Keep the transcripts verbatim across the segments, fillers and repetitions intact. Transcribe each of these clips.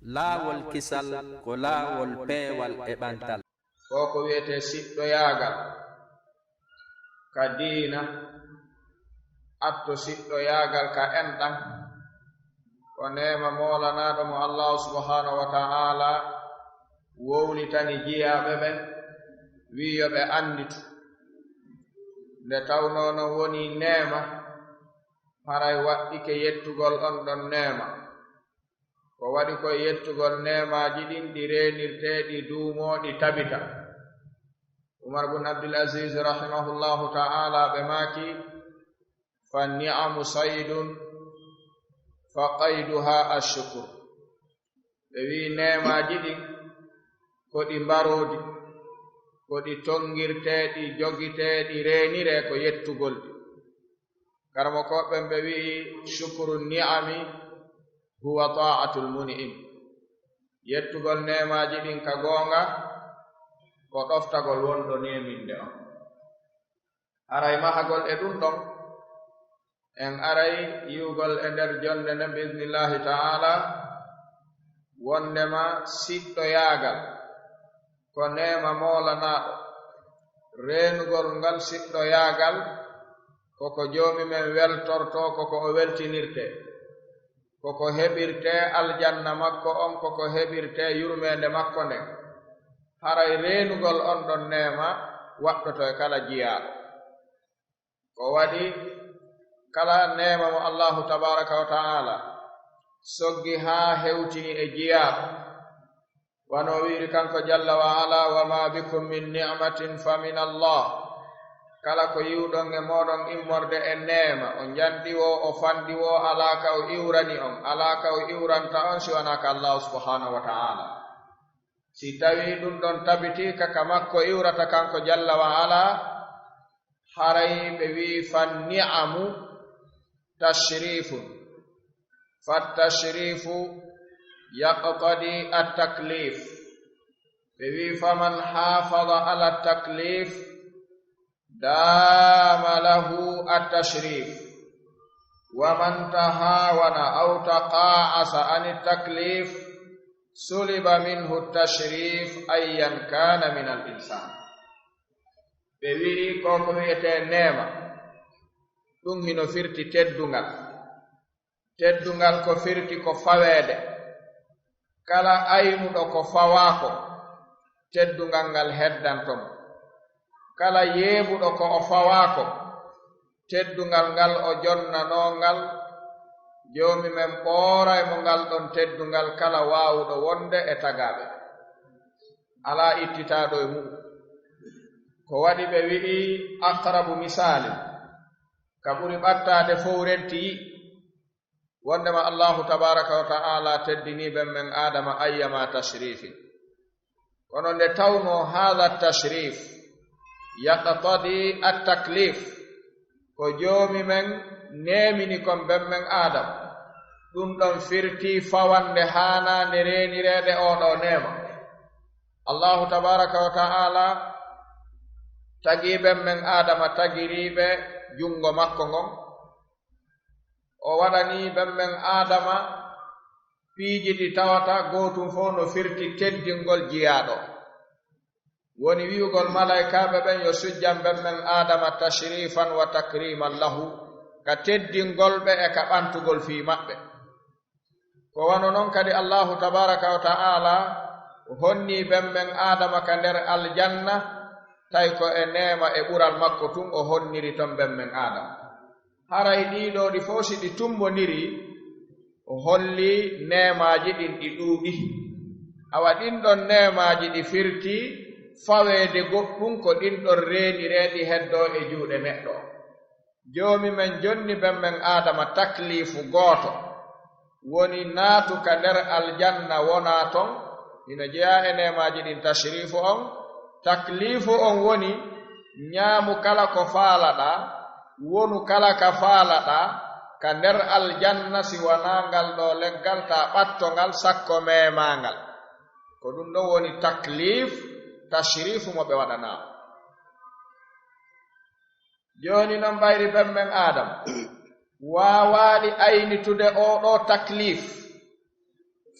Laawol kisal ko laawol peewal e ɓantal. Ko ko wiyetee siɗɗoyaagal ka diina, atto siɗɗoyaagal ka enɗan, ko neema moolanaaɗo mo Allaahu subhaanahu wa ta'aalaa wowlitani jiyaaɓe ɓen, wi'i yo ɓe annditu. Nde tawnoo non wonii neema, haray waɗɗike yettugol on ɗon neema. Ko waɗi ko e yettugol neemaaji ɗin, ɗi reenirtee, ɗi duumoo, ɗi tabita. Umar bun Abdul Aziz rahimahullahu ta'aalaa ɓe maaki, "Fa ni'amu saydun, fa qayduha ashkur." Ɓe wi'i neemaaji ɗin ko ɗi mbaroodi, ko ɗi tongirtee, ɗi jogitee, ɗi reeniree ko yettugol ɗi. Karamokooɓe ɓen ɓe wi'i, "Shukru ni'ami huwa ta'atul mun'im." Yettugol neemaaji ɗin ka goonga ko ɗoftagol wonɗo neeminde on. Haray mahagol e ɗun ɗon, en aray yi'ugol e nder jonnde nden, bi iznillaahi ta'aalaa, wonndema siɗɗoyaagal ko neema moolanaaɗo. Reenugol ngal siɗɗoyaagal ko ko Joomi men weltortoo, ko ko o weltinirtee, ko ko heɓirtee aljanna makko on, ko ko heɓirtee yurmeende makko nden. Haray reenugol on ɗon neema waɗɗoto e kala jiyaaɗo. Ko waɗi kala neema mo Allaahu tabaaraka wa ta'aalaa soggi haa hewtini e jiyaaɗo, wano o wi'iri kanko jalla wa ala, "Wa ma bikum min ni'matin fa min Allah." Kala ko yi'uɗon e mooɗon immorde e neema, o njanɗi woo, o fanɗi woo, alaa ka o iwrani on, alaa ka o iwranta on si wanaa ka Allaahu subhaanahu wa ta'aalaa. Si tawii ɗun ɗon tabitii ka, ka makko iwrata kanko jalla wa ala, haray ɓe wi'i, "Fa ni'amu tashrifun, fa tashrifu yaqtadi at-taklif." Ɓe wi'i, "Faman hafada ala taklif, dama lahu at-tashrif, wa man tahawana aw taqa'asa an at-taklif, suliba minhu at-tashrif ayyan kana min al-insan." Ɓe wi'i, ko ko wi'etee neema, ɗun hino firti teddungal. Teddungal ko firti ko faweede. Kala aynuɗo ko fawaa ko, teddungal ngal heddanto mo. Kala yeebuɗo ko o fawaa ko, teddungal ngal o jonnanoo ngal, Joomi men ɓooray mo ngal ɗon teddungal kala waawuɗo wonde e tagaaɓe. Alaa ittitaaɗo e mu'un. Ko waɗi ɓe wi'i aqrabu misaalin, ka ɓuri ɓattaade fow renti yi'i, wondema Allaahu tabaaraka wa ta'aalaa teddinii ben men Aadama ayyama tashrifin. Kono nde tawnoo haadha tashrif yaqtadi at-taklif, ko Joomi men neemini kon ben men Aadama, ɗun ɗon firtii fawande haanaande reenireede oo ɗoo neema. Allaahu tabaaraka wa ta'aalaa tagii ben men Aadama, tagirii ɓe junngo makko ngon, o waɗanii ben men Aadama piiji ɗi tawata gootun fow no firti teddingol jiyaaɗo. Woni wi'ugol malaykaaɓe ɓen yo sujjan ben men Aadama tashrifan wa takriman lahu, ka teddingol ɓe e ka ɓantugol fii maɓɓe. Ko wano non kadi Allaahu tabaaraka wa ta'aalaa honnii ben men Aadama ka nder aljanna, tawi ko e neema e ɓural makko tun o honniri ton ben men Aadama. Haray ɗii ɗoo ɗi fow si ɗi tumbondirii, o hollii neemaaji ɗin ɗi ɗuuɗi. Awa ɗin ɗon neemaaji ɗi firtii faweede goɗɗun ko ɗin ɗon reeniree ɗi heddoo e juuɗe neɗɗo. Joomi men jonni ben men Aadama takliifu gooto, woni naatu ka nder aljanna wonaa ton, hino jeyaa e neemaaji ɗin tashriifu on. Takliifu on woni ñaamu kala ko faalaɗaa, wonu kala ka faalaɗaa, ka nder aljanna si wanaa ngal ɗoo leggal, taa ɓatto ngal sakko meemaa ngal. Ko ɗun ɗon woni takliif, tashriifu mo ɓe waɗanaa. Jooni non ɓayri ben men Aadama waawaaɗi aynitude oo ɗoo takliif,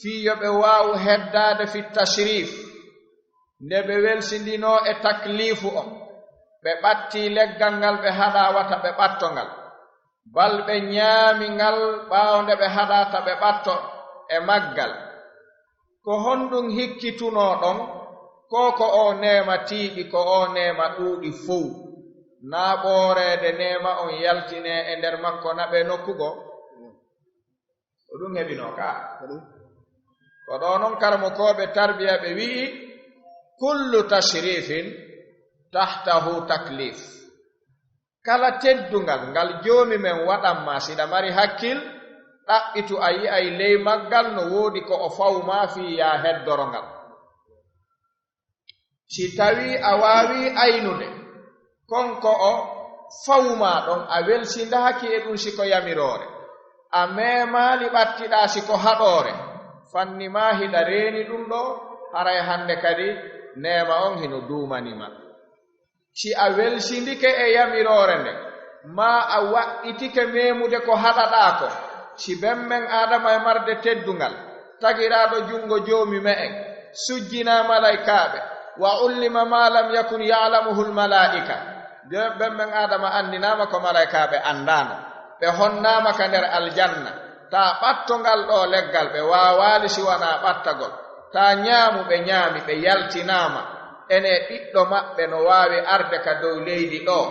Fii yo ɓe waawu heddaade fi tashrif, nde ɓe welsindinoo e takliifu on, ɓe ɓattii leggal ngal ɓe haɗaa wata ɓe ɓatto ngal, bal ɓe ñaami ngal ɓaawo nde ɓe haɗaata ɓe ɓatto e maggal. Ko honɗum hikkitunoo ɗon? Ko ko o neema tiiɗi, ko o neema ɗuuɗi fow, naa ɓooreede neema on yaltinee e nder makko naɓee nokku goo? Ko ɗum heɓinoo ka. Ko ɗum. Ko ɗoo non karamokooɓe tarbiya ɓe wi'i, "Kullu tashrifin tahtahu taklif." Kala teddungal ngal joomi men waɗan ma, si ɗa mari hakkil, ɗaɓɓitu a yi'ay ley maggal no woodi ko o fawu ma fii yaa heddoro ngal. Si tawii a waawii aynude kon ko o fawu ma ɗon, a welsindaaki e ɗum si ko yamiroore, a meemaali ɓattiɗaa si ko haɗoore, fanni ma hiɗa reeni ɗum ɗoo, haray hannde kadi neema on hino duumani ma. Si a welsindike e yamiroore nden, maa a waɗɗitike meemude ko haɗaɗaa ko, si ben men Aadama e marde teddungal, tagiraaɗo junngo Joomi me'en, sujjinaa malaykaaɓe, "Wa ullima ma lam yakun ya'lamuhul malaa'ika." Ben men Aadama anndinaama ko malaykaaɓe anndaano. Ɓe honnaama ka nder aljanna. Taa ɓatto ngal ɗoo leggal, ɓe waawaali si wanaa ɓattagol. Taa ñaamu, ɓe ñaami, ɓe yaltinaama. Enee, ɓiɗɗo maɓɓe no waawi arde ka dow leydi ɗoo,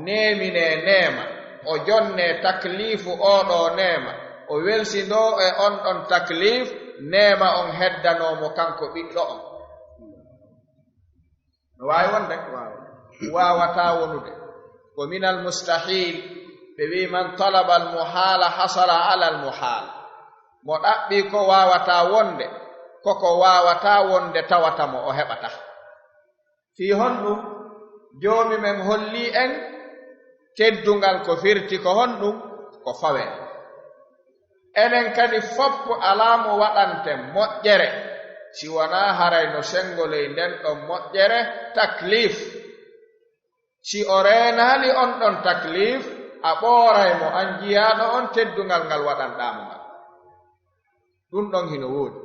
neeminee neema, o jonnee takliifu oo ɗoo neema, o welsindoo e on ɗon takliif, neema on heddanoo mo kanko ɓiɗɗo on? No waawi wonde? Waawataa wonude. Ko minal mustahil, ɓe wi'i, "Man talaba al muhaala hasala ala al muhaal." Mo ɗaɓɓii ko waawataa wonde, ko ko waawataa wonde tawata mo, o heɓata. Fii honɗum? Joomi men hollii en teddungal ko firti ko honɗum? Ko fawee. Enen kadi fof alaa mo waɗanten moƴƴere, si wanaa haray no senngo ley nden ɗon moƴƴere, takliif. Si o reenaali on ɗon takliif, a ɓooray mo, an jiyaaɗo on, teddungal ngal waɗanɗaa mo ngal. Ɗum ɗon hino woodi.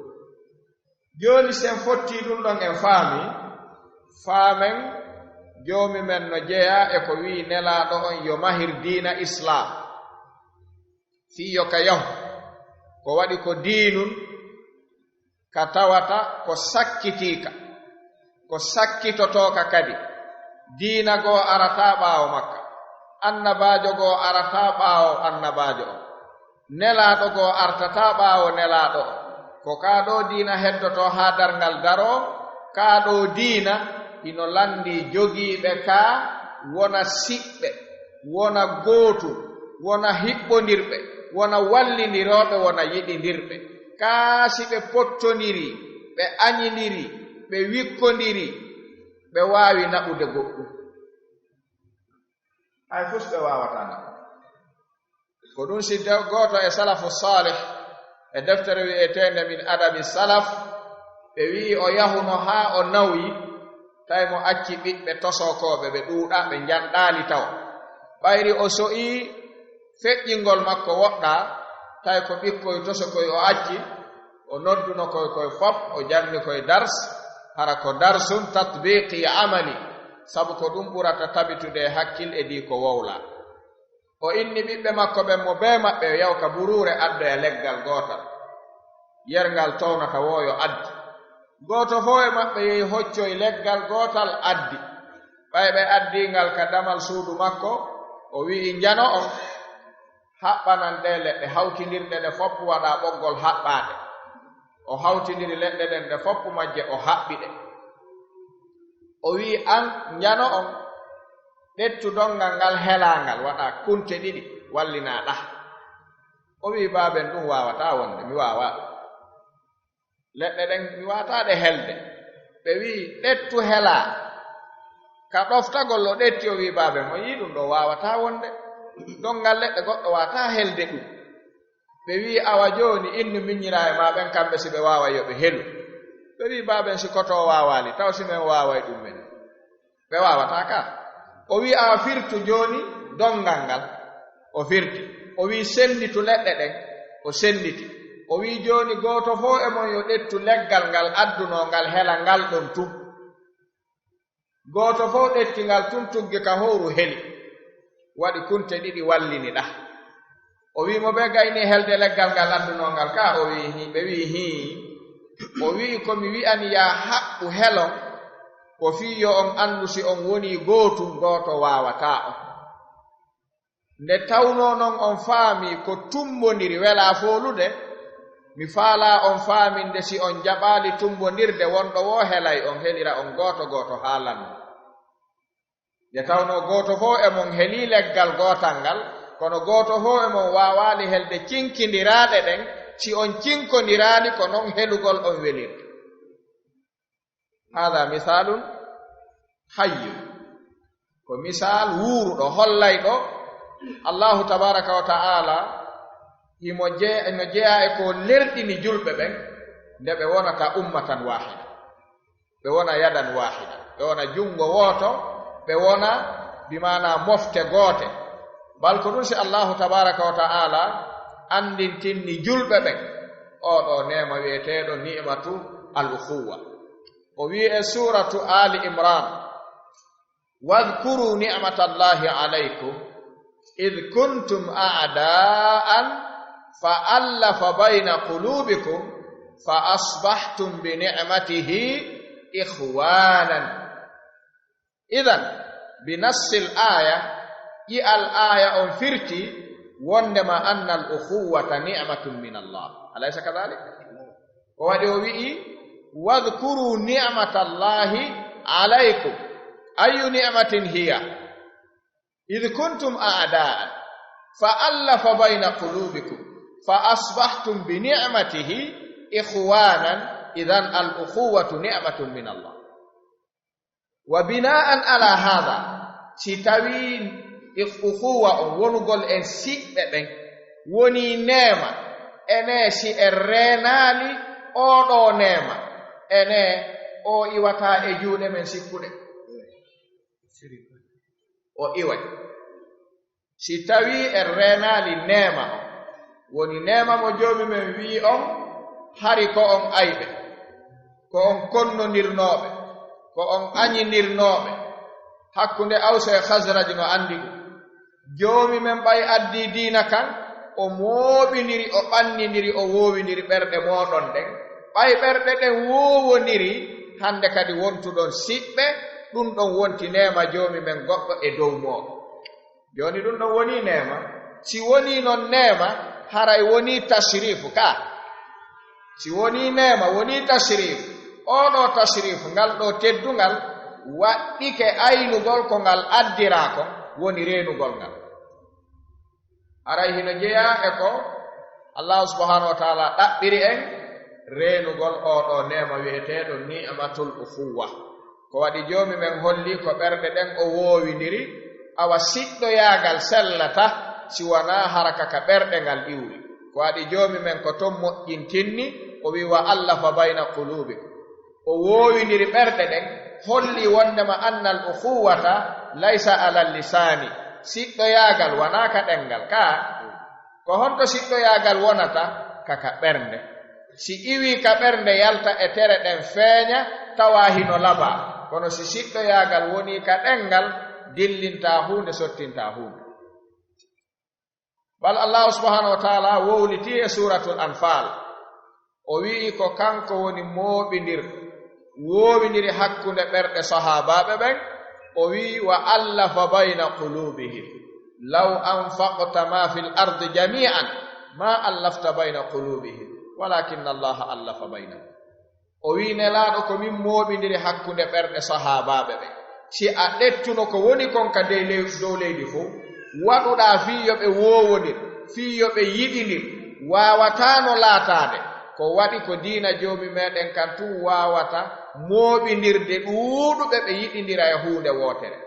Jooni, si en fottii ɗum ɗon, en faami, faamen, Joomi men no jeyaa e ko wi'i Nelaaɗo on yo mahir diina Islaam. Fii yo ka yahu, ko waɗi ko diinun ka tawata ko sakkitiika, ko sakkitotooka kadi. Diina goo arataa ɓaawo makka, annabaajo goo arataa ɓaawo annabaajo on, nelaaɗo goo artataa ɓaawo nelaaɗo on. Ko kaa ɗoo diina heddotoo haa darngal daroo. Kaa ɗoo diina hino lanndii jogiiɓe kaa wona siɓɓe, wona gootum, wona hiɓɓondirɓe, wona wallindirooɓe, wona yiɗindirɓe. Kaa si ɓe pottondirii, ɓe añindirii, ɓe wikkondirii, ɓe waawi naɓude goɗɗum. Hay fus ɓe waawataa naɓude. Ko ɗum si de-, gooto e salafu saalih e deftere wi'eteende Min Adabi Salaf, ɓe wi'i o yahuno haa o nawyi, tawi mo acci ɓiɓɓe tosokooɓe, ɓe ɗuuɗaa, ɓe njanɗaali taw. Ɓayri o so'ii feƴƴingol makko woɗɗaa, tawi ko ɓikkoy tosokoy o acci, o nodduno koy koy fop, o janni koy dars, hara ko darsun tatbiqi amali, sabu ko ɗum ɓurata tabitude e hakkil e dii ko wowlaa. O inni ɓiɓɓe makko ɓen mo bee maɓɓe, o yaw ka buruure addoya leggal gootal. Yer ngal townata woo yo addi. Gooto fow e maɓɓe yehi hoccoy leggal gootal addi. Ɓay ɓe addii ngal ka damal suudu makko, o wi'i, "Njano on, haɓɓanan ɗee leɗɗe hawtindirɗe ɗe fow waɗa ɓoggol haɓɓaade." O hawtindiri leɗɗe ɗen ɗe fow majje, o haɓɓi ɗe. O wi'i, "An, njano on, ƴettu donngal ngal helaangal, waɗa kunte ɗiɗi, wallinaa ɗah." O wi'i, "Baaben, ɗum waawataa wonde, mi waawaa ɗum. Leɗɗe ɗen, mi waawataa ɗe helde." Ɓe wi'i, "Ƴettu helaa." Ka ɗoftagol o ƴetti, o wi'i, "Baaben, on yi'ii ɗum ɗoo waawataa wonde. Donngal leɗɗe goɗɗo waawataa helde ɗum." Ɓe wi'i, "Awa jooni, innu miñiraaɓe maa ɓen, kamɓe si ɓe waaway yo ɓe helu." Ɓe wi'i, "Baaben, si koto waawaali, taw si men waaway ɗum men?" Ɓe waawataa ka. O wi'i, "Awa firtu jooni donngal ngal." O firti. O wi'i, "Sennditu leɗɗe ɗen." O sennditi. O wi'i, "Jooni gooto fow e mon yo ƴettu leggal ngal addunoo ngal hela ngal ɗon tun." Gooto fow ƴetti ngal tun tuggi ka howru heli. Waɗi kunte ɗiɗi wallini ɗa. O wi'i mo, "Ɓe gayni helde leggal ngal addunoo ngal ka?" O wi'i, "Hii." Ɓe wi'i, "Hii." O wi'i, "Ko mi wi'ani yaa haɓɓu helon, ko fii yo on anndu si on wonii gootun, gooto waawataa on." Nde tawnoo non on faamii ko tumbondiri welaa foolude, mi faalaa on faaminde si on jaɓaali tumbondirde wonɗo woo helay on, helira on gooto gooto haalan. Nde tawnoo gooto fow e mon helii leggal gootal ngal, kono gooto fow e mon waawaali helde cinkindiraaɗe ɗen, si on cinkondiraali ko non helugol on welirta. Hada misalun hayyun. Ko misal wuuruɗo, hollayɗo Allahu tabaraka wa ta'ala himo je-, himo jeyaa e ko lerɗini julɓe ɓen, nde ɓe wonata ummatan wahida, ɓe wona yadan wahida, ɓe wona junngo wooto, ɓe wona bi maana mofte goote. Bal ko ɗum si Allahu tabaraka wa ta'ala anndintinni julɓe ɓen oo ɗoo neema wi'eteeɗo ni'matu al ukhuwa. O wi'i e suuratu Ali Imran, "Wadhkuru ni'matallahi alaykum idh kuntum a'da'an fa allafa bayna qulubikum fa asbahtum bi ni'matihi ikhwanan." Idan, bi nassil aya, ƴi'al aya on firti wondema annal ukhuwata ni'matun min Allah. Alaysa kadhalik? Ko waɗi o wi'i, "Wadhkuru ni'matallahi alaykum." Ayyu ni'matin hiya? "Idh kuntum a'da'an fa allafa bayna qulubikum fa asbahtum bi ni'matihi ikhwanan." Idan al ukhuwatu ni'matun min Allah. Wa bina'an ala hadha, si tawii ik-, ukhuwa on, wonugol en siɓɓe ɓen, wonii neema, enee si en reenaali oo ɗoo neema, enee o iwataa e juuɗe men sikkuɗe? O iway. Si tawii en reenaali neema on, woni neema mo Joomi men wi'i on, hari ko on ayɓe, ko on konnondirnooɓe, ko on añindirnooɓe, hakkunde Awsa e Khazraj no anndi ɗum. Joomi men ɓay addii diina kan, o mooɓindiri, o ɓannindiri, o woowindiri ɓerɗe mooɗon ɗen. Ɓay ɓerɗe ɗen woowondiri, hannde kadi wontuɗon siɓɓe, ɗum ɗon wonti neema Joomi men goɗɗo e dow mooɗon. Jooni ɗum ɗon wonii neema. Si wonii non neema, haray wonii tasriifu ka. Si wonii neema, wonii tasriifu. Oo ɗoo tasriifu, ngal ɗoo teddungal, waɗɗike aynugol ko ngal addiraa kon, woni reenugol ngal. Haray hino jeyaa e ko Allaahu subhaanahu wa taala ɗaɓɓiri en, reenugol oo ɗoo neema wi'eteeɗo ni'matul ukhuwa. Ko waɗi Joomi men holli ko ɓerɗe ɗen o woowindiri, awa siɗɗoyaagal sellata si wanaa hara ka ka ɓerɗe ngal iwri. Ko waɗi Joomi men ko ton moƴƴintinni, o wi'i, "Wa allafa bayna quluubikum." O woowindiri ɓerɗe ɗen, holli wondema annal ukhuwata laysa alal lisaani, siɗɗoyaagal wanaa ka ɗemngal. Ka, ko honto siɗɗoyaagal wonata? Ka ka ɓernde. Si iwii ka ɓernde, yalta e tere ɗen, feeña, tawa hino labaa. Kono si siɗɗoyaagal wonii ka ɗemngal, dillintaa huunde, sottintaa huunde. Bal Allaahu subhaanahu wa taala wowlitii e Suuratul Anfaal. O wi'i ko kanko woni mooɓindirɗo, woowindiri hakkunde ɓerɗe sahaabaaɓe ɓen. O wi'i, "Wa allafa bayna quluubihim. Law anfaqta ma fil ardi jamii'an ma allafta bayna quluubihim, walaakinna Allaaha allafa baynahum." O wi'i, "Nelaaɗo, ko min mooɓindiri hakkunde ɓerɗe sahaabaaɓe ɓen. Si a ƴettuno ko woni kon ka dey lew-, dow leydi fow, waɗuɗaa fii yo ɓe woowondir, fii yo ɓe yiɗindir, waawataano laataade. Ko waɗi ko diina Joomi meɗen kan tun waawata mooɓindirde ɗuuɗuɓe ɓe yiɗindira e huunde wootere."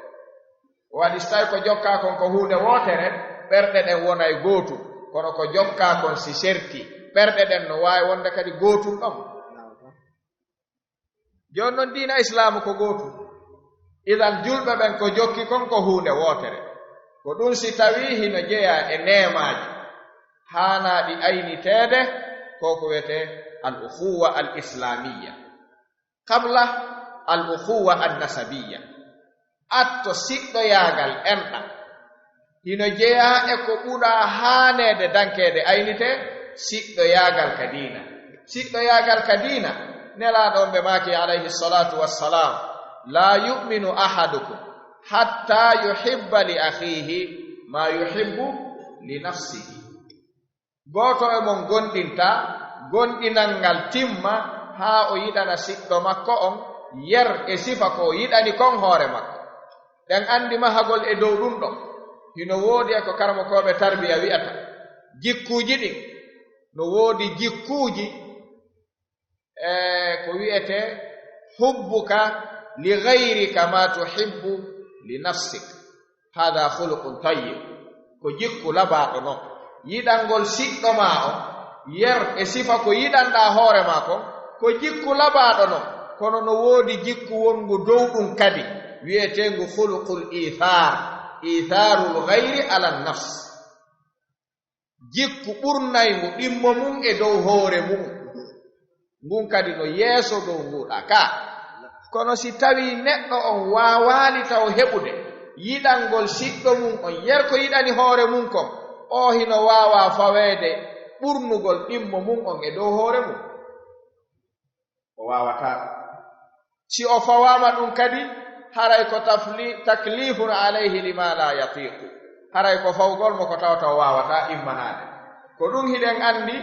Ko waɗi, si tawi ko jokkaa kon ko huunde wootere, ɓerɗe ɗen wonay gootum, kono ko jokkaa kon si serti, ɓerɗe ɗen no waawi wonde kadi gootum ɗon. Jooni non, diina Islaamu ko gootum. Idan, julɓe ɓen ko jokki kon ko huunde wootere. Ko ɗum si tawii hino jeyaa e neemaaji haanaaɗi ayniteede, Ko ko wiyetee al ukhuwa al islamiyya. Qabla al ukhuwa an nasabiyya. Atto siɗɗoyaagal enɗam. Hino jeyaa e ko ɓura haaneede dankeede aynitee siɗɗoyaagal ka diina. Siɗɗoyaagal ka diina, Nelaaɗo on ɓe maaki alayhi salatu wassalam, "La yu'minu ahadukum hatta yuhibba li akhihi ma yuhibbu li nafsihi." Gooto e mon gonɗintaa gonɗinal ngal timma haa o yiɗana siɗɗo makko on yer e sifa ko o yiɗani kon hoore makko. Ɗen anndi mahagol e dow ɗun ɗon. Hino woodi e ko karamokooɓe tarbiya wi'ata. Jikkuuji ɗin, no woodi jikkuuji, e ko wi'etee, "Hubbuka li ghayrika ma tuhibbu li nafsik." Hada khuluqun tayyib. Ko jikku labaaɗo non. Yiɗangol siɗɗo maa on, yer e sifa ko yiɗanɗaa hoore maa kon, ko jikku labaaɗo non. Kono no woodi jikku wonngu dow ɗum kadi, wiyeteengu khuluqul ithar, itharul ghayri ala nafs. Jikku ɓurnayngu ɗimmo mum e dow hoore mum. Ngun kadi no yeeso dow nguuɗaa ka. Kono si tawii neɗɗo on waawaali taw heɓude yiɗangol siɗɗo mum on, yer ko yiɗani hoore mum kon, o hino waawaa faweede ɓurnugol ɗimmo mum on e dow hoore mum. O waawataa. Si o fawaama ɗum kadi, haray ko tafli-, taklifun alayhi lima la yatiqu. Haray ko fawgol mo ko tawata o waawataa immanaade. Ko ɗum hiɗen anndi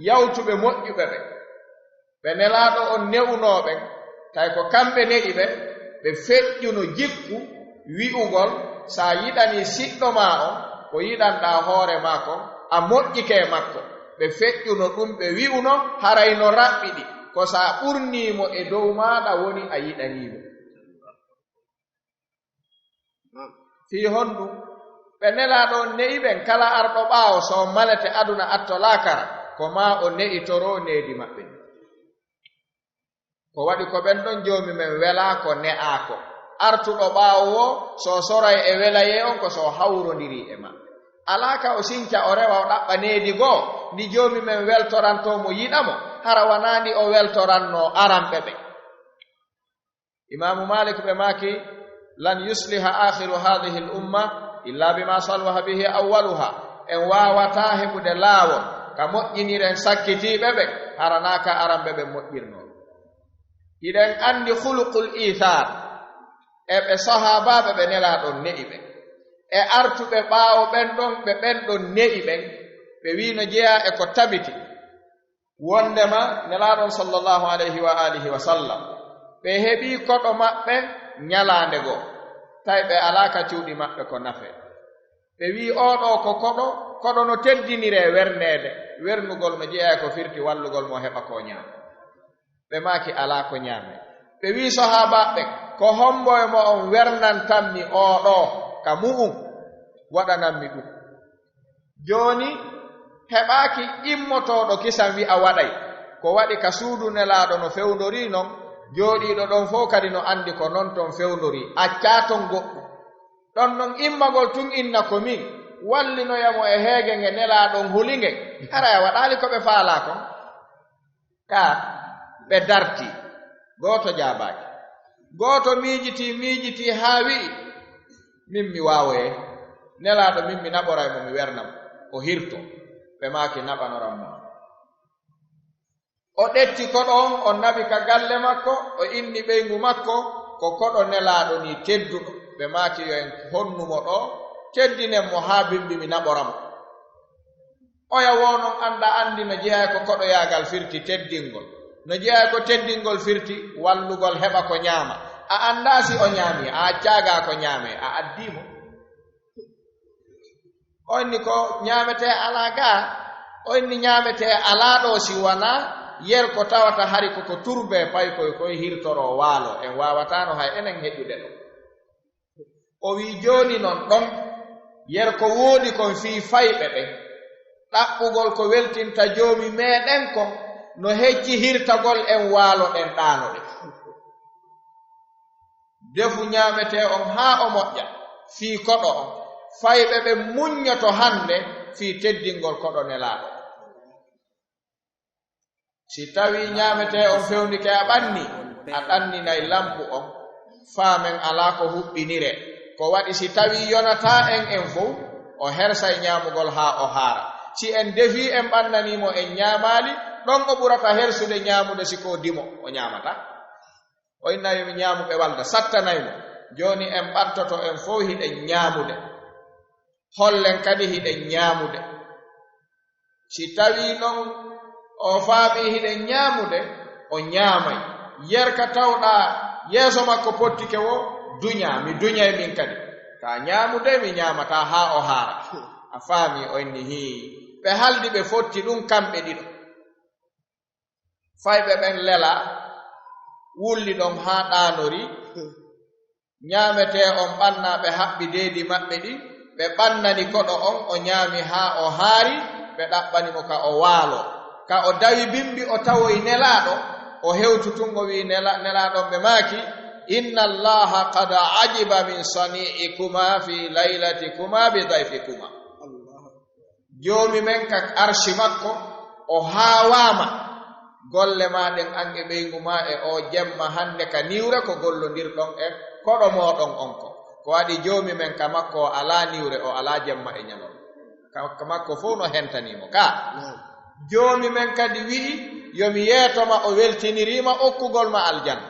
yawtuɓe moƴƴuɓe ɓe. Ɓe Nelaaɗo on ne'unoo ɓen, tawi ko kamɓe ne'i ɓe, ɓe feƴƴuno jikku wi'ugol, sa yiɗanii siɗɗo maa on, ko yiɗanɗaa hoore maa kon, a moƴƴike e makko. Ɓe feƴƴuno ɗum, ɓe wi'uno, haray no raɓɓiɗi, ko sa ɓurnii mo e dow maaɗa woni a yiɗanii mo. Fii honɗum? Ɓe Nelaaɗo on ne'i ɓen, kala arɗo ɓaawo, so o malete aduna atto laakara, ko maa o ne'itoroo needi maɓɓe ndin. Ko waɗi ko ɓen ɗon Joomi men welaa ko ne'aa ko. Artuɗo ɓaawo woo, so o soray e welayee on ko so o hawrondirii e maɓɓe. Alaa ka o sinca o rewa o ɗaɓɓa needi goo, ndi Joomi men weltorantoo mo yiɗa mo, hara wanaa ndi o weltorannoo aranɓe ɓen. Imaamu Maalik ɓe maaki, "Lan yusliha aakhiru haadihil umma illa bima salaha bihi awwaluha." En waawataa heɓude laawol ka moƴƴiniren sakkitiiɓe ɓen, hara naa ka aranɓe ɓen moƴƴirnoo. Hiɗen anndi khuluqul iithaar e ɓe sahaabaaɓe ɓe Nelaaɗo on ne'i ɓen, e artuɓe ɓaawo ɓen ɗon ɓe ɓen ɗon ne'i ɓen, ɓe wi'i no jeyaa e ko tabiti. Wondema Nelaaɗo on sallallahu alayhi wa alihi wa sallam, ɓe heɓii koɗo maɓɓe ñalaande goo, tawi ɓe alaa ka cuuɗi maɓɓe ko nafee. Ɓe wi'i, "Oo ɗoo ko koɗo, koɗo no teddiniree werneede, wernugol no jeyaa e ko firti wallugol mo heɓa ko ñaama." Ɓe maaki, "Alaa ko ñaamee." Ɓe wi'i sahaabaaɓe ɓen, "Ko hombo e mo'on wernantammi oo ɗoo ka mu'un, waɗanammi ɗum?" Jooni, heɓaaki immotooɗo kisan wi'a waɗay. Ko waɗi ka suudu Nelaaɗo no fewndori non, jooɗiiɗo ɗon fow kadi no anndi ko non ton fewndori, accaa ton goɗɗum. Ɗon non immagol tun inna ko min, wallinoya mo e heege nge Nelaaɗo on huli nge, haray a waɗaali ko ɓe faalaa kon. Ka ɓe dartii, gooto jaabaaki. Gooto miijitii, miijitii haa wi'i, "Min mi waawoyay. Nelaaɗo min mi naɓoray mo, mi werna mo, o hirtoo." Ɓe maaki, "Naɓanoran mo." O ɗetti koɗo on, o naɓi ka galle makko, o inni ɓeyngu makko, "Ko koɗo Nelaaɗo nii tedduɗo." Ɓe maaki, "Yo en honnu mo ɗoo, teddinen mo haa bimbi mi naɓora mo." Oya woo non annda anndi no jeyaa ko koɗoyaagal firti teddingol. No jeyaa ko teddingol firti wallugol heɓa ko ñaama. A anndaa si o ñaami, a accaa gaa ko ñaamee, a addii mo. O inni ko ñaametee alaa gaa, o inni ñaametee alaa ɗoo si wanaa yer ko tawata hari ko ko turbee paykoy koy hirtoroo waalo, en waawataano hay enen heƴude ɗoo. O wi'i, "Jooni non ɗon, yer ko woodi kon fii fayɓe ɓen, ɗaɓɓugol ko weltinta Joomi meɗen kon, no hecci hirtagol en waalo ɗen ɗaano ɗen. Defu ñaametee on haa o moƴƴa fii koɗo on, fayɓe ɓen muññoto hannde fii teddingol koɗo Nelaaɗo." Si tawii ñaametee on fewndike a ɓanni, a ɗanninay lampu on, faamen alaa ko huɓɓiniree. Ko waɗi si tawii yonataa en en fow, o hersay ñaamugol haa o haara. Si en defii en ɓannanii mo en ñaamaali, ɗon o ɓurata hersude ñaamude si ko dimo o ñaamata. O inna yo mi ñaamu ɓe walda, sattanay mo. Jooni en ɓattoto en fow hiɗen ñaamude. Hollen kadi hiɗen ñaamude. Si tawii non o faamii hiɗen ñaamude, o ñaamay. Yerka tawɗaa yeeso makko pottike wo, duñaa, mi duñay min kadi. Ka ñaamude, mi ñaamataa haa o haara. A faamii, o inni hii. Ɓe haldi ɓe fotti ɗum kamɓe ɗiɗo. Fayɓe ɓen lelaa, wulli ɗon haa ɗaanori. Ñaametee on ɓannaa ɓe haɓɓi deedi maɓɓe ɗin, ɓe ɓannani koɗo on, o ñaami haa o haari, ɓe ɗaɓɓani mo ka o waaloo. Ka o dawi bimbi o tawoyi Nelaaɗo, o hewtu tun o wi'i Nela-, Nelaaɗo on ɓe maaki, "Inna Allaha qad ajiba min sani'ikuma fi laylatikuma bi dayfikuma." Joomi men ka arshi makko, o haawaama golle maa ɗen an e ɓeyngu maa e oo jemma hannde ka niwre ko gollondirɗon e koɗo mooɗon on ko. Ko waɗi Joomi men ka makko o alaa niwre, o alaa jemma e ñalorma. Ka, ka makko fow no hentanii mo. Ka Joomi men kadi wi'i, yo mi yeeto ma, o weltinirii ma okkugol ma aljanna.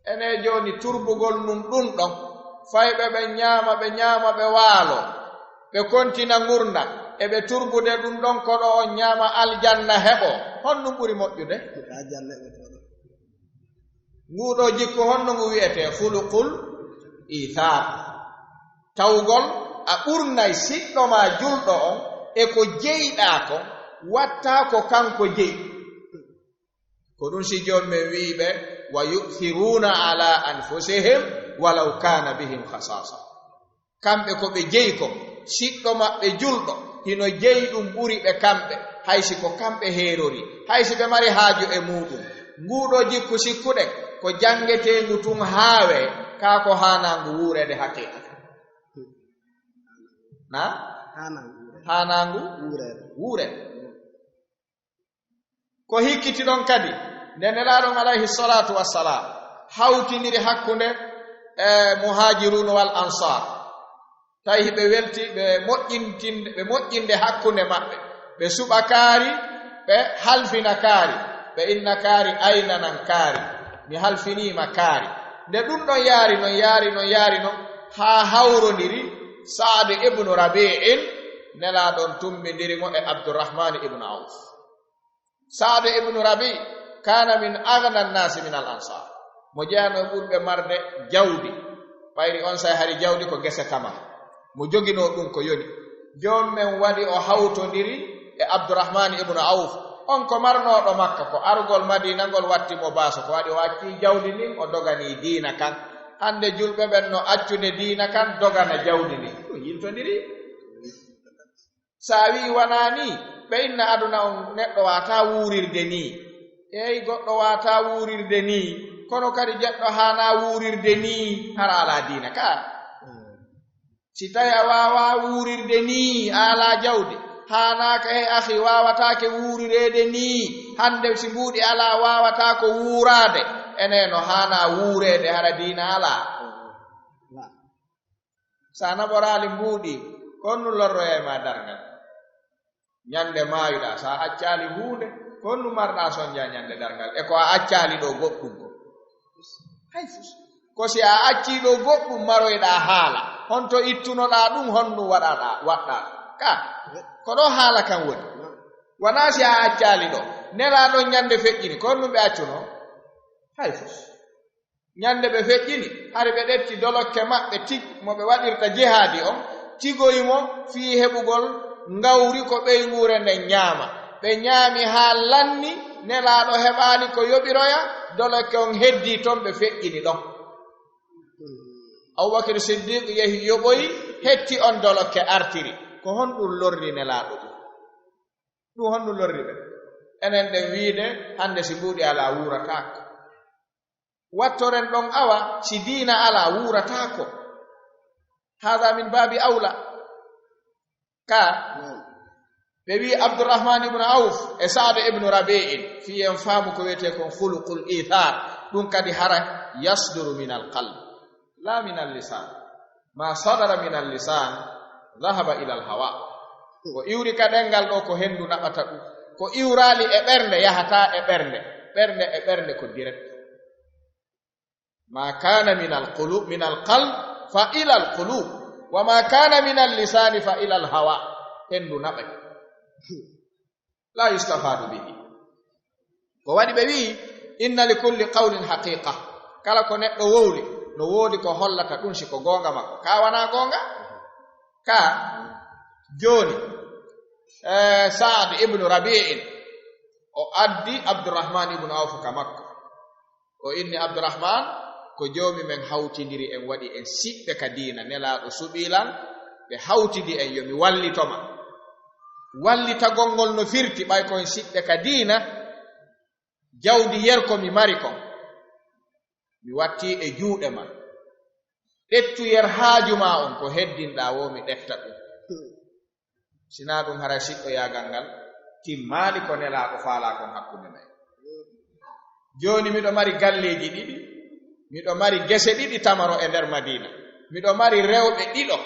Ene jooni turbugol nun ɗum ɗon, fayɓe ɓe ñaama, ɓe ñaama, ɓe waalo, ɓe kontina ngurndan, e ɓe turbude ɗum ɗon koɗo on ñaama aljanna heɓo. Honɗum ɓuri moƴƴude? Nguuɗo jikku honno ngu wi'etee? Khuluqul ithar. Tawgol a ɓurnay siɗɗo ma julɗo on e ko jeyɗaa kon, wattaa ko kanko jeyi. Ko ɗum si joom men wi'i ɓe, "Wa yu'thiruna ala anfusihim walaw kana bihim khasasa." Kamɓe ko ɓe jeyi ko, siɗɗo maɓɓe julɗo, hino jeyi ɗum ɓuri ɓe kamɓe, hay si ko kamɓe heerori, hay si ɓe mari haaju e muuɗum. Nguuɗo jikku sikkuɗen, ko janngeteengu tun haawe, kaa ko haanaangu wuureede haqiiqa. Na? Haanaangu wuureede. Haanaangu wuureede. Wuureede. Ko hikkiti ɗon kadi, nde Nelaaɗo on alayhi salatu wassalam hawtindiri hakkunde, e, Muhajirun wal Ansar. Tawi ɓe welti, ɓe moƴƴintinde, ɓe moƴƴinde hakkunde maɓɓe. Ɓe suɓa kaari, ɓe halfina kaari. Ɓe inna kaari, aynanan kaari. Mi halfiniima kaari. Nde ɗum ɗon yaari non, yaari non, yaari non, haa hawrondiri Sa'd ibnu Rabi'in, Nelaaɗo on tumbindiri mo e Abdurrahman ibnu Awf. Sa'd ibnu Rabi kana min aghna an-nasi min al-ansar. Mo jeyanoo ɓurɓe marde jawdi. Ɓayri on say hari jawdi ko gese tama. Mo joginoo ɗum ko yoni. Joom men waɗi o hawtondiri e Abdurrahman ibnu Awf. On ko marnooɗo Makka, ko arugol Madina ngol watti mo baaso. Ko waɗi o acci jawdi ndin, o doganii diina kan. Hande julɓe ɓen no accude diina kan, dogana jawdi ndin. Ɗum yiltondiri. Sa wi'i wanaa nii, ɓe inna aduna on neɗɗo waataa wuurirde nii. Eey, goɗɗo waataa wuurirde nii, kono kadi jeɗɗo haanaa wuurirde nii, hara alaa diina ka. Si tawi a waawaa wuurirde nii, a alaa jawdi, haanaaka he akhi, waawataake wuurireede nii, hande si mbuuɗi alaa, waawataa ko wuuraade, ene no haanaa wuureede, hara diina alaa. Sa naɓoraali mbuuɗi, ko honɗum lorroyay ma darngal? Ñande maayuɗaa, sa accaali huunde, ko honɗum marɗaa sonja ñande darngal? E ko a accaali ɗo goɗɗum ko? Hay fus. Ko si a accii ɗo goɗɗum maroyɗaa haala, honto ittunoɗaa ɗum, honɗum waɗaɗaa, waɗɗaa? Ka, ko ɗo haala kan woni. Wanaa si a accaali ɗo. Nelaaɗo on ñande feƴƴini, ko honɗum ɓe accuno? Hay fus. Ñande ɓe feƴƴini, hari ɓe ɗetti dolokke maɓɓe tig mo ɓe waɗirta jihaadi on, tigoyi mo fii heɓugol ngawri ko ɓeynguure nden ñaama. Ɓe ñaami haa lanni, Nelaaɗo heɓaali ko yoɓiroya, dolokke on heddii ton ɓe feƴƴini ɗon. Abubakar Siddiq yehi yoɓoyi, hetti on dolokke artiri. Ko honɗum lorri Nelaaɗo ɗum? Ɗum honɗum lorri ɓe? Enen ɗen wiide hande si mbuuɗi alaa wuurataako. Wattoren ɗon awa, si diina alaa, wuurataako. Hada min baabi awla. Ka, Ɓe wi Abdurrahman ibn Auf e Saad ibn Rabi'in, fii en faamu ko wiyetee kon khuluqul ithar, ɗum kadi hara yasduru min al qalb, la min al lisan. Ma sadara min al lisan dhahaba ila al hawa. Ko iwri ka ɗemngal ɗo ko henndu naɓata ɗum. Ko iwraali e ɓernde yahata e ɓernde. Ɓernde e ɓernde ko direct. Ma kana min al qulub, min al qalb fa ila al qulub. Wa ma kana min al lisani fa ila al hawa. Henndu naɓay. La yustafadu bihi. Ko waɗi ɓe wi'i, inna li kulli qawlin haqiqa. Kala ko neɗɗo wowli, no woodi ko hollata ɗum si ko goonga makko. Ka wanaa goonga? Ka jooni, eh, Saad ibnu Rabi'in, o addi Abdurrahman ibnu Awf ka makko. O inni Abdurrahman, ko joomi men hawtindiri en, waɗi en siɓɓe ka diina. Nelaaɗo suɓii lan, ɓe hawtidi en, yo mi wallito ma. Wallitagol ngol no firti, ɓay ko en siɓɓe ka diina, jawdi yer ko mi mari kon, mi watti e juuɗe ma. Ƴettu yer haaju ma on, ko heddinɗaa woo, mi ƴetta ɗum. Sinaa ɗum, haray siɗɗoyaagal ngal timmaali, ko Nelaaɗo faalaa kon hakkunde men. Jooni miɗo mari galleeji ɗiɗi, miɗo mari gese ɗiɗi tamaro e nder Madiina. Miɗo mari rewɓe ɗiɗo.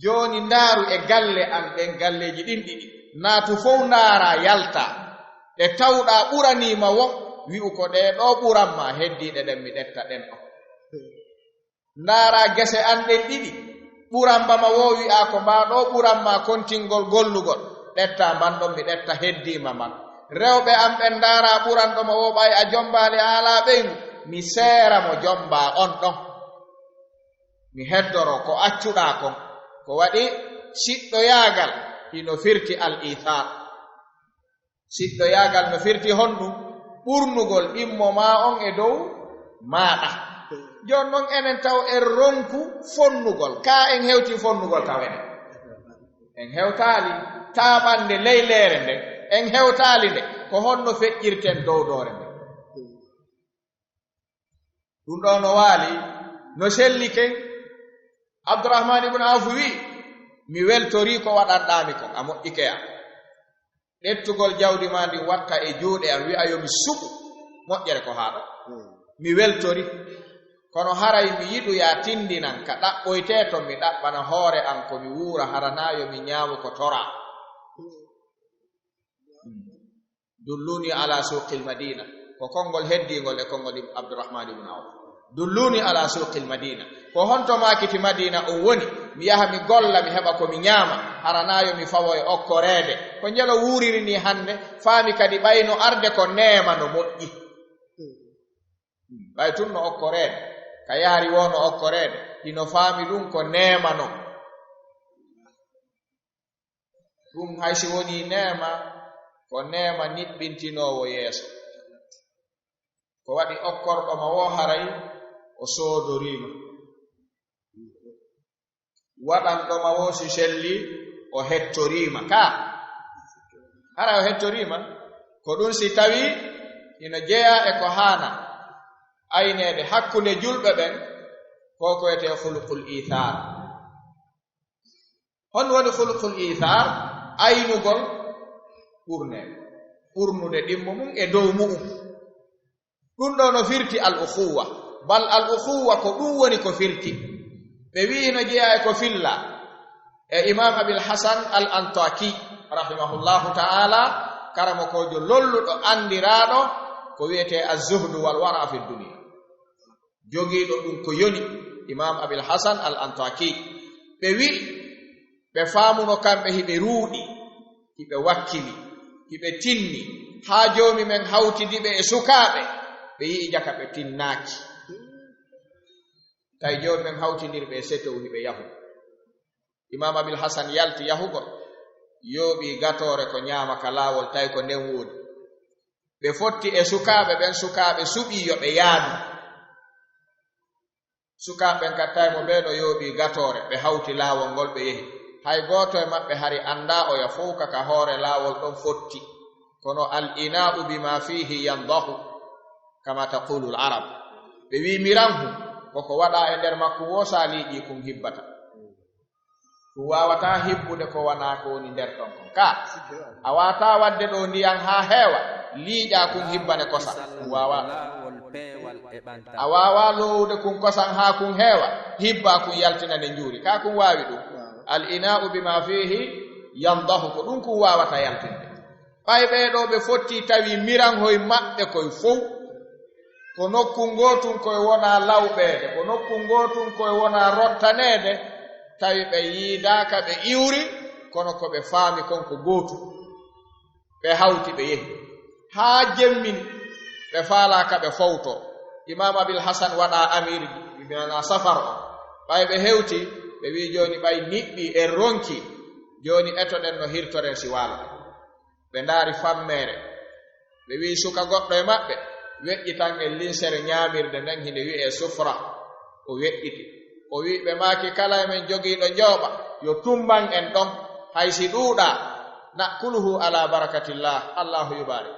Jooni ndaaru e galle an ɗen, galleeji ɗin ɗiɗi. Naatu fow ndaaraa, yaltaa. Ɗe tawɗaa ɓuranii ma woo, wi'u ko ɗee ɗoo ɓuran ma, heddiiɗe ɗen mi ƴetta ɗen ɗon. Ndaaraa gese an ɗen ɗiɗi, ɓuran ba ma woo, wi'aa ko mbaa ɗoo ɓuran ma kontingol gollugol, ƴettaa mban ɗon, mi ƴetta heddii ma mban. Rewɓe an ɓen ndaaraa ɓuranɗo ma woo, ɓay a jombaali, a alaa ɓeyngu, mi seera mo jombaa on ɗon. Mi heddoro ko accuɗaa kon. Ko waɗi siɗɗoyaagal hino firti al-ithar. Siɗɗoyaagal no firti honɗum? Ɓurnugol ɗimmo maa on e dow maaɗa. Jooni non enen taw en ronku fonnugol. Kaa en hewtii fonnugol taw enen? En hewtaali. Taaɓannde leyleere nden, en hewtaali nde. Ko honno feƴƴirten dowdoore nden? Ɗum ɗoo no waali, no selli ken. Abdurrahman ibn Awf wi, mi weltorii ko waɗanɗaami kon, a moƴƴike yam. Ƴettugol jawdi maa ndin watta e juuɗe am, wi'a yo mi suɓu, moƴƴere ko haa ɗoo. Mi weltori. Kono haray mi yiɗu yaa tindinan ka ɗaɓɓoytee ton, mi ɗaɓɓana hoore am ko mi wuura, hara naa yo mi ñaamu ko toraa. Dulluni ala suqil Madina. Ko konngol heddiingol e konngol Ibn Abdurrahman ibn Awf. Dulluni ala suqil Madina. Ko honto maakiti Madina on woni? Mi yaha mi golla, mi heɓa ko mi ñaama. Hara naa yo mi fawo e okkoreede. Ko njelo wuuriri nii hannde, faami kadi ɓay no arde ko neema no moƴƴi. Ɓay tun no okkoreede. Ka yaari woo no okkoreede. Hino faami ɗum ko neema non. Ɗum hay si wonii neema, ko neema niɓɓintinoowo yeeso. Ko waɗi okkorɗo ma woo haray o soodorii ma. Waɗanɗo ma woo si selli o hettorii ma. Kaa, haray o hettorii ma. Ko ɗum si tawii hino jeyaa e ko haana ayneede hakkunde julɓe ɓen, ko ko wiyetee khuluqul ithar. Honɗum woni khuluqul ithar? Aynugol ɓurneede. Ɓurnude ɗimmo mum e dow mu'um. Ɗum ɗoo no firti al ukhuwa. Bal al ukhuwa ko ɗum woni ko firti. Ɓe wi'i no jeyaa e ko filla e Imam Abil Hasan al Antaki, rahimahullahu ta'ala, karamokoojo lolluɗo anndiraaɗo ko wiyetee az-zuhdu wal wara fi dunya. Jogiiɗo ɗum ko yoni, Imam Abil Hasan al Antaki. Ɓe wi'i, ɓe faamuno kamɓe hiɓe ruuɗi, hiɓe wakkili, hiɓe tinni, haa joomi men hawtidi ɓe e sukaaɓe, ɓe yi'i jaka ɓe tinnaaki. Tawi joomi men hawtindiri ɓe e setew hiɓe yahu. Imam Abil Hasan yalti yahugol, yooɓi gatoore ko ñaama ka laawol, tawi ko nden woodi. Ɓe fotti e sukaaɓe ɓen, sukaaɓe suɓii yo ɓe yaadu. Sukaaɓe ɓen kattaay mo ɓee ɗo yooɓii gatoore, ɓe hawti laawol ngol, ɓe yehi. Hay gooto e maɓɓe hari anndaa oya fow ka ka hoore laawol ɗon fotti. Kono al ina'u bima fihi yandahu, kama taqulu al arab. Ɓe wi'i miranhu, koko waɗaa e nder makko woo, sa liiƴii kun hibbata. Ɗum waawataa hibbude ko wanaa ko woni nder ton kon. Ka, a waawataa waɗde ɗo ndiyan haa heewa, liiƴaa kun hibbane kosan. Ɗum waawaa. A waawaa loowude kun kosan haa kun heewa, hibbaa kun yaltinane njuuri. Ka kun waawi ɗum. Al ina'u bima fihi yandahu, ko ɗum kun waawata yaltinde. Ɓay ɓee ɗoo ɓe fottii tawi miranhoy maɓɓe koy fow, ko nokku ngootun koy wonaa lawɓeede, ko nokku ngootun koy wonaa rottaneede, tawi ɓe yiidaaka, ɓe iwri, kono ko ɓe faami kon ko gootu. Ɓe hawti, ɓe yehi. Haa jemmin, ɓe faalaa ka ɓe fowtoo. Imaam Abil Hasan waɗaa amiirji, ɓe mbiyanaa safar on. Ɓay ɓe hewti, ɓe wi'i, "Jooni ɓay niɓɓii, en ronkii. Jooni etoɗen no hirtoren si waalo." Ɓe ndaari fammeere. Ɓe wi'i suka goɗɗo e maɓɓe, "Weƴƴitan en linsere ñaamirde nden, hinde wi'ee sufra." O weƴƴiti. O wi'i ɓe, "Maaki kala e men jogiiɗo njooɓa, yo tumban en ɗon, hay si ɗuuɗaa, na'kuluhu ala barakatillah, Allahu yubarik."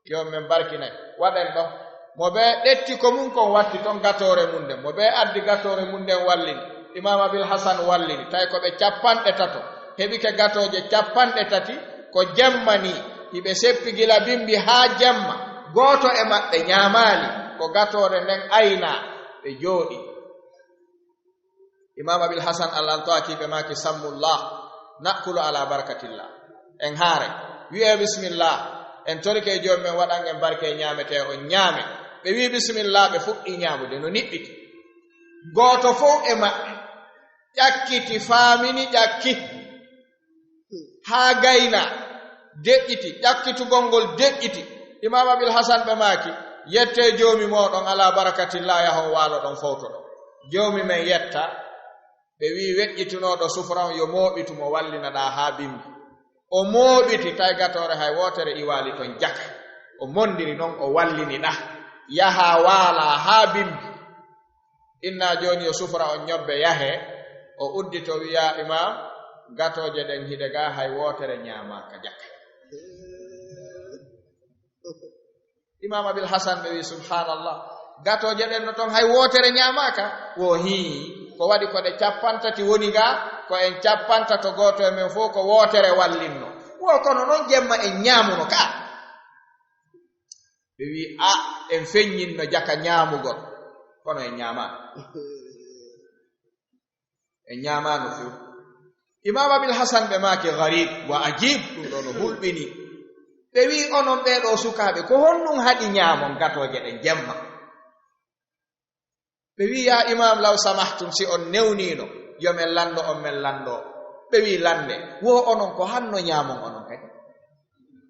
Yo men barkinay, waɗen ɗon. Mo ɓe ɗetti ko mun kon watti ton gatoore mun nden. Mo ɓe addi gatoore mun nden wallini. Imaam Abil Hasan wallini. Tawi ko ɓe cappanɗe tato. Heɓike gatooje cappanɗe tati ko jemma nii. Hiɓe seppi gila bimbi haa jemma. Gooto e maɓɓe ñaamaali. Ko gatoore nden aynaa. Ɓe jooɗi. Imaam Abil Hasan Al Antaki ɓe maaki, "Sammullah, na'kulu ala barakatillah." En haare, wi'ee bismillah, en torike e Joomi men waɗan en barke e ñaametee on ñaame. Ɓe wi'i bismillah, ɓe fuɗɗii ñaamude no niɓɓiti. Gooto fow e maɓɓe ƴakkiti, faamini, ƴakki. Haa gayna, deƴƴiti, ƴakkitugol ngol deƴƴiti. Imaam Abil Hasan ɓe maaki, "Yettee Joomi mooɗon, ala barakatillah, yahon waaloɗon fowtoɗon." Joomi men yetta, ɓe wi'i weƴƴitunooɗo sufra on yo mooɓitu mo wallina ɗaa haa bimbi. O mooɓiti, tawi gatoore hay wootere iwaali ton jaka. O mondiri non, o wallini ɗaa. Yahaa waalaa haa bimbi. Inna jooni yo sufra on ñobbe yahee, o uddito wi'a, "Imaam, gatooje ɗen hiɗe gaa hay wootere ñaamaaka jaka." Imaam Abil Hasan ɓe wi'i, "Subhaanallah, gatooje ɗen no ton hay wootere ñaamaaka?" Wo hii, ko waɗi ko ɗe cappanɗe tati woni gaa, ko en cappanɗe tato gooto e men fow ko wootere wallinno. Wo kono non jemma en ñaamuno ka. Ɓe wi'i, "A, en feññinno jaka ñaamugol, kono en ñaamaano." En ñaamaano few. Imaam Abil Hasan ɓe maaki, "Gharib wa ajib, ɗum ɗo no hulɓini." Ɓe wi'i, "Onon ɓee ɗoo sukaaɓe, ko honɗum haɗi ñaamon gatooje ɗen jemma?" Ɓe wi'i, "Yaa Imaam, law samahtum, si on newniino, yo men lanndo on, men lanndoo." Ɓe wi'i, "Lannde, wo onon ko hanno ñaamon onon kadi?"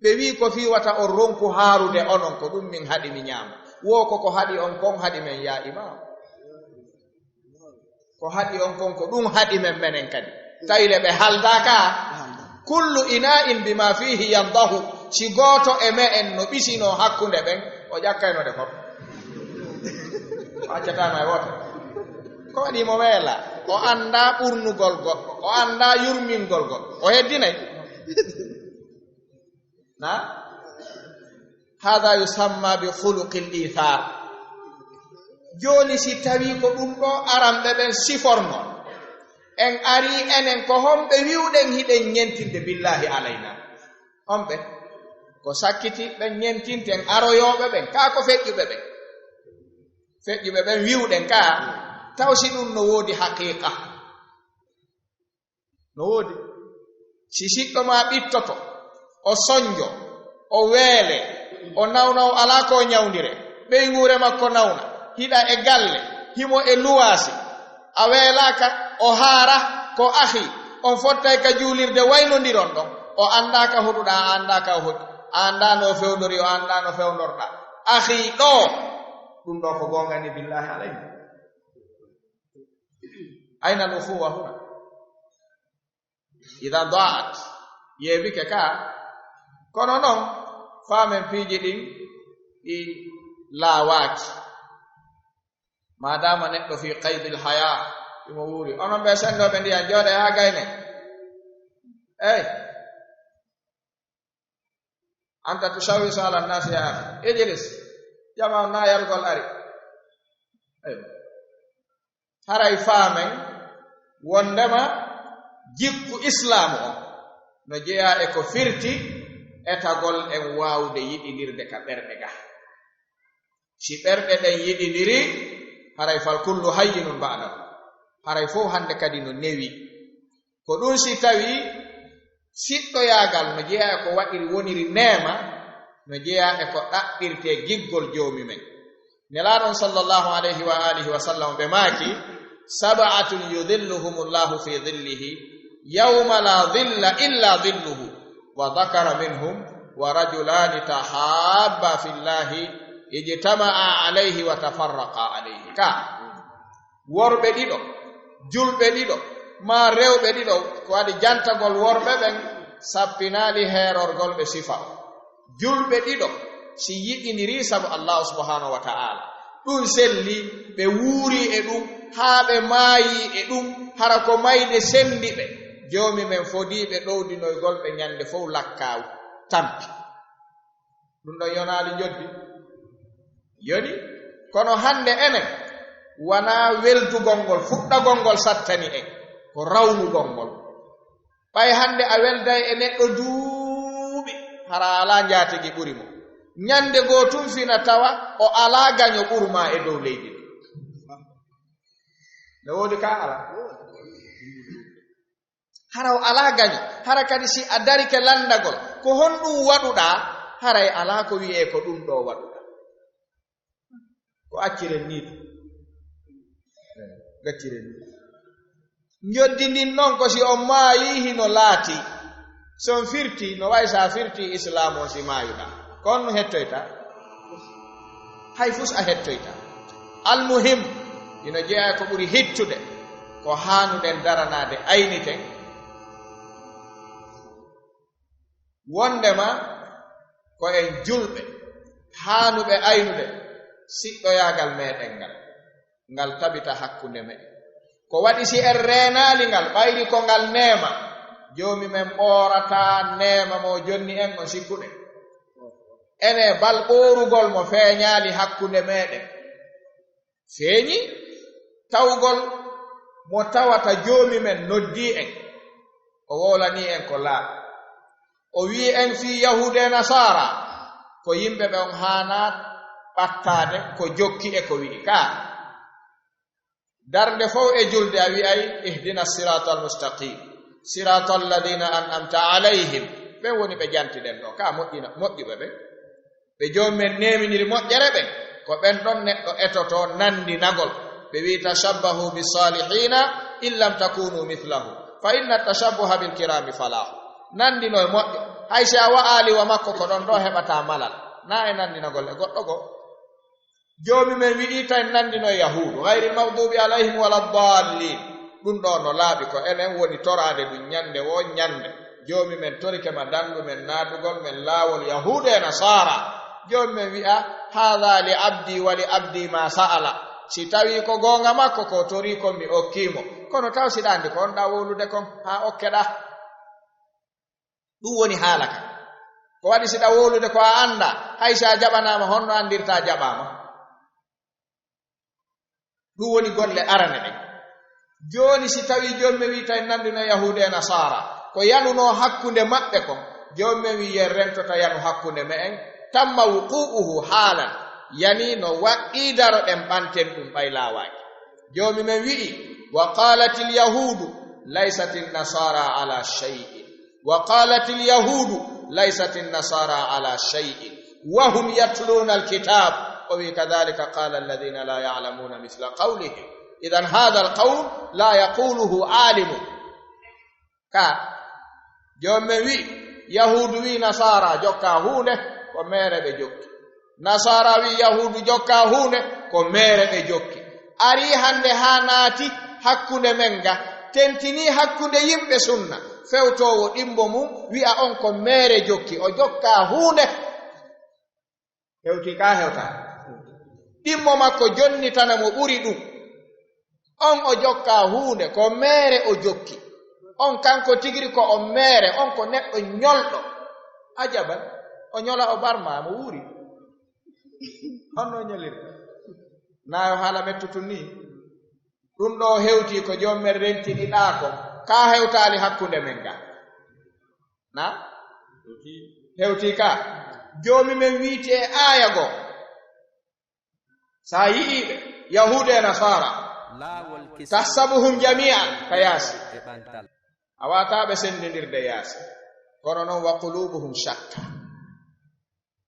Ɓe wi'i, "Ko fii wata on ronku haarude onon, ko ɗum min haɗi mi ñaama. Wo ko ko haɗi on kon haɗi men, yaa Imaam. Ko haɗi on kon, ko ɗum haɗi men menen kadi." Tawi le ɓe haldaaka. "Kullu ina'in bima fihi yandahu." Si gooto e me'en no ɓisinoo hakkunde ɓen, o ƴakkayno ɗe fof. O accataano e woote. Ko waɗi mo weela? O anndaa ɓurnugol goɗɗo, o anndaa yurmingol goɗɗo. O heddinay. Na? Hada yusamma bi khuluqil ithar. Jooni si tawi ko ɗum ɗo aranɓe ɓen siforno, en ari enen ko homɓe wi'uɗen hiɗen ñentinde billahi alayna? Homɓe? Ko sakkitiiɓe ɓen ñentinten, aroyooɓe ɓen, kaa ko feƴƴuɓe ɓen? Feƴƴuɓe ɓen wi'uɗen kaa, taw si ɗum no woodi haqiiqa? No woodi. Si siɗɗo maa ɓittoto, o sonjo, o weele, o nawna, o alaa ko o ñawndire, ɓeynguure makko nawna, hiɗa e galle, himo e luwaasi, a weelaaka, o haara, ko ahi, on fottay ka juulirde waynondiron ɗon, o anndaaka hoɗuɗaa, a anndaaka o hoɗi, a anndaa no o fewndori, o anndaa no fewndorɗaa. Ahi ɗoo, ɗum ɗoo ko goonga ni, billahi alayhi. Ayna al ukhuwa huna? Idan da'at, yeebike ka. Kono non, faamen piiji ɗin ɗi laawaaki. Maadaama neɗɗo fi qaydil haya, imo wuuri. Onon ɓe senndooɓe ndiyan, jooɗe haa gayne. Ey. Anta tushawisu ala nnasi ya akhi. Ijlis. Jama on na yarugol ari. Eywa. Haray faamen wondema Jikku Islaamu on no jeyaa e ko firti etagol en waawde yiɗindirde ka ɓerɗe ga. Si ɓerɗe ɗen yiɗindiri, haray fal kullu hayyinun ba'dahu. Haray fow hannde kadi no newi. Ko ɗun si tawii siɗɗoyaagal no jeyaa e ko waɗiri woniri neema, no jeyaa e ko ɗaɓɓirtee giggol Joomi men. Nelaaɗo on sallallahu alayhi wa alihi wa sallam ɓe maaki, "Sab'atun yudhilluhumullahu fi dhillihi yawma la dhilla illa dhilluhu, wa dhakara minhum, wa rajulani tahabba fillahi ijtama'a alayhi wa tafarraqa alayhi." Ka worɓe ɗiɗo, julɓe ɗiɗo, maa rewɓe ɗiɗo, ko waɗi jantagol worɓe ɓen sappinaali heerorgol ɓe sifa. Julɓe ɗiɗo, si yiɗindirii sabu Allaahu subhaanahu wa ta'aala, ɗun selli, ɓe wuuri e ɗun, haa ɓe maayi e ɗun, hara ko mayde sendi ɓe. Joomi men fodii ɓe ɗowdinoygol ɓe ñande fow lakkaawu, tampi. Ɗun ɗon yonaali njoddi? Yoni. Kono hannde enen, wanaa weldugol ngol, fuɗɗagol ngol sattani en, ko rawnugol ngol. Ɓay hannde a welday e neɗɗo duuɓi, hara a alaa njaatigi ɓuri mo. Ñande goo tun fina tawa o alaa gaño ɓuru maa e dow leydi ndi. No woodi ka alaa? Hara o alaa gaño. Hara kadi si a darike lanndagol, ko honɗun waɗuɗaa? Haray alaa ko wi'ee ko ɗun ɗoo waɗuɗaa. Ko acciren nii tun. Eh, gacciren nii. Njoddi ndin non ko si on maayii hino laatii. Si on firtii, no wa'i si a firtii Islaamu on si maayuɗaa. Ko on hettoyta? Hay fus a hettoyta. Almuhim, hino jeyaa ko ɓuri hittude, ko haanuɗen daranaade ayniten. Wondema ko en julɓe, haanuɓe aynude siɗɗoyaagal meɗen ngal, ngal tabita hakkunde meɗen. Ko waɗi si en reenaali ngal, ɓayri ko ngal neema, Joomi men ɓoorataa neema mo jonni en on sikkuɗen. Enee, bal ɓoorugol mo feeñaali hakkunde meɗen? Feeñi tawgol mo tawata Joomi men noddii en, o wowlanii en ko laaɓi. O wi'i en fii Yahuudu e Nasaara, ko yimɓe ɓe on haanaa ɓattaade ko jokki e ko wi'i kaa. Darnde fow e julde a wi'ay, "Ihdina siraatal mustaqim, siraatal ladina an'amta alayhim." Ɓen woni ɓe jantiɗen ɗoo, kaa moƴƴina, moƴƴuɓe ɓen. Ɓe Joomi men neeminiri moƴƴere ɓen, ko ɓen ɗon neɗɗo etotoo nanndinagol. Ɓe wi'i, "Tashabbahu bis-salihina in lam takunu mithlahum, fa inna tashabbuha bil kirami falahu." Nanndino e moƴƴo, hay si a wa'aali wa makko ko ɗon ɗoo heɓataa malal. Naa e nanndinagol e goɗɗo goo. Joomi men wi'i, "Tawi nanndino e Yahuudu, ghayril maghdubi alayhim wala ddallin." Ɗun ɗoo no laaɓi ko enen woni toraade ɗun ñande woo ñande. Joomi men torike ma danndu men naatugol men laawol Yahuudu e Nasaara. Joomi men wi'a, "Haadha li abdi wa li abdi ma sa'ala." Si tawii ko goonga makko ko torii kon mi okkii mo. Kono taw si ɗa anndi ko on ɗa wowlude kon haa okkeɗaa. Ɗun woni haala ka. Ko waɗi si ɗa wowlude ko a anndaa, hay si a jaɓanaama, honno anndirtaa jaɓaama? Ɗun woni golle arane ɗen. Jooni si tawii Joomi men wi'i, "Tawi nanndino Yahuudu e Nasaara, ko yanunoo hakkunde maɓɓe kon," Joomi men wi'i, "Yen rentota yanu hakkunde me'en, tamma wuqu'uhu haalan, yani no waɗɗii daroɗen ɓanten ɗun ɓay laawaaki." Joomi men wi'i, "Wa qalatil yahuudu laysatin nasaara ala shay'in." Wa qalatil yahuudu laysatin nasaara ala shay'in wa hum yatluna alkitab. O wi'i, "Kadhalika qala alladhina la ya'lamuna mithla qawlihim. Idhan hadha alqawl la yaquluhu alimun." Ka Joomi men wi'i, Yahuudu wi'i Nasaara jokkaa huunde, ko meere ɓe jokki. Nasaara wi'i Yahuudu jokkaa huunde, ko meere ɓe jokki. Arii hannde haa naati hakkunde men ga, tentinii hakkunde yimɓe sunna, fewtoowo ɗimmo mun wi'a on ko meere jokki, o jokkaa huunde. Hewtii ka hewtaa? Ɗimmo makko jonnitana mo ɓuri ɗun. On o jokkaa huunde, ko meere o jokki. On kanko tigiri ko on meere, on ko neɗɗo ñolɗo. Ajaban, o ñola o barma, mo wuuri. Honno o ñolirta? Naa yo haala mettutun nii? Ɗun ɗoo hewtii ko Joomi men rentini ɗaa kon. Ka hewtaali hakkunde men ga. Na? Hewti ka. Joomi men wiiti e aaya go. Sa yi'i ɓe, Yahuudu e Nasaara. Laawol kisal. Tahsabuhum jami'an, ka yaasi. E ɓantal. A waataa ɓe senndindirde yaasi. Kono non, wa qulubuhum shatta.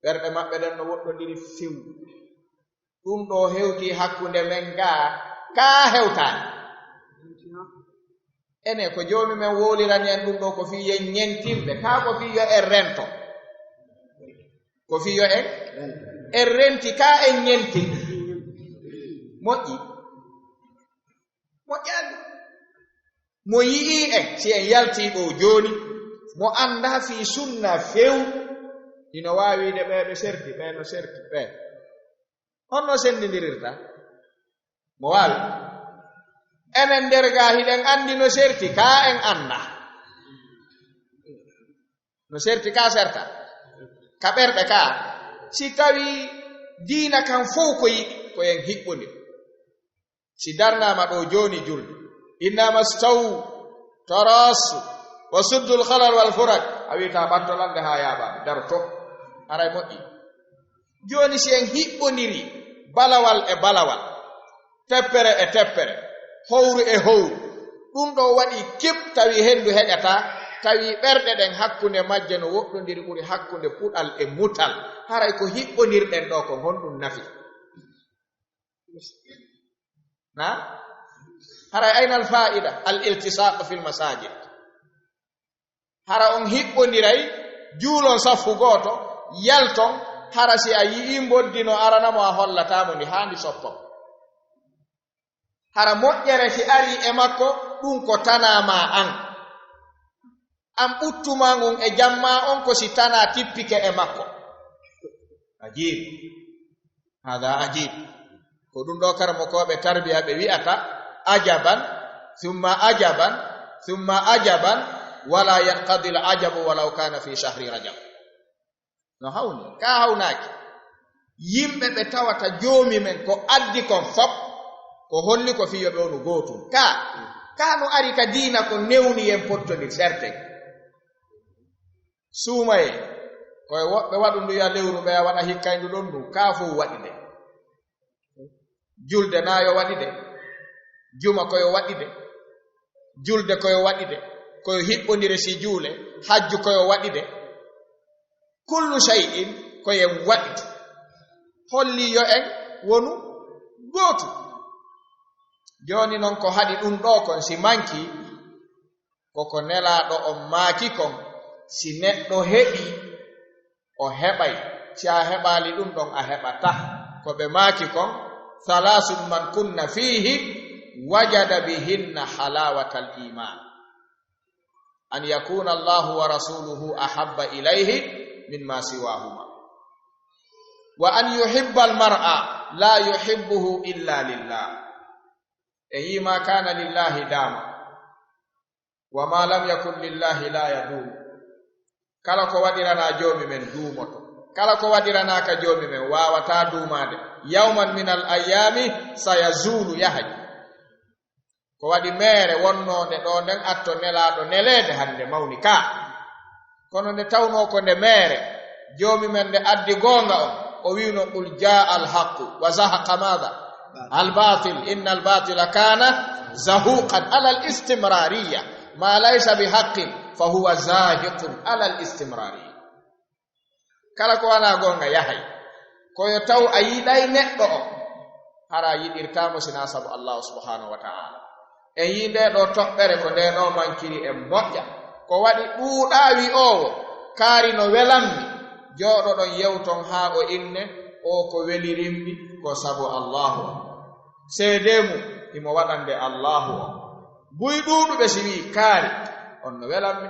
Ɓerɗe maɓɓe ɗen no woɗɗondiri few. Ɗum ɗo hewti hakkunde men ga, ka hewtaani. Ene ko Joomi men wowlirani en ɗum ɗo, ko fii yo en ñentin ɓe, ka ko fii yo en rento. Ko fii yo en, en renti, ka en ñenti. Moƴƴi. Moƴƴaani. Mo yi'i en, si en yalti ɗo jooni, mo annda fii sunna few, hino waawi wiide ɓe ɓe serti, ɓe no serti, ɓe. Honno senndindirirta? Mo waawi. Enen nder ga hiɗen anndi no serti, ka en annda. No serti ka serta. Ka ɓerɗe ka. Si tawi diina kan fow ko yiɗi, ko en hiɓɓondir. Si darnaama ɗo jooni julde. Innama stawu, tarasu, wa suddul khalal wal furaj. A wiita ɓattolande haa yaaɓaade. Daroto. Haray moƴƴi. Jooni si en hiɓɓondiri balawal e balawal, teppere e teppere, howru e howru, ɗum ɗo waɗi kip, tawi henndu heƴataa, tawi ɓerɗe ɗen hakkunde majje no woɗɗondiri ɓuri hakkunde puɗal e mutal. Haray ko hiɓɓondirɗen ɗo kon, honɗum nafi? Na? Haray aynal faa'ida? Al iltisaq fil masajid. Hara on hiɓɓondiray, juulon saffu gooto, yalton, hara si a yi'ii mboddi no arana mo, a hollataa mo ndi haa ndi soppa. Hara moƴƴere si arii e makko, ɗum ko tanaa maa an. An ɓuttu maa ngun e jam maa on ko si tanaa tippike e makko. Ajiib. Hada ajib. Ko ɗum ɗo karamokooɓe tarbiya ɓe wi'ata, ajaban, thumma ajaban, thumma ajaban, wala yanqadi al ajabu walaw kana fi shahri rajab. No hawni, ka hawnaaki. Yimɓe ɓe tawata Joomi men ko addi kon fop, ko holli ko fii yo ɓe wonu gootum. Ka, ka no ari ka diina ko newni en pottondir serten. Suumayee, ko e woɓɓe waɗu ndu ya lewru ɓe a waɗa hikkayndu ɗon ndu, ka fow waɗi de. Julde na yo waɗi de. Juma ko yo waɗi de. Julde ko yo waɗi de. Ko yo hiɓɓondire si juule. Hajju ko yo waɗi de. Kullu shay'in ko en waɗi. Holli yo en wonu gootu. Jooni non ko haɗi ɗum ɗo kon si manki, ko ko Nelaaɗo on maaki kon, si neɗɗo heɓi, o heɓay. Si a heɓaali ɗum ɗon, a heɓataa. Ko ɓe maaki kon, thalathu man kunna fihi wajada bihinna halawatal iman. An yakuna Allahu wa rasuluhu ahabba ilayhi mimma siwahuma. Wa an yuhibba al mar'a la yuhibbuhu illa lillah. E yii ma kana lillahi dama. Wa ma lam yakun lillahi la yadum. Kala ko waɗiranaa Joomi men duumoto. Kala ko waɗiranaaka Joomi men waawataa duumaade. Yawman min al ayyami sayazulu, yahay. Ko waɗi meere wonnoonde ɗo nden atto nelaaɗo neleede hannde mawni ka. Kono nde tawnoo ko nde meere, Joomi men nde addi goonga on, o wi'uno, "Qul jaa al haqqu wa zahaqa maada? Al batil, inna al batila kana zahuqan." Ala al istimrariya. Ma laysa bi haqqin fa huwa zahiqun ala al istimrariya. Kala ko wanaa goonga yahay. Ko yo taw a yiɗay neɗɗo o, hara a yiɗirtaa mo sinaa sabu Allahu subhanahu wa ta'ala. En yii ndee ɗoo toɓɓere ko ndee ɗoo mankiri en moƴƴa. Ko waɗi ɗuuɗaa wi'oowo, kaari no welammi, jooɗoɗon yewton haa o inne, oo ko welirimmi ko sabu Allahu on. Seedee mum, himo waɗande Allahu on. Buy ɗuuɗuɓe si wi'i kaari, on no welammi.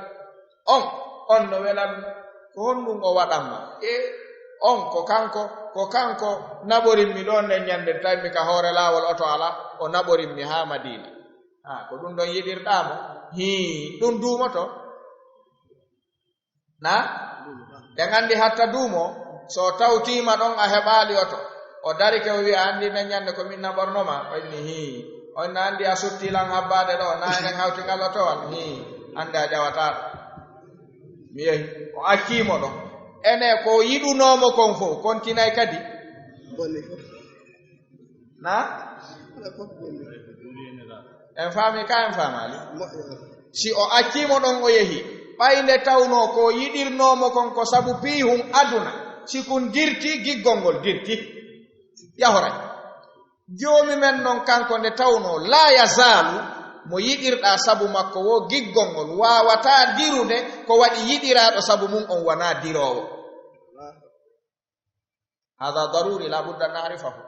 On, on no welammi. Ko honɗum o waɗamma? E on, ko kanko, ko kanko naɓorimmi ɗoo nden ñande tawi mi ka hoore laawol oto alaa, o naɓorimmi haa Madiina. Ah, ko ɗum ɗon yiɗirɗaa mo? Hii, ɗum duumoto. Na? Ɗen anndi hatta duumo, so tawtiima ɗon a heɓaali oto. O darike o wi'a, "Anndi nden ñande ko min naɓorno ma?" O inni, "Hii." On na anndi a sutti lan habbaade ɗo, na enen hawti ngal otowal. Ni, annde a ƴawataa. Mi yehi, o accii mo ɗo. Ene ko yiɗunoo mo kon fof, kontinay kadi. Bonni fof. Na? Ala fof bonni. En faami ka en faamaali? Moƴƴo. Si o accii mo ɗon o yehi, ɓay nde tawnoo ko yiɗirnoo mo kon ko sabu piihun aduna, si kun dirti, giggol ngol dirti. Yahoray. Joomi men non kanko nde tawnoo laa yazaalu mo yiɗirɗaa sabu makko woo giggol ngol waawataa dirude ko waɗi yiɗiraaɗo sabu mun on wanaa diroowo. Hada daruri la budda an na'rifahu.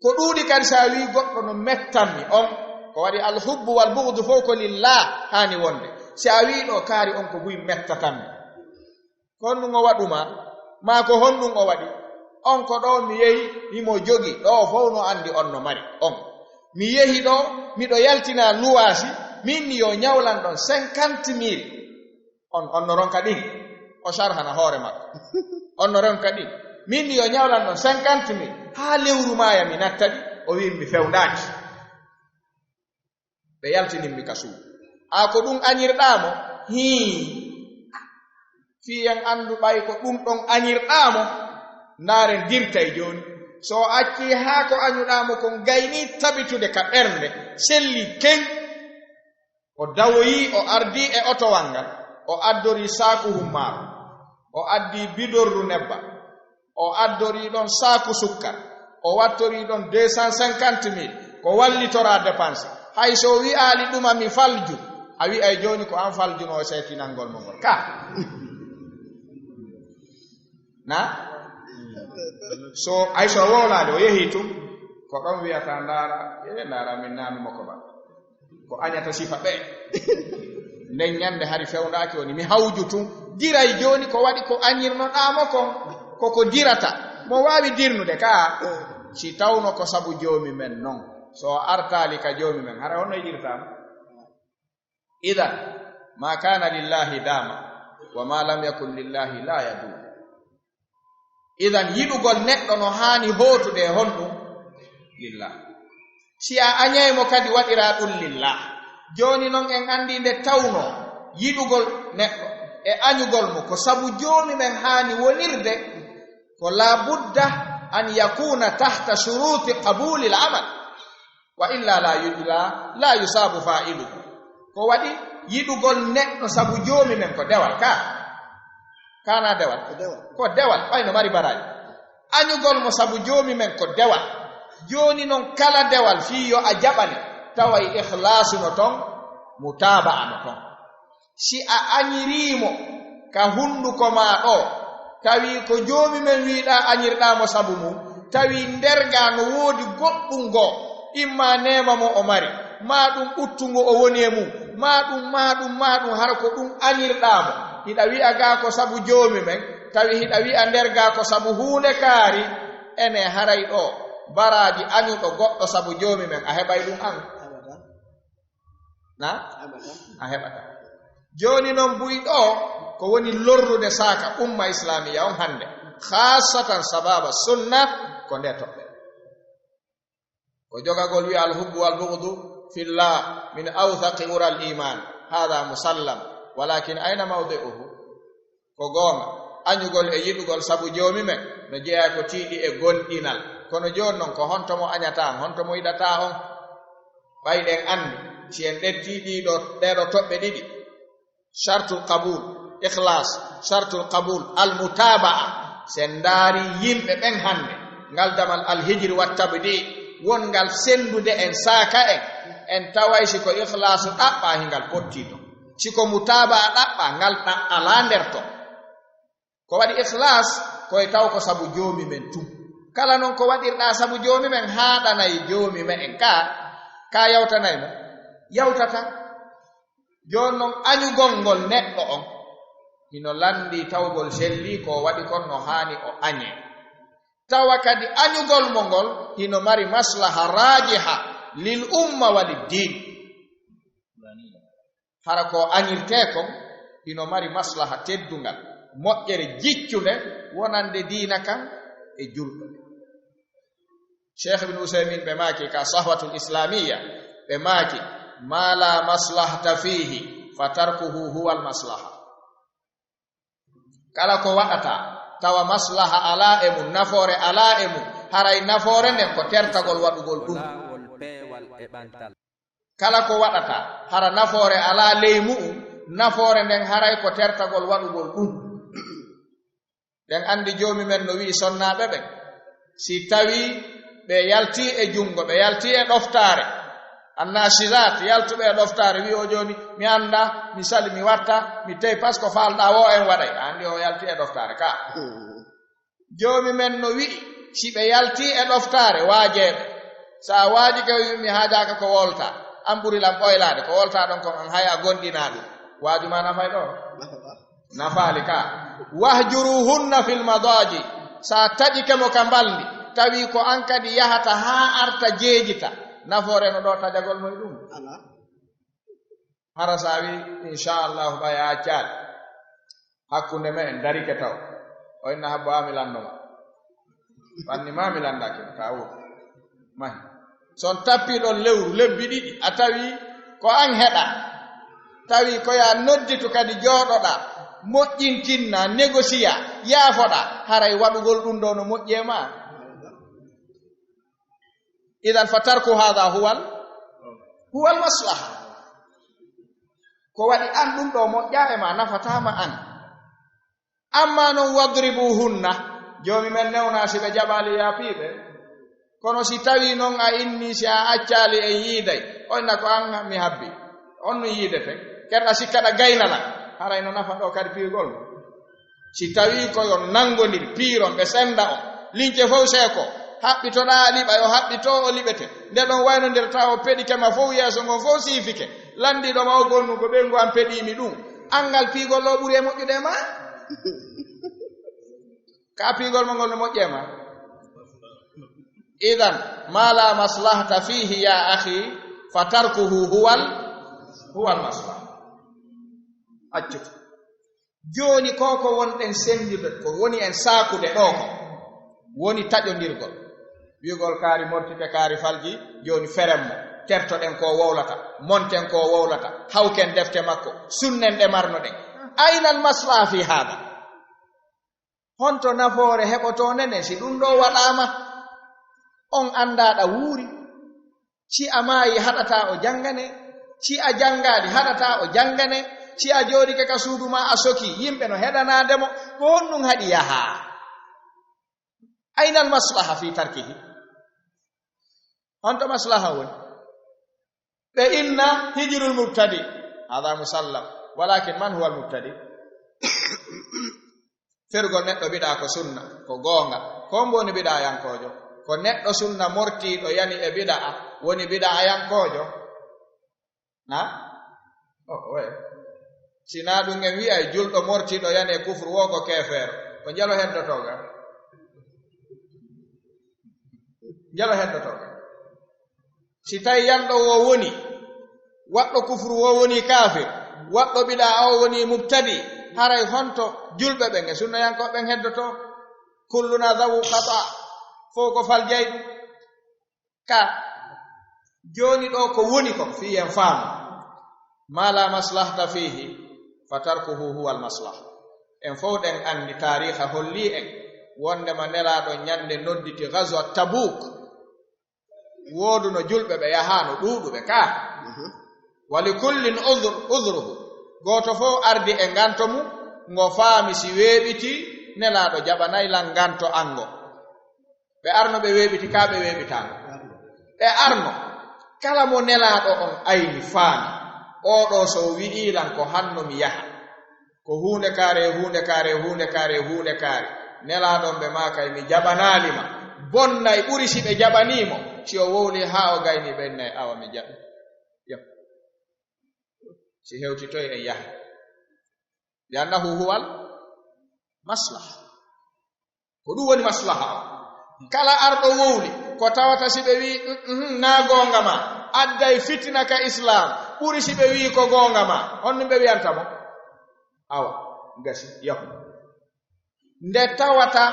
Ko ɗuuɗi kadi so a wii goɗɗo no mettanmi on, ko waɗi alhubbu wal bughdu fof ko lillah haani wonde. Si a wii ɗo kaari on ko buy mettatanmi. Ko honɗum o waɗu ma? Maa ko honɗum o waɗi? On ko ɗo mi yehi, himo jogi, ɗo fow no anndi on no mari. On. Mi yehi ɗo, miɗo yaltina luwaasi, min yo ñawlan ɗon cinquante mille. On, on no ronka ɗin. O sharhana hoore makko. On no ronka ɗin. Min yo ñawlan ɗon cinquante mille. Haa lewru maaya mi natta ɗi, o wi'i mi fewndaaki. Ɓe yaltinimmi ka suudu. A ko ɗum añirɗaa mo? Hii. Fii en anndu ɓay ko ɗum ɗon añirɗaa mo, ndaaren dirtay jooni. So o accii haa ko añuɗaa mo kon gaynii tabitude ka ɓernde, sellii keŋ, o dawoyii, o ardii e otowal ngal, o addorii saaku hummaaru, o addii bidorru nebbam, o addorii ɗon saaku sukkar, o wattorii ɗon deux cent cinquante mille, ko wallitoraa dépense. Hay so o wi'aali ɗuma mi falju, a wi'ay jooni ko an faljunoo e seetinangol mo ngol. Ka? Na? So, ay so wowlaade, o yehii tun, ko ɗon wi'ata ndaara, e ndaara min naami mo ko ba. Ko añata sifa ɓe. Nden ñande hari fewndaaki woni mi hawju tun. Diray jooni ko waɗi ko añirnoɗaa mo kon. Koko dirata. Mo waawi dirnude ka. Si tawno ko sabu joomi men non. So o artaali ka joomi men, hara honno yiɗirtaa mo? Idan, ma kana lillahi dama, wa ma lam yakun lillahi la yadum. Idan, yiɗugol neɗɗo no haani hootude e honɗum? Lillah. Si a añay mo kadi, waɗiraa ɗum lillah. Jooni non, en anndi nde tawnoo yiɗugol neɗɗo e añugol mo ko sabu Joomi men haani wonirde, ko la budda an yakuna tahta shuruti qabulil amal. Wa illa la yu-, la, la yusabu fa'iluhu. Ko waɗi yiɗugol neɗɗo sabu Joomi men ko dewal ka? Kana dewal? Ko dewal. Ko dewal, ɓay no mari baraaji. Añugol mo sabu Joomi men ko dewal. Jooni non kala dewal fii yo a jaɓane, taway ikhlaasu no ton, mutaaba'a no ton. Si a añirii mo ka hunduko maa ɗo, tawi ko Joomi men wiiɗaa añirɗaa mo sabu mum, tawi nder gaa no woodi goɗɗum goo, imma neema mo o mari, maa ɗum ɓuttu ngo o woni e mum, maa ɗum, maa ɗum, maa ɗum, hara ko ɗum añirɗaa mo. Hiɗa wi'a gaa ko sabu Joomi men, tawi hiɗa wi'a nder gaa ko sabu huunde kaari, ene haray ɗo baraaji añuɗo goɗɗo sabu Joomi men, a heɓay ɗum an. Na? A heɓata. Jooni non buy ɗo, ko woni lorrude saaka umma islamiya on hannde, khassatan sababa sunna, ko nde toɓɓe. Ko jogagol wi'a alhubbu wal bughdu fillah min awthaqi ural iman. Hada musallam. Walakin ayna mawdi'uhu? Ko goonga, añugol e yiɗugol sabu Joomi men no jeyaa ko tiiɗi e gomɗinal. Kono jooni non, ko honto mo añata on, honto mo yiɗata on? Ɓay ɗen anndi, si en ƴettii ɗiɗo, ɗee ɗo toɓɓe ɗiɗi, shartul qabul, ikhlas, shartul qabul, al mutaba'a, si en ndaari yimɓe ɓen hannde, ngal damal al hijri wa tabdi, won ngal senndude en, saaka en, en taway si ko ikhlasu ɗaɓɓaa, hingal pottii ton. Si ko mutaba'a ɗaɓɓaa, ngal ɗaɓɓalaa nder ton. Ko waɗi ikhlas, ko e taw ko sabu Joomi men tun. Kala non ko waɗirɗaa sabu Joomi men, haaɗanay Joomi men ka, ka yawtanay mo? Yawtata. Jooni non, añugol ngol neɗɗo on, hino lanndii tawgol sellii ko o waɗi kon no haani o añee. Tawa kadi añugol mo ngol hino mari maslaha raajiha lil umma wa lid diin. Hara ko añirtee kon hino mari maslaha teddungal, moƴƴere jiccunde wonande diina kan e julɓe. Cheikh Ibn Usaymin ɓe maaki ka Sahwatul Islamiyya, ɓe maaki, "Ma la maslahata fihi, fa tarkuhu huwa al maslaha." Kala ko waɗata, tawa maslaha alaa e mum, nafoore alaa e mum, haray nafoore nden ko tertagol waɗugol ɗum. Kala ko waɗata, hara nafoore alaa ley mu'um, nafoore nden haray ko tertagol waɗugol ɗum. Ɗen anndi Joomi men no wi'i sonnaaɓe ɓen, si tawii ɓe yaltii e junngo, ɓe yaltii e ɗoftaare, annashizaat, yaltuɓe e ɗoftaare, wi'i o jooni, "Mi annda, mi sali, mi watta, mi tey, parce que faalɗaa wo en waɗay." A anndi o yaltii e ɗoftaare ka. Joomi men no wi'i, si ɓe yaltii e ɗoftaare, waajeeɓe. So a waajike, o wi'i, "Mi haajaaka ko wolta, an ɓuri lan ɓoylaade, ko wolta ɗon kon an hay a gondinaa ɗum." Waaju ma nafay ɗo? Nafaali ka. "Wahjuruhunna fil madaaji." So a taƴike mo ka mbalndi, tawi ko an kadi yahata haa arta jeejita, nafoore no ɗo taƴagol mo e ɗum? Alaa. Hara so a wi'i, "Inchallahu, ɓay a accaali. Hakkunde meɗen darike taw." O inna, "Habbo, a mi lanndo ma. Ɓanni ma mi lanndake ma, ka wuro. Mahi." So on tappii ɗon lewru, lebbi ɗiɗi, a tawi ko an heɗa. Tawi ko ya nodditu kadi jooɗoɗa, moƴƴintinna, negosiya, yaafoɗa. Haray waɗugol ɗum ɗo no moƴƴi e ma. Idan fa tarku hada huwal, huwal maslaha. Ko waɗi an ɗum ɗo moƴƴa e ma, nafataama an. Amma non, "Wadribuhunna." Joomi men newna si ɓe jaɓaali yaafiiɓe. Kono si tawi non a inni, si a accaali en yiiday, o inna, "Ko an mi habbi." On no yiidete. Keɗa sikkaɗa gaynana. Haray no nafa ɗo kadi piigol. Si tawi ko yo nanngondir, piiron, ɓe sennda on. Lince fof seeko. Haɓɓitoɗaa a liɓa, yo haɓɓito o liɓete. Nde ɗon waynondir tawa peɗike ma fof, yeeso ngon fof siifike. Lanndiiɗo ma o gonnu ko ɓeyngu an peɗii mi ɗum. Anngal piigol o ɓuri e moƴƴude e ma. Ka piigol mo ngol no moƴƴi e ma. Idan, ma la maslahata fihi ya akhi, fa tarkuhu huwal, huwal maslaha. Accude. Jooni ko ko wonɗen senndude, ko woni en saakude ɗo ko woni taƴondirgol. Wi'ugol kaari mortike, kaari falji, jooni feren mo. Tertoɗen ko wowlata, monten ko wowlata, hawken defte makko, sunnen ɗe marnoɗen. Aynal maslaha fi hada? Honto nafoore heɓotoonde nden si ɗum ɗo waɗaama? On anndaa ɗa wuuri. Si a maayi, haɗataa o janngane. Si a janngaali, haɗataa o janngane. Si a jooɗike ka suudu maa, a sokii, yimɓe no heɗanaade mo. Ko honɗum haɗi yahaa? Aynal maslaha fi tarkihi? Honto maslaha woni? Ɓe inna hijrul mubtadi. Hada musallam. Walakin man huwa al mubtadi? Ferugol neɗɗo bidaa ko sunna, ko goonga. Ko mbo woni bidaayankoojo? Ko neɗɗo sunna mortiiɗo yani e bidaa woni bidaayankoojo. Na? O, oye. Sinaa ɗum en wi'ay julɗo mortiiɗo yani e kufru wo ko keefeero. Ko njalo heddotoo ga? Njalo heddotoo ga? Si tawi yanɗo o woni waɗɗo kufru, o woni kaafir, waɗɗo bidaa o woni mubtadi, haray honto julɓe ɓen e sunnayankooɓe ɓen heddoto? Kulluna zawu khata, fof ko faljayɗo. Ka jooni ɗo ko woni ko fii en faamu, ma la maslahata fihi, fa tarkuhu huwa al maslaha. En fof ɗen anndi, taariikha holli en wondema Nelaaɗo ñande nodditi ghazwa Tabuk, wooduno julɓe ɓe yahaano ɗuuɗuɓe ka. Mhm. Wa li kullin udhr-, udhruhu. Gooto fof ardi e nganto mum, ngo faami si weeɓiti, Nelaaɗo jaɓanay lan nganto ango. Ɓe arno ɓe weeɓiti ka ɓe weeɓitaano. Ɓe arno. Kala mo Nelaaɗo on ayni faami, oo ɗoo so o wi'ii lan ko hanno mi yaha. Ko huunde kaare, huunde kaare, huunde kaare, huunde kaare. Nelaaɗo on ɓe maakay, "Mi jaɓanaali ma." Bonnay ɓuri si ɓe jaɓanii mo. Si o wowli haa o gayni ɓe, innay, "Awa mi jaɓi." Yep. Si hewtitoy en yaha. Li annahu huwal maslaha. Ko ɗum woni maslaha o. Kala arɗo wowli, ko tawata si ɓe wii, "Mm, mm, na goonga ma," adday fitina ka Islam, ɓuri si ɓe wii ko goonga ma. On ɗum ɓe wiyanta mo? Awa, gasi, yahu. Nde tawata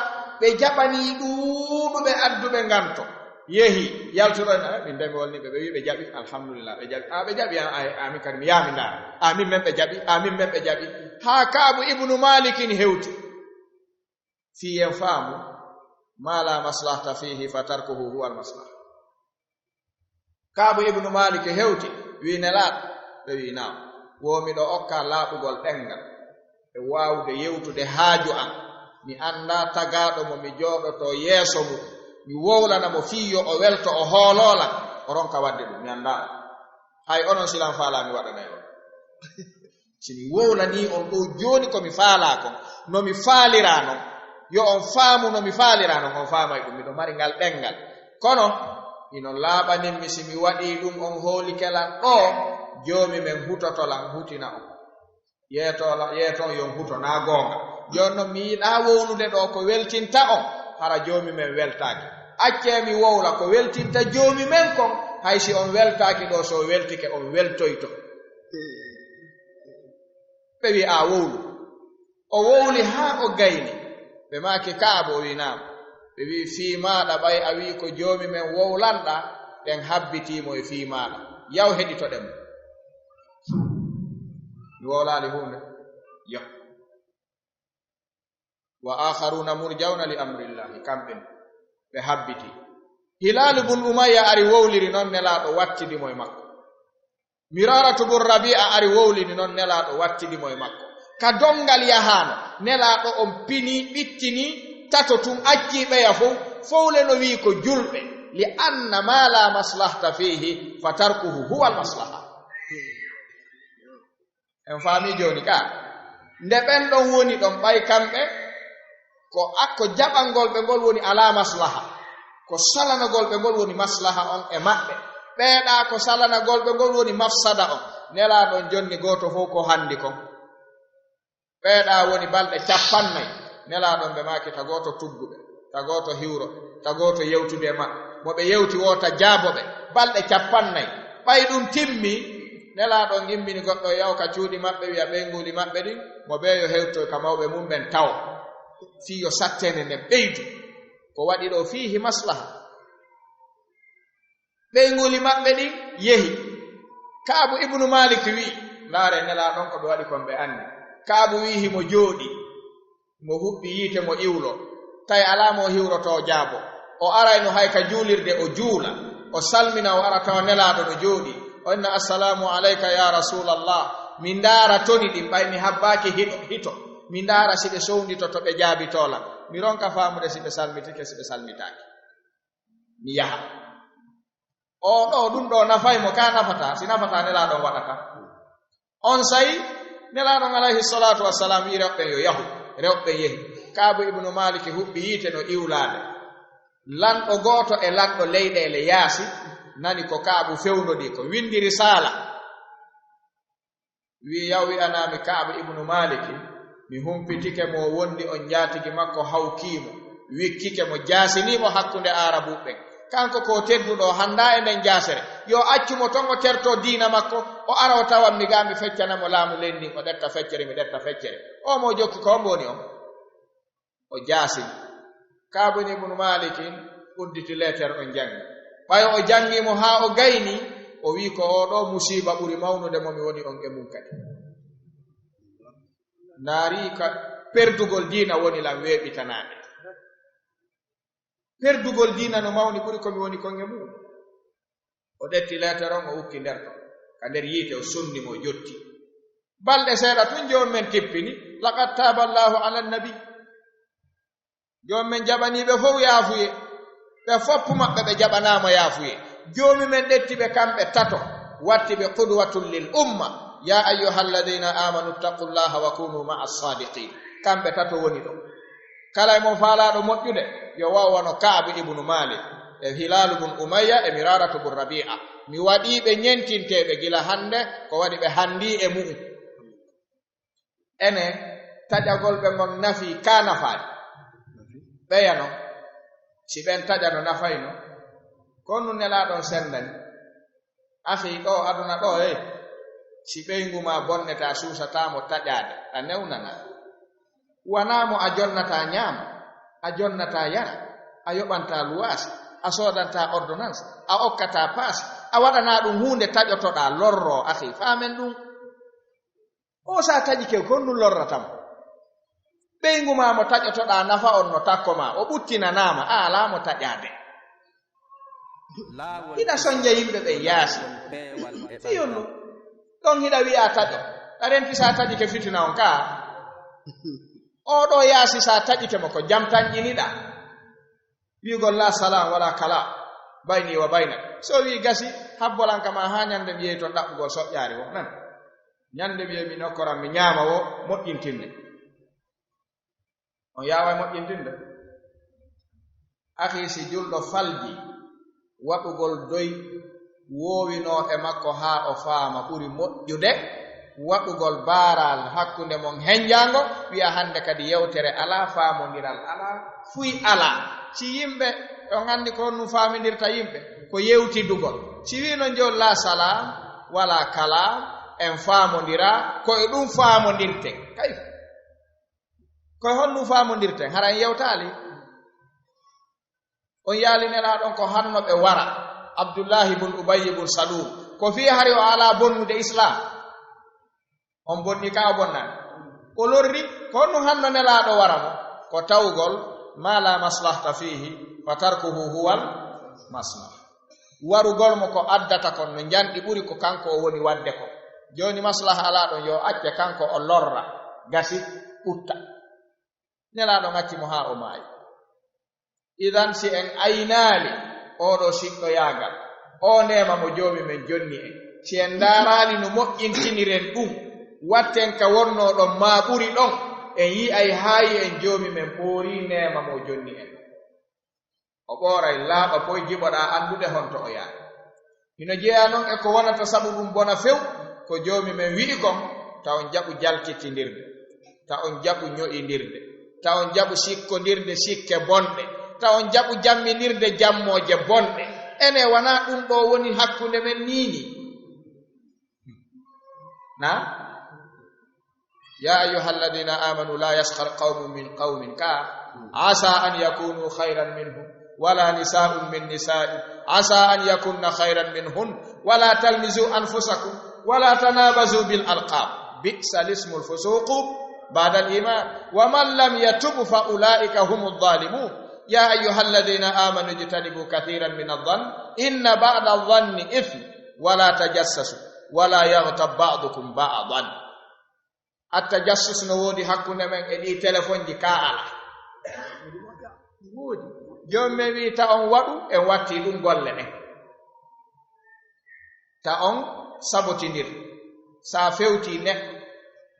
ɓe jaɓanii ɗuuɗuɓe adduɓe nganto. Yehi, yaltoro en, "Ah, min de mi wolni ɓe, ɓe wi ɓe jaɓi, alhamdulillah, ɓe jaɓi." "Ah, ɓe jaɓi, ah, ay, amin kadi mi yaha mi ndaara. Amin men ɓe jaɓi, amin men ɓe jaɓi." Haa Kaabu ibnu Maalik ni hewti. Fii en faamu, "Ma la maslahata fiihi fa tarkuhu huwa al maslaha." Kaabu ibnu Maalik hewti, wi, "Nelaaɗo?" Ɓe wi, "Naam." "Wo miɗo okka laaɓugol ɗemngal e waawde yewtude haaju am. Mi annda tagaaɗo mo mi jooɗoto yeeso mum, mi wowlana mo fii yo o welto, o hooloo lan. O ronka waɗde ɗum, mi annda. Hay onon, si lan faalaa mi waɗanay on." Si mi wowlanii on ɗoo jooni ko mi faalaa kon, no mi faaliraa non, yo on faamu no mi faaliraa non, on faamay ɗum, miɗo mari ngal ɗemngal. Kono hino laaɓanin mi si mi waɗii ɗum, on hoolike lan ɗoo, Joomi men hutoto lan, hutina on. Yeeto la-, yeeton yon huto, naa goonga. Jooni non mi yiɗaa wowlude ɗoo ko weltinta on, hara Joomi men weltaaki. Accee mi wowla ko weltinta Joomi men kon, hay si on weltaaki ɗoo, si o weltike on weltoyto. Ɓe wi, "A wowlu." O wowli haa o gayni. Ɓe maaki, "Kaabu?" O wi, "Naam." Ɓe wi, "Fii maaɗa, ɓay a wi ko Joomi men wowlanɗaa, ɗen habbitii mo e fii maaɗa. Yaw heɗitoɗen mo." Mi wowlaali huunde. Yo. "Wa aakharuuna murjawna li amrillahi." Kamɓe ɓe habbiti. Hilaalu bun Umayya ari wowliri non, Nelaaɗo wattidi mo e makko. Miraaratu bun Rabi'a ari wowliri non, Nelaaɗo wattidi mo e makko. Ka donngal yahaano, Nelaaɗo on pini, ɓittini tato tun, accii ɓeya fow, fow le no wi'i ko julɓe, "Li anna ma la maslahata fiihi, fa tarkuhu huwa al maslaha." En faami jooni ka? Nde ɓen ɗon woni ɗon, ɓay kamɓe, ko akko jaɓangol ɓe ngol woni alaa maslaha, ko salanagol ɓe ngol woni maslaha on e maɓɓe. Ɓeeɗaa ko salanagol ɓe ngol woni mafsada on. Nelaaɗo on jonni gooto fow ko handi kon. Ɓeeɗaa woni balɗe cappannayi. Nelaaɗo on ɓe maaki ta gooto tugguɓe, ta gooto hiwro, ta gooto yewtude e maɓɓe. Mo ɓe yewti woo ta jaabo ɓe. Balɗe cappannayi. Ɓay ɗum timmi, Nelaaɗo on immini goɗɗo yaw ka cuuɗi maɓɓe, wi'a ɓeynguuli maɓɓe ɗin, mo bee yo hewtoy ka mawɓe mum ɓen tawo. Fii yo sattene nden ɓeydu. Ko waɗi ɗoo fiihi maslaha. Ɓeynguuli maɓɓe ɗin yehi. Kaabu ibnu Maalik wi'i, "Ndaare Nelaaɗo on ko ɓe waɗi kon ɓe anndi." Kaabu wi'i himo jooɗi. Mo huɓɓi yiite, mo iwlo. Tawi alaa mo o hiwroto o jaabo. O arayno hay ka juulirde o juula. O salmina, o ara tawa Nelaaɗo no jooɗi. O inna, "Assalaamu alayka ya Rasuulallah." Mi ndaara toni ɗin, ɓay mi habbaaki hiɗo, hito. Mi ndaara si ɓe sownditoto, ɓe jaabitoo lan. Mi ronka faamude si ɓe salmitike, si ɓe salmitaaki. Mi yaha. Oo ɗoo, ɗum ɗoo nafay mo, ka nafataa, si nafataa Nelaaɗo on waɗataa. Onsay Nelaaɗo on alayhi salaatu wassalaam wi'i rewɓe ɓen yo yahu, rewɓe ɓen yehi. Kaabu ibnu Maalik huɓɓi yiite no iwlaade. Lanɗo gooto e lanɗo leyɗeele yaasi nani ko Kaabu fewndodii, ko winndi risaala. Wi'i, "Yaw wi'anaa mi Kaabu ibnu Maaliki, mi humpitike mo wondi on njaatigi makko hawkii mo, wikkike mo, jaasinii mo hakkunde Aarabuɓe ɓen. Kanko ko tedduɗo, o hanndaa e nden jaasere. Yo accu mo ton, o tertoo diina makko, o ara o tawan mi gaa mi feccana mo laamu leydi ndin, o ƴetta feccere, mi ƴetta feccere." O mo jokki ko hombo woni on? O jaasini. Kaabu ibnu Maalik udditi leeter on janngi. Ɓay o janngi mo haa o gayni, o wi'i, "Ko oo ɗoo musiiba ɓuri mawnude mo mi woni on e mum kadi. Ndaari ka perdugol diina woni lan weeɓitanaade. Perdugol diina no mawni ɓuri ko mi woni kon e mum." O ƴetti leeter on, o ukki nder ton. Ka nder yiite, o sonni mo, o jotti. Balɗe seeɗa tun, Joomi men tippini, "Laqad taaba Allaahu ala nabi." Joomi men jaɓanii ɓe fow yaafuye. Ɓe fow maɓɓe ɓe jaɓanaama yaafuye. Joomi men ƴetti ɓe kamɓe tato, watti ɓe qudwatun lil umma. "Ya ayyuhalladhina amanu ittaqullaha wa kunu ma'as sadiqin." Kamɓe tato woni ɗo. Kala e mon faalaaɗo moƴƴude, yo waw wano Ka'bu ibnu Maalik, e Hilaalu bun Umayya, e Miraaratu bun Rabi'a. Mi waɗii ɓe ñentinteeɓe gila hannde, ko waɗi ɓe hanndii e mu'un. Ene, taƴagol ɓe ngon nafii ka nafaani? Ɓeya non, si ɓen taƴano nafayno, ko nun Nelaaɗo on senndani. Akhi, ɗo aduna ɗo, eh, si ɓeyngu maa bonnete, a suusataa mo taƴaade, a newnanaa. Wanaa mo a jonnataa ñaama, a jonnataa yara, a yoɓantaa luwaasi. A soodanta ordonnance, a okkata paas, a waɗana ɗum huunde taƴotoɗaa lorro, akhi. Faamen ɗum. O sa taƴike, ko honɗum lorrata mo? Ɓeyngu ma mo taƴotoɗaa nafa on no takko ma, o ɓuttinanaama, a alaa mo taƴaade. Hiɗa sonja yimɓe ɓen yaasi. Fiyollu. Ɗon hiɗa wi'a taƴo. A renti sa taƴike fitina on ka. O ɗo yaasi sa taƴike mo ko jam tanƴiniɗa. Wi'ugol la salam wala kala. Bayni wa bayna. So wi'i gasi, habbolan ka ma ha ñande mi yehi ton ɗaɓɓugol soƴƴaari wo. Nan. Ñande mi yehi mi nokkoran mi ñaama wo moƴƴintinde. On yaaway moƴƴintinde. Akhi, si julɗo falji waɗugol doy woowinoo e makko haa o faama ɓuri moƴƴude waɗugol baaral hakkunde mon henjaango, wi'a hannde kadi yewtere alaa, faamondiral alaa, fuy alaa. Si yimɓe, on anndi ko honɗum faamindirta yimɓe? Ko yewtidugol. Si wi'no njool laa salaam, walaa kalaam, en faamondiraa, ko e ɗum faamondirten. Kayfa? Ko e honɗum faamondirten? Hara en yewtaali? On yaali Nelaaɗo on ko hanno ɓe wara. Abdullahi bun Ubayy bun Salul. Ko fii hari o alaa bonnude Islaam. On bonni ka o bonnani. O lorri, ko honɗum hanno Nelaaɗo wara mo? Ko tawgol ma la maslahata fiihi, fa tarkuhu huwal maslaha. Warugol mo ko addata kon no njanɗi ɓuri ko kanko o woni waɗde kon. Jooni maslaha alaa ɗon, yo acce kanko o lorra, gasi, ɓutta. Nelaaɗo acci mo haa o maayi. Idan, si en aynaali oo ɗoo siɗɗoyaagal, oo neema mo Joomi men jonni en, si en ndaaraali no moƴƴintiniren ɗum, watten ka wonnoo ɗon maa ɓuri ɗon, en yi'ay haayi en Joomi men ɓoorii neema mo jonni en. O ɓooray laaɓa poy jiɓoɗaa anndude honto o yaari. Hino jeyaa non e ko wonata sabu ɗum bona few, ko Joomi men wi'i kon, ta on jaɓu jalkitindirde, ta on jaɓu ño'indirde, ta on jaɓu sikkondirde sikke bonɗe, ta on jaɓu jamminirde jammooje bonɗe. Ene wanaa ɗum ɗoo woni hakkunde men nii nii? Na? يا أيها الذين آمنوا لا يسخر قوم من قوم كا عسى أن يكونوا خيرا منهم ولا نساء من نساء عسى أن يكن خيرا منهن ولا تلمزوا أنفسكم ولا تنابزوا بالألقاب بئس الاسم الفسوق بعد الإيمان ومن لم يتب فأولئك هم الظالمون يا أيها الذين آمنوا اجتنبوا كثيرا من الظن إن بعض الظن إثم ولا تجسسوا ولا يغتب بعضكم بعضا. Attajassus no woodi hakkunde men e ɗii telefonji ka ala. Woodi. Joom men wi'i ta on waɗu, en watti ɗum golle ɗen. Ta on sabotindir. Sa fewti neɗɗo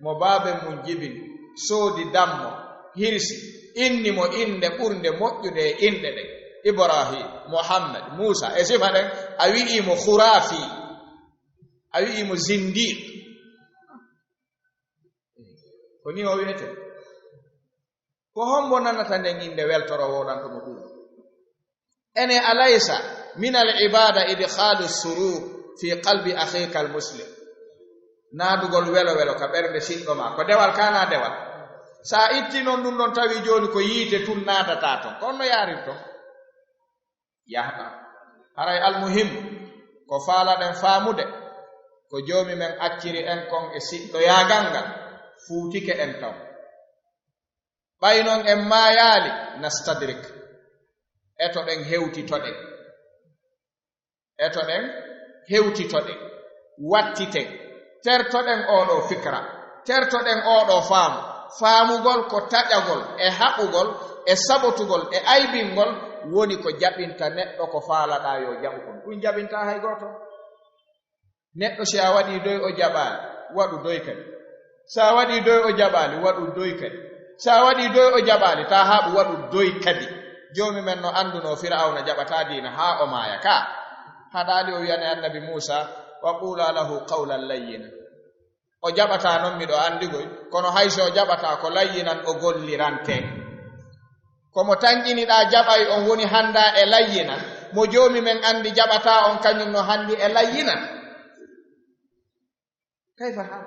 mo baaben mum jibini, soodi dammo, hirsi, inni mo innde ɓurnde moƴƴude e inɗe ɗen. Ibrahim, Muhammad, Muusa, e sifa ɗen, a wi'i mo khurafi, a wi'i mo zindiq. Ko ni o wi'ete. Ko hombo nanata nden innde weltoro woɗanto mo ɗum? Ene alaysa min al ibada idkhalu surur fi qalbi akhika al muslim? Naadugol welo welo ka ɓernde sinɗo ma. Ko dewal ka na dewal? Sa itti non ɗum ɗon tawi jooni ko yiite tun naadata ton. Ko honno yaarirto? Yahɗa. Haray almuhim, ko faalaɗen faamude, ko Joomi men acciri en kon e siɗɗoyaagal ngal, fuutike en ton. Ɓay non en maayaali, nastadrik. Eto ɗen hewtito ɗen. Eto ɗen hewtito ɗen. Wattiten. Tertoɗen oo ɗoo fikra. Tertoɗen oo ɗoo faamu. Faamugol ko taƴagol, e haɓugol, e sabotugol, e aybingol, woni ko jaɓinta neɗɗo ko faalaɗaa yo jaɓu kon. Ɗum jaɓinta hay gooto. Neɗɗo, si a waɗii doy o jaɓaali, waɗu doy kadi. Si a waɗii doy o jaɓaali, waɗu doy kadi. Si a waɗii doy o jaɓaali, ta haɓu, waɗu doy kadi. Joomi men no anndunoo Fir'awna jaɓataa diina haa o maaya ka. Haɗaali o wi'ani Annabi Muusa, wa quula lahu qawlan layyina. O jaɓataa non, miɗo anndi goy, kono hay si o jaɓataa, ko layyinan o gollirante. Ko mo tanƴiniɗaa jaɓay on woni hanndaa e layyinan, mo Joomi men anndi jaɓataa on kañum no hanndi e layyinan. Kayfa hal?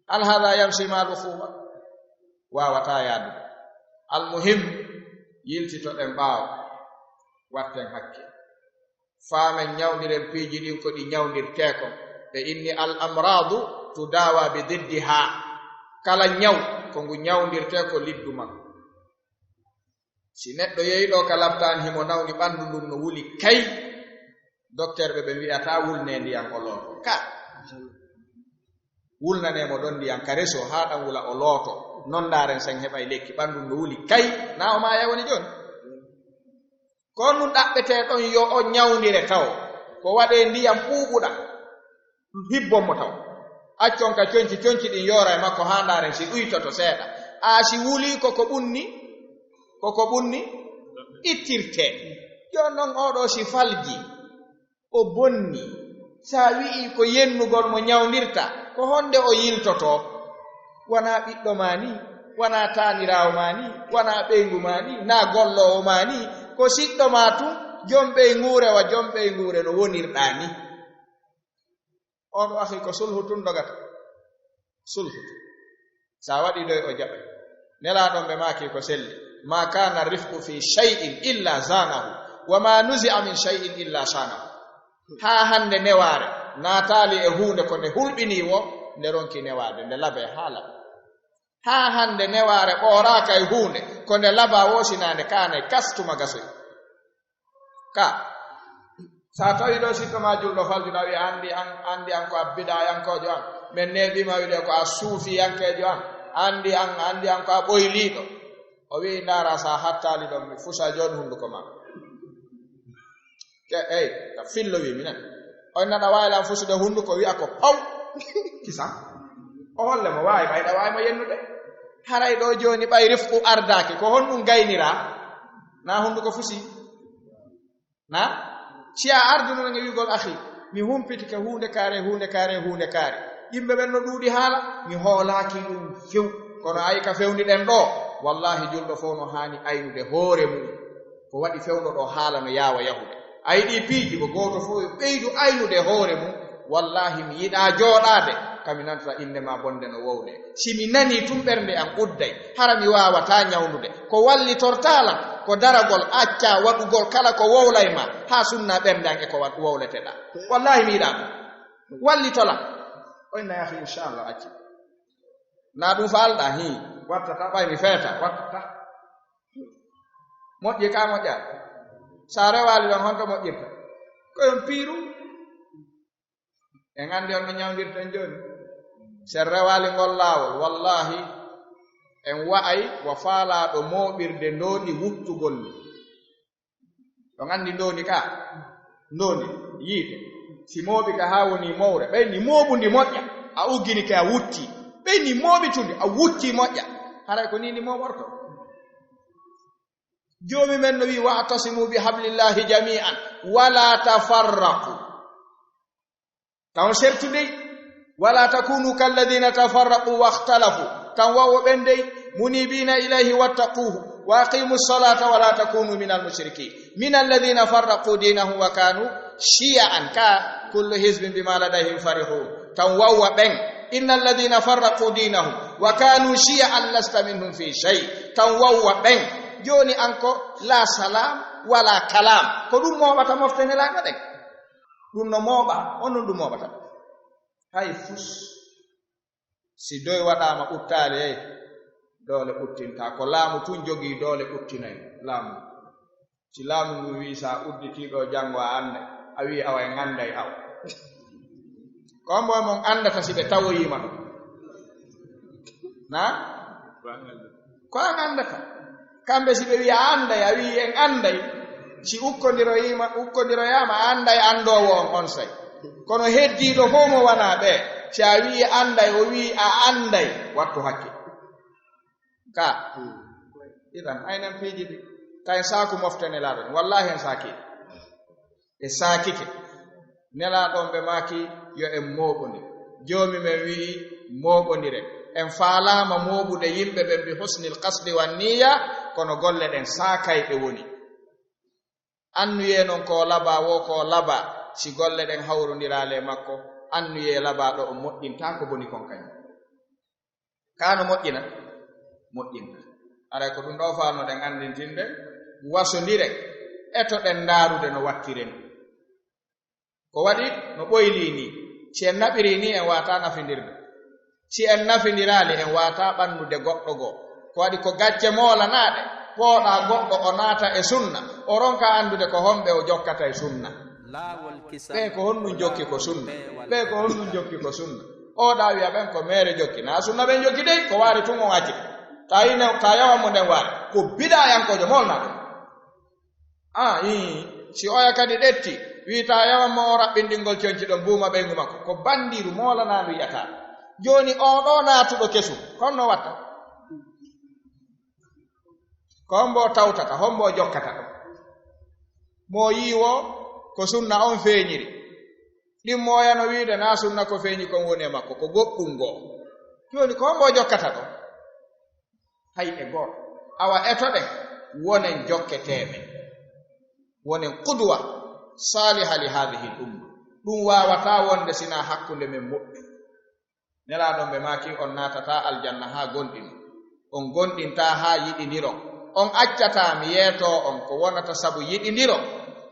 Hal hada yamshi mal ukhuwa? Waawataa yaadude. Almuhim, yiltitoɗen ɓaawo. Watten hakke. Faamen, ñawndiren piiji ɗin ko ɗi ñawndirtee kon. Ɓe inni al amradu tudawa bi diddiha. Kala ñaw ko ngu ñawndirtee ko liddu makko. Si neɗɗo yehi ɗo ka laptaan himo nawni ɓanndu ndun no wuli kay, dokteer ɓe ɓe wi'ata wulnee ndiyan o looto. Ka wulnanee mo ɗon ndiyan ka reso haa ɗan wula o looto. Non ndaaren sen heɓay lekki ɓanndu ndun no wuli kay, na o maaya woni jooni. Ko nun ɗaɓɓetee ɗon yo o ñawndire taw. Ko waɗee ndiyan ɓuuɓuɗan. Hibbon mo taw. Accon ka conci, conci ɗin yoora e makko haa ndaaren si ɗuytoto seeɗa. Aa si wulii ko ko ɓunni, ko ko ɓunni ittirtee. Jooni non oo ɗoo si falji, o bonni. Sa wi'ii ko yennugol mo ñawndirta, ko honde o yiltotoo? Wanaa ɓiɗɗo maa nii, wanaa taaniraawo maa nii, wanaa ɓeyngu maa nii, naa golloowo maa nii. Ko siɗɗo maa tun, jom ɓeynguure wa jom ɓeynguure no wonirɗaa nii. On o akhi ko sulhu tun dogata. Sulhu tun. Sa waɗi doy o jaɓay. Nelaaɗo ɓe maaki ko selli. Ma kana rifqu fi shay'in illa zanahu. Wa ma nuzi'a min shay'in illa shanahu. Haa hannde newaare naataali e huunde ko nde hulɓinii wo, nde ronki newaade, nde labee haa laɓa. Haa hannde newaare ɓooraaka e huunde, ko nde labaa wo sinaa nde kaanay kastuma gasoy. Ka, sa tawi ɗo siɗɗo ma julɗo faljuɗo, a wi'a, "Andi an, andi an ko a bid'ayankoojo an. Men neeɓi ma wi'de ko a suufiyankeejo an. Andi an, andi an ko a ɓoyliiɗo." O wi'i, "Ndaara sa hattaali ɗon, mi fusa jooni hunduko ma." Ke, ey, ka fillo wi minen. On naɗa waawi lan fusude hunduko wi'a ko paw. Kisan. O holle mo waawi, ɓayɗa waawi mo yennude. Haray ɗo jooni ɓay rifqu ardaaki, ko honɗum gayniraa? Na hunduko fusi? Na? Si a arduno nge wi'ugol, "Akhi, mi humpitike huunde kaare, huunde kaare, huunde kaare. Yimɓe ɓen no ɗuuɗi haala, mi hoolaaki ɗum few." Kono ayi ka fewndi ɗen ɗo, wallahi julɗo fof no haani aynude hoore mum. Ko waɗi fewndo ɗo haala no yaawa yahude. Ayi ɗi piiji ko gooto fof yo ɓeydu aynude hoore mum. Wallahi mi yiɗaa jooɗaade, ka mi nanta innde ma bonde no wowle. Si mi nanii tun ɓernde an udday, hara mi waawataa ñawnude. Ko wallitortaa lan, ko daragol, accaa waɗugol kala ko wowlay ma, haa sunnaa ɓernde an e ko wa-, wowleteɗaa. Wallahi mi yiɗaa ɗum. Wallito lan. O inna yahi, inchallah, acci. Na ɗum faalɗaa, hii, wattata, ɓay mi feeta, wattata. Moƴƴi ka moƴƴa. Sa rewaali ɗon, honto moƴƴirta? Ko yon piiru. En anndi on no ñawndirten jooni. Si en rewaali ngol laawol, wallahi, en wa'ay wa faalaaɗo mooɓirde ndoondi wuttugol ni. On anndi ndoondi ka, ndoondi yiite. Si mooɓi ka haa woni mowre, ɓay ni mooɓundi moƴƴa, a uggini ke a wutti. Ɓay ni mooɓitundi, a wutti moƴƴa. Haray ko ni ni mooɓorto. Joomi men no wi'i, "Wa'tasimu bi hablillahi jami'an, wala tafarraqu." Taw sertu dey. "Wala takunu kalladhina tafarraqu wakhtalafu." Tan wawo ɓen dey, "munibina ilayhi wattaquhu, wa aqimu salata wala takunu minal mushrikin, minal ladhina farraqu dinahum wa kanu shiya'an, ka kullu hizbin bima ladayhim farihun." Tan wawwa ɓen, "Innal ladhina farraqu dinahum wa kanu shiya'an lasta minhum fi shay." Tan wawwa ɓen. Jooni an ko la salam wala kalam. Ko ɗum mooɓata mofte nelaaɗo ɗen. Ɗum no mooɓa, on non ɗum mooɓata. Hay fus. Si doy waɗaama uttaali, ey, doole uttinta. Ko laamu tun jogii doole uttinay laamu. Si laamu ngu wii sa udditii ɗo janngo a annday, a wii awa en annday awa. Ko on mboy mon anndata si ɓe tawoyiima ɗo. Na? Ko an anndata. Kamɓe si ɓe wi'a annday, a wii en annday. Si ukkondiroyiima, ukkondiroyaama, a annday anndoowo on onsay. Kono heddiiɗo fof mo wanaa ɓe, si a wii annday, o wii a annday, wattu hakke. Ka. Idan, aynan piiji ɗi. Ka en saaku mofte nelaaɗo. Wallahi en saaki. E saakike. Nelaaɗo on ɓe maaki, "Yo en mooɓondir." Joomi men wi'i, "Mooɓondiren." En faalaama mooɓude yimɓe ɓen bi husnil qasdi wan niyya, kono golle ɗen saakayɓe woni. Annuyee non ko labaa, wo ko labaa, si golle ɗen hawrondiraali e makko, annuyee labaaɗo on moƴƴintaa ko boni kon kañum. Kaa no moƴƴina? Moƴƴinta. Aray ko ɗum ɗo faalnoɗen anndintinde, wasondiren. Etoɗen ndaarude no wattiren. Ko waɗi no ɓoylii nii, si en naɓirii nii, en waawataa nafindirde. Si en nafindiraali, en waawataa ɓannude goɗɗo goo. Ko waɗi ko gacce moolanaaɗe, pooɗaa goɗɗo o naata e sunna, o ronka anndude ko homɓe o jokkata e sunna. Ɓee ko honɗum jokki ko sunna? Ɓee ko honɗum jokki ko sunna? Oɗa wiya ɓen ko meere jokki. Naa sunna ɓen jokki dey, ko waare tun on acci. Taa ine, taa yawan mo nden waare. Ko bidaayankoojo moolnaa ɗum. Ah, ii, si oya kadi ɗetti, wiita yawan mo o raɓɓinɗingol conci ɗon buuma ɓeyngu makko. Ko banndiiru moolanaandu yi'ataa. Jooni oo ɗoo naatuɗo kesu, honno watta? Ko hombo tawtata, hombo jokkata ɗum? Mo yi'ii woo ko sunna on feeñiri. Ɗimmo oya no wiide naa sunna ko feeñi kon woni e makko, ko goɗɗum goo. Jooni ko hombo jokkata ɗum? Hay e gooto. Awa etoɗen, wonen jokketeeɓe. Wonen qudwa saaliha li haadihil umma. Ɗum waawataa wonde sinaa hakkunde men moƴƴi. Nelaaɗo on ɓe maaki, on naatataa aljanna haa gondinon. On gondintaa haa yiɗindiron. On accataa mi yeetoo on ko wonata sabu yiɗindiro.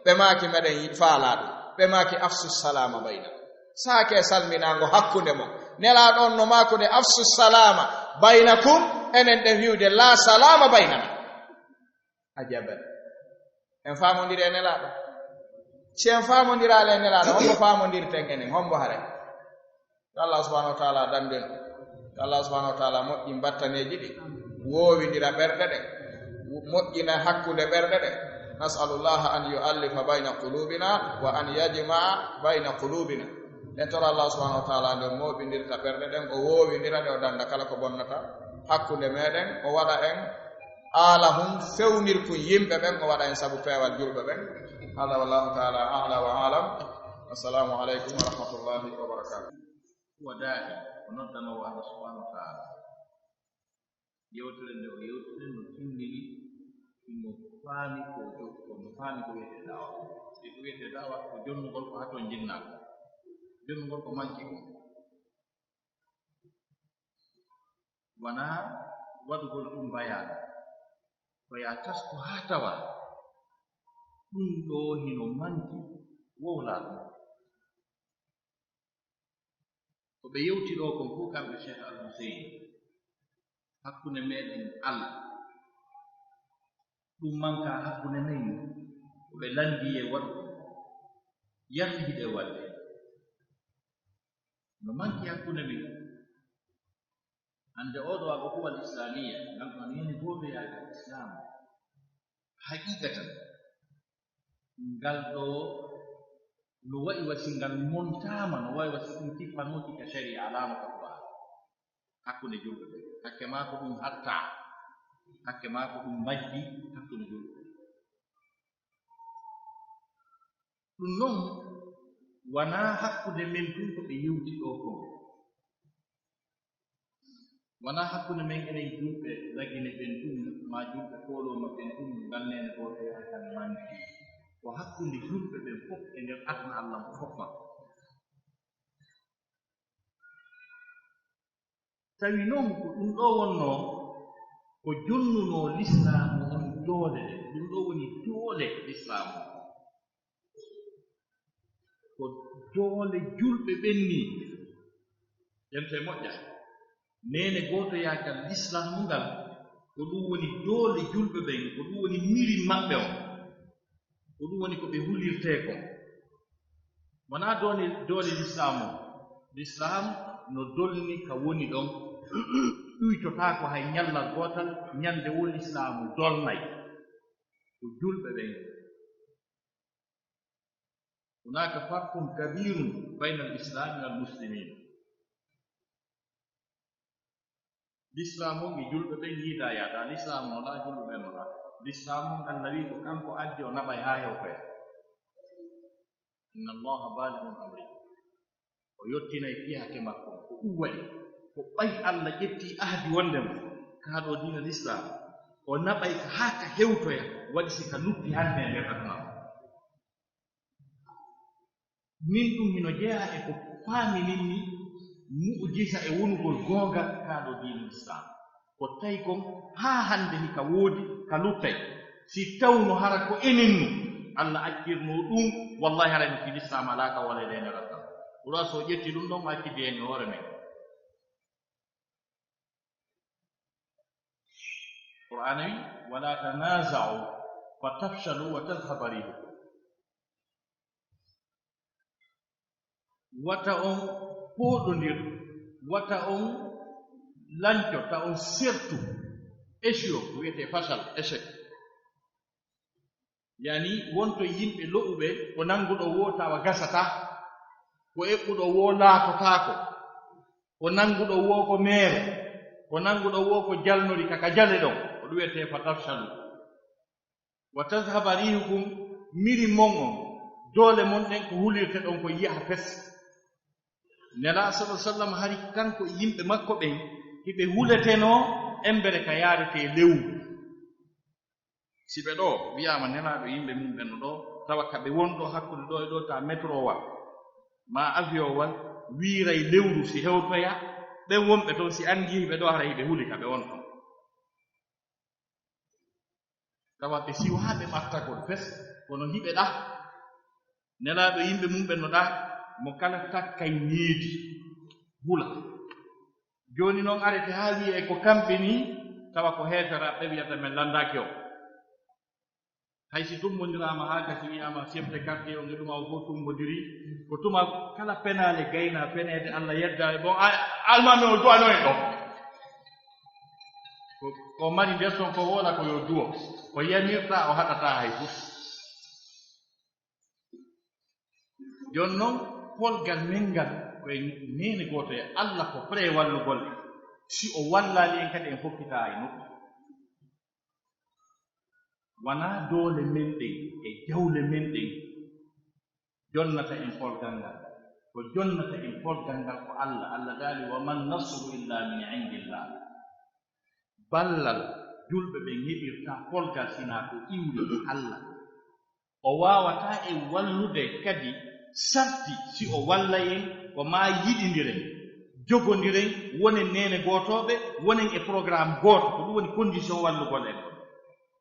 Ɓe maaki meɗen yi-, faalaa ɗum. Ɓe maaki afsu salaama baynakum. Saakee salminaango hakkunde mon. Nelaaɗo on no maakude afsu salaama baynakum, enen ɗen wi'ude laa salaama baynana. Ajaban. En faamondiri e Nelaaɗo? Si en faamondiraali e Nelaaɗo, hombo faamondirten enen? Hombo haray? Yo Allah subhanahu wa ta'ala dandu en. Yo Allah subhanahu wa ta'ala moƴƴin battaneeji ɗin, woowindira ɓerɗe ɗen, moƴƴina hakkunde ɓerɗe ɗen. Nas'alullaha an yu'allifa bayna qulubina wa an yajma'a bayna qulubina. En tora Allah subhanahu wa ta'ala nde o mooɓindirta ɓerɗe ɗen, o woowindira ɗe, o danda kala ko bonnata hakkunde meɗen, o waɗa en aalahun fewnirkun yimɓe ɓen, o waɗa en sabu peewal julɓe ɓen. Hada wallahu ta'ala a'la wa a'lam. Assalamu alaikum wa rahmatullahi wa barakatuh. Huwa da'i, o noddanoowo Allah subhanahu wa ta'ala. Yewtere nde o yewtiri no tinndini, himo faami ko jo-, ko no faami ko wiyetee da'wa. E ko wiyetee da'wa ko jonnugol ko haa toon jinnaa. Jonnugol ko manki kon. Wanaa waɗugol ɗum bayaana. Ko yaa tasko haa tawaa. Ɗum ɗoo hino manki wowlaa ɗum. Ko ɓe yewti ɗoo kon fof kamɓe Cheikh Al Hussein, hakkunde meɗen Allah, ɗum manka hakkunde men, ko ɓe lanndi e waɗude, yalla hiɗe waɗde. No manki hakkunde men. Hannde oo ɗoo al-ukhuwa al-islamiyya, ngal ɗoo neene gootoyaagal Islam, haqiqatan, ngal ɗoo no wayi wa si ngal montaama, no wayi wa si ɗum tippanooki ka sharia, alaa no ka Qur'an. Hakkunde julɓe ɓe, hakke maa ko ɗum hattaa, hakke maa ko ɗum majji, hakkunde julɓe ɓe. Ɗum noon, wanaa hakkunde men tun ko ɓe yewti ɗoo kon. Wanaa hakkunde men enen julɓe Lagine ɓen tun, maa julɓe Koolooma ɓen tun, ngal neene gootoyaagal manki. Ko hakkunde julɓe ɓen fof e nder aduna Allah mo fof makko. Tawi noon ko ɗum ɗoo wonnoo ko jonnunoo lislaamu on doole ɗen. Ɗum ɗoo woni doole lislaamu on. Ko doole julɓe ɓen nii. Ƴemte moƴƴa. Neene gootoyaagal lislaamu ngal, ko ɗum woni doole julɓe ɓen, ko ɗum woni mirin maɓɓe on. Ko ɗum woni ko ɓe hulirtee kon. Wonaa doole, doole lislaamu. Lislaam no dolni ka woni ɗon, ɗuytotaako hay ñallal gootal, ñande woo lislaamu dolnay. Ko julɓe ɓen. Hunaaka farqun kabiirun bayna al-islaami wal muslimiin. Lislaamu on e julɓe ɓen yiidaa yaadaa. Lislaamu on alaa, julɓe ɓen alaa. Lislaamu on, Alla wi'i ko kanko addi, o naɓay haa hewtoya. Inna Allaha baaligu amri. O yottinay fiyake makko on. Ko ɗum waɗi, ko ɓay Alla ƴetti ahdi wonde mo kaa ɗoo diina Lislaam, o naɓay ka haa ka hewtoya, waɗi si ka lutti hannde e nder aduna on. Min ɗum hino jeyaa e ko faaminin mi mu'jiza e wonugol goonga kaa ɗoo diina Lislaam. Ko tawi kon haa hannde hika woodi ka luttay. Si tawno hara ko enen nun, Allah accirno ɗum, wallahi haray no filistaama alaaka wala e leeneral ɗam. Ɗum ɗo so ƴetti ɗum ɗon, o accidi en e hoore men. Qur'aana wi, "Wala tanaza'u fatafshalu wa tadhhaba rihukum." Wata on pooɗondir, wata on lanco, ta on sertu. Échec, ko wiyetee fashal, échec. Yani, wonto yimɓe lo'uɓe, ko nannguɗo woo tawa gasata, ko eɓɓuɗo woo laatotaako, ko nannguɗo woo ko meere, ko nannguɗo woo ko jalnori ka, ka jale ɗon, ko ɗum wiyetee fatafshalu. "Wa tadhhaba rihukum", miri mon on, doole mon ɗen ko hulirte ɗon ko yi'a fes. Nelaaɗo sallallahu alaihi wasallam hari kanko e yimɓe makko ɓen, hiɓe huletenoo embere ka yaarete lewru. Si ɓe ɗo wi'aama Nelaaɗo yimɓe mum ɓen no ɗo, tawa ka ɓe won ɗo hakkunde ɗo e ɗo ta métro wal, maa avion wal, wiiray lewru si hewtoya, ɓen wonɓe ton si anndii hiɓe ɗo haray hiɓe huli ka ɓe won ton. Tawa ɓe siwaaɓe ɓattagol fes, kono hiɓe ɗa. Nelaaɗo yimɓe mum ɓen no ɗa, mo kala takkay needi, hula. Jooni non arete haa wi'e ko kamɓe ni, tawa ko heeferaaɓe ɓe wi'ata men lanndaaki on. Hay si tummbondiraama haa gasi wi'aama chef de quartier on e ɗum, o fof tummbondiri, ko tuma kala penaale gayna peneede Allah yedda e bon, a-, almaami o du'ano en ɗo. Ko, ko mari nder ton ko woola ko yo duwo, ko yamirta o haɗata hay fof. Jooni non, polgal men ngal, ko e neene gooto e Allah ko prêt wallugol en. Si o wallaali en kadi en fokkitaa e nokku. Wanaa doole men ɗen e jawle men ɗen jonnata en polgal ngal. Ko jonnata en polgal ngal ko Allah. Allah daali, "Wa man nasru illa min indillah." Ballal julɓe ɓen heɓirta polgal sinaa ko iwde e Allah. O waawataa en wallude kadi sarti si o walla en ko maa yiɗindiren, jogondiren, wonen neene gootooɓe, wonen e programme gooto. Ko ɗum woni condition wallugol en.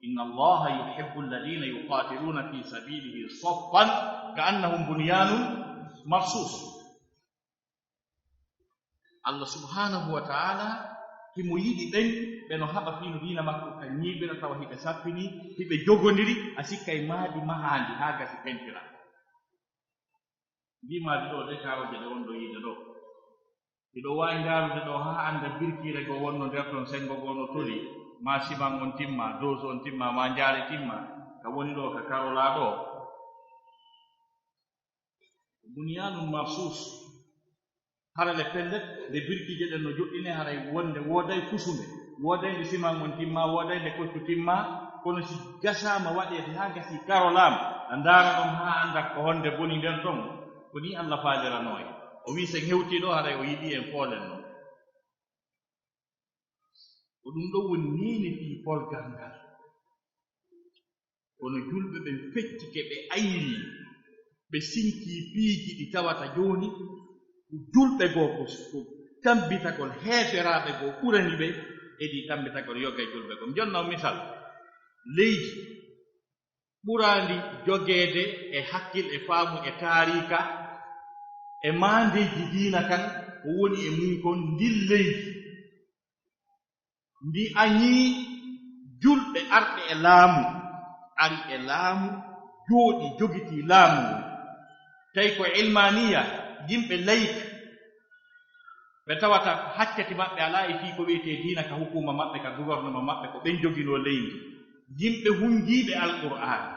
"Inna Allaha yuhibbu alladhina yuqatiluna fi sabilihi saffan ka'annahum bunyanun marsus." Allah subhanahu wa ta'ala himo yiɗi ɓen ɓe no haɓa fii no diina makko ka ñiiɓira, tawa hiɓe sappini, hiɓe jogondiri, a sikkay maadi mahaandi haa gasi pentira. Ndii maadi ɗo, ɗe kaarooje ɗe wonɗo yiide ɗo, hiɗo waawi ndaarude ɗo haa annda birkiire goo wonno nder ton, senngo goo no toli, maa siman on timma, dose on timma, maa njaale timma, ka woni ɗo ka karolaa ɗo. Bunyanun marsus. Hara le pellet, nde birkiije ɗen no joɗɗine, haray wonde wooday fusunde, wooday nde siman on timma, wooday nde koccu timma, kono si gasaama waɗeede haa gasi karolaama, a ndaara ɗon haa annda ko honde boni nder ton, ko nii Allah faaliranoo en. O wii sen hewtii ɗo, haray o yiɗii en foolen non. Ko ɗum ɗon woni neene fii polgal ngal. Kono julɓe ɓen feccike, ɓe ayri, ɓe sinki piiji ɗi tawata jooni ko julɓe goo ko, ko tambitagol heeferaaɓe goo ɓurani ɓe, e ɗi tambitagol yoga e julɓe goo. Mi jonna on misal, leydi ɓuraandi jogeede e hakkil e faamu e taariika e maandeeji diina kan, ko woni e mum kon ndin leydi. Ndi añii julɓe arɓe e laamu, ari e laamu, jooɗi, jogitii laamu ngun. Tawi ko ilmaaniya, yimɓe layik, ɓe tawata hakkati maɓɓe alaa e fii ko wi'etee diina ka hukuma maɓɓe, ka gouvernement maɓɓe, ko ɓen joginoo leydi. Yimɓe hunjiiɓe Alqur'aana,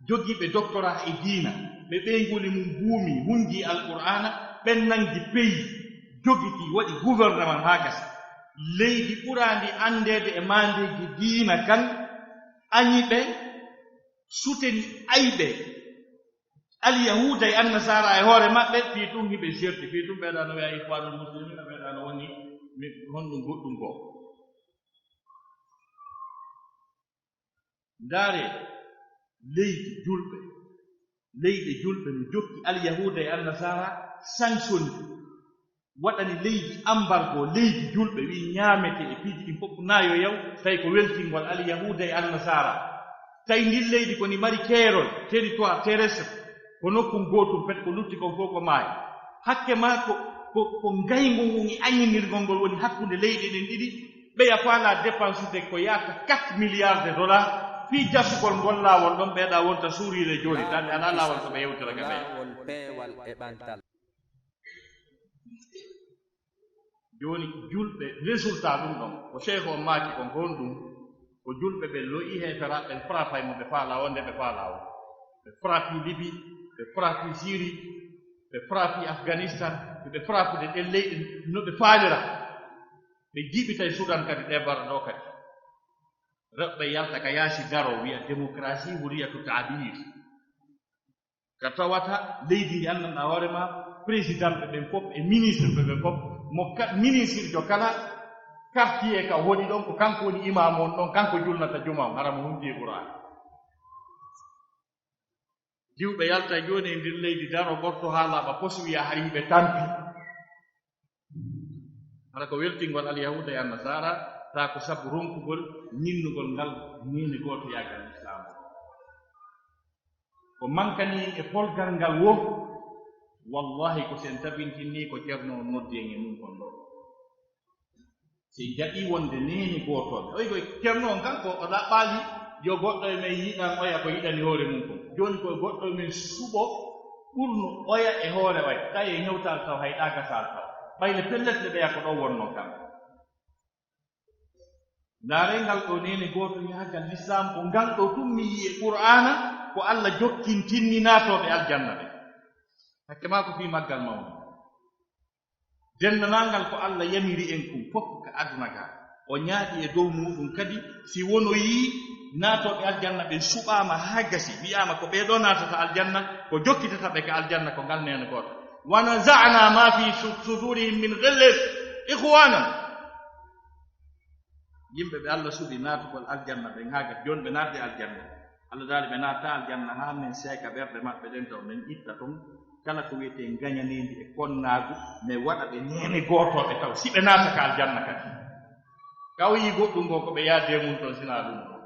jogiiɓe doctorat e diina, ɓe ɓeynguuli mum buumi, hunjii Alqur'aana, ɓen nangi peyi, jogitii, waɗi gouvernement haa gasi. Leydi ɓuraandi anndeede e maandeeji diina kan, añi ɓe, suteni ayɓe. Alyahuuda e Annasaara e hoore maɓɓe, fii tun hiɓe serti, fii tun ɓeeɗa no wi'a Ikhwanul Muslimina, ɓeeɗa no woni mi-, honɗun goɗɗun goo. Ndaaree leydi julɓe, leyɗe julɓe no jokki Alyahuuda e Annasaara, sanctionné, waɗani leydi embargo, leydi julɓe, wi'i ñaametee e piiji ɗin fof naa yo yaw, tawi ko weltingol Alyahuuda e Annasaara. Tawi ndin leydi ko ndi mari keerol, territoire terrestre, ko nokku gootum pet, ko lutti kon fof ko maayo. Hakke maa ko, ko, ko ngayngu ngun e añinirgol ngol woni hakkunde leyɗe ɗen ɗiɗi. Ɓeya faalaa dépensude ko yaata quatre milliards de dollars fii jasugol ngol laawol ɗon, ɓeyɗaa wonta sourire jooni, tan ɓe alaa laawol ko ɓe yewtira ka ɓeya. Jooni julɓe, résultat ɗum ɗon, ko Cheikh on maaki kon, ko honɗum? Ko julɓe ɓe lo'i heeferaaɓe, ɓe frappay mo, ɓe faalaa o nde ɓe faalaa o. Ɓe frappii Libi, ɓe frappii Siri, ɓe frappii Afghanistan, ɓe frappude ɗen leyɗe no ɓe faalira. Ɓe jiiɓitay Sudan kadi, ɗe barɗe ɗo kadi. Rewɓe yalta ka yaasi daro, wiya démocratie, hurriyatu taabir. Ka tawata leydi ndi anndanɗaa hoore maa, présidentɓe ɓen fof e ministreɓe ɓen fof, mo ka-, ministrejo kala quartier ka woni ɗon, ko kanko woni imaamu on ɗon, kanko julnata juma on, hara mo hunti e Qur'aana. Jiwɓe yalta jooni e ndin leydi, daro ɓorto haa laaɓa pos, wiya hari ɓe tampi. Hara ko weltingol Alyahuuda e Annasaara, taa ko sabu ronkugol ñinnugol ngal neene gootoyaagal Lislaam. Ko mankani en e polgal ngal wo, wallahi, ko si en tabintinnii ko Ceerno on noddi en e mum kon ɗo. Si en jaɓii wonde neene gootooɓe, oy koy Ceerno on kan ko o ɗaɓɓaali yo goɗɗo e men yiɗan oya ko yiɗani hoore mum kon. Jooni ko goɗɗo e men suɓo ɓurno oya e hoore oya. Tawi en hewtaali taw hay ɗa gasaali taw. Ɓay le pellet le ɓeya ko ɗon wonnoo kam. Ndaaree ngal ɗoo neene gootoyaagal Lislaam, ko ngal ɗoo tun mi yi'i e Qur'aana, ko Alla jokkintinni naatooɓe aljanna ɓen. Hakke maa ko fii maggal mawni. Denndaangal ko Alla yamiri en kun fof ka aduna ka, o ñaaɗi e dow muuɗum kadi, si wonoyii naatooɓe aljanna ɓen suɓaama haa gasi, wi'aama ko ɓee ɗoo naatata aljanna, ko jokkitata ɓe ka aljanna, ko ngal neene gooto. Wa naza'na ma fi su-, sudurihim min ghillin ikhwanan. Yimɓe ɓe Alla suɓi naatugol aljanna ɓen haa gasi, jooni ɓe naatde aljanna. Alla daali ɓe naata aljanna haa men seeka ɓerɗe maɓɓe ɗen, taw men itta ton kala ko wiyetee ngañaneendi e konnaagu, men waɗa ɓe neene gootooɓe taw, si ɓe naata ka aljanna kadi. Ka o yii goɗɗum goo ko ɓe yaadde e mum ton, sinaa ɗum ɗon.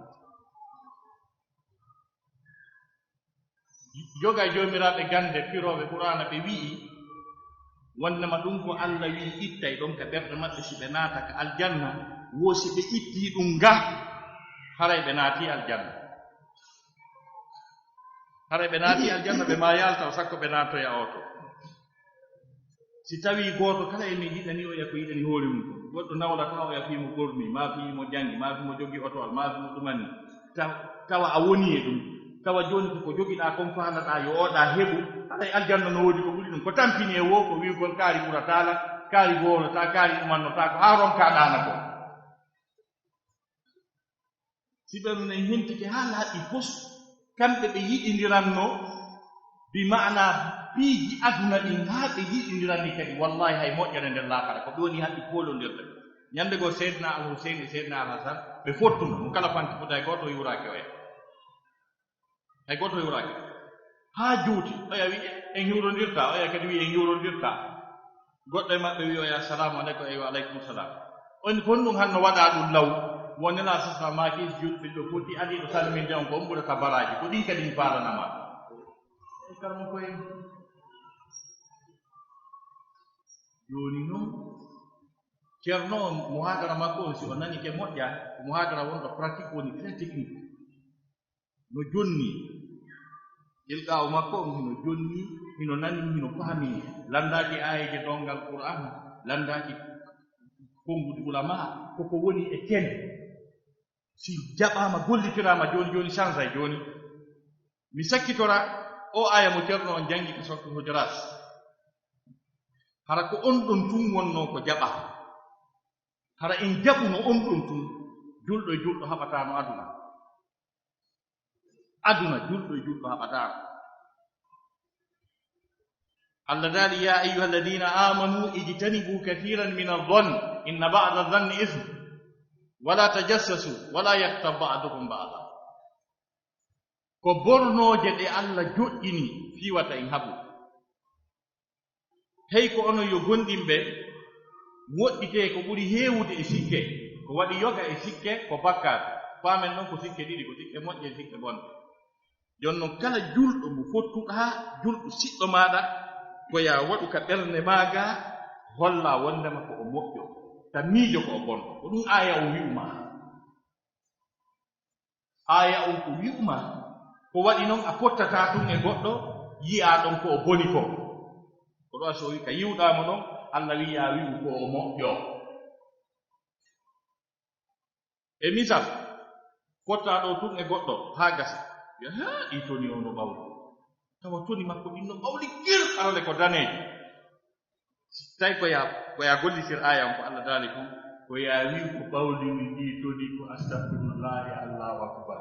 Joga e joomiraaɓe gannde firooɓe Qur'aana ɓe wi'i, wonnema ɗum ko Alla wi'i ittay ɗon ka ɓerɗe maɓɓe, si ɓe naata ka aljanna, wo si ɓe ittii ɗum ga, haray ɓe naatii aljanna. Haray ɓe naatii aljanna, ɓe maayaali taw, sakko ɓe naatoya oto. Si tawii gooto kala e men yiɗani oya ko yiɗani hoore mum kon, goɗɗo nawlataa oya fii mo ɓornii, maa fii mo janngi, maa fii mo jogii otowal, maa fii mo ɗumani, taw-, tawa a wonii e ɗum, tawa jooni ko ko jogiɗaa kon faalaɗaa yo oɗa heɓu, haray aljanna no woodi ko ɓuri ɗum. Ko tampini e woo ko wi'ugol kaari ɓurataa la, kaari wowlataa, kaari ɗumannotaa ko haa ronkaa ɗaana kon. Si ɓe non en hentike haa laaɓi pos, kamɓe ɓe yiɗindiranno, bi maana piiji aduna ɗin, haa ɓe yiɗindiranni kadi, wallahi hay moƴƴere nder laakara, ko ɓe woni haa ɗi poolondirta. Ñande goo Seydina Al Hussein e Seydina Al Hasan, ɓe fottuno, mo kala fanti futa e gooto yuuraaki oya. Hay gooto yuuraaki. Haa juuti, oya wi'i en hiwrondirta, oya kadi wi'i en hiwrondirta. Goɗɗo e maɓɓe wi'i oya, "Assalamu aleykum." Eywa, "Aleykum salam." On ko honɗum hanno waɗa ɗum law? Wonela sasa maaki, julɓe ɗo foti ari ɗo salminde on, ko on ɓurata baraaji. Ko ɗin kadi mi faalana ma. E karmo ko en. Jooni non, Ceerno on, muhaadara makko on, si o nani ke moƴƴa, ko muhaadara wonɗo pratique woni, très technique. No jonni. Ilqaawu makko on hino jonni, hino nani, hino faami. Lanndaaki aayeeje downgal Qur'aan, lanndaaki konnguɗi ulamaa, koko woni e kene. Si jaɓaama, gollitiraama jooni jooni, sansay jooni. Mi sakkitora o aaya mo Ceerno on janngi ka Suratul Hujuraat. Hara ko on ɗon tun wonnoo ko jaɓaa. Hara en jaɓuno on ɗon tun, julɗo e julɗo haɓataano aduna. Aduna, julɗo e julɗo haɓataano. Allah daali, "Ya ayyuhalladhina amanu ijtanibu kathiran min adh-dhann, inna ba'da adh-dhanni ithm, wala tajassasu, wala yaghtab ba'dukum ba'da." Ko bornooje ɗe Allah joƴƴini fii wata en haɓu. Hey ko onon yo gomɗinɓe, woɗɗitee ko ɓuri heewude e sikke, ko waɗi yoga e sikke ko bakkaat. Paamen noon ko sikke ɗiɗi, ko sikke moƴƴe e sikke bonɗe. Jooni noon, kala julɗo mo fottuɗaa, julɗo siɗɗo maaɗa, ko yaa waɗu ka ɓernde maaga, holla wondema ko o moƴƴo, ta miijo ko o bonɗo. Ko ɗum aaya o wi'u ma. Aaya on ko wi'u ma, ko waɗi noon a fottataa tun e goɗɗo, yi'aa ɗon ko o boni kon. Ko ɗo a so wi ka yi'uɗaa mo ɗon, Alla wi'aa wi'u ko o moƴƴo. E misal, fottaa ɗo tun e goɗɗo haa gasa. Wi'a, "Haa, ɗii toni o no ɓawli." Tawa toni makko ɗin no ɓawli gir, arale ko daneejo. Tawi ko yaa, ko yaa gollitir aaya on ko Alla daali kon, ko yaa wi'u ko ɓawli mi ɗii toni ko astagfirullahi, Allahu akbar.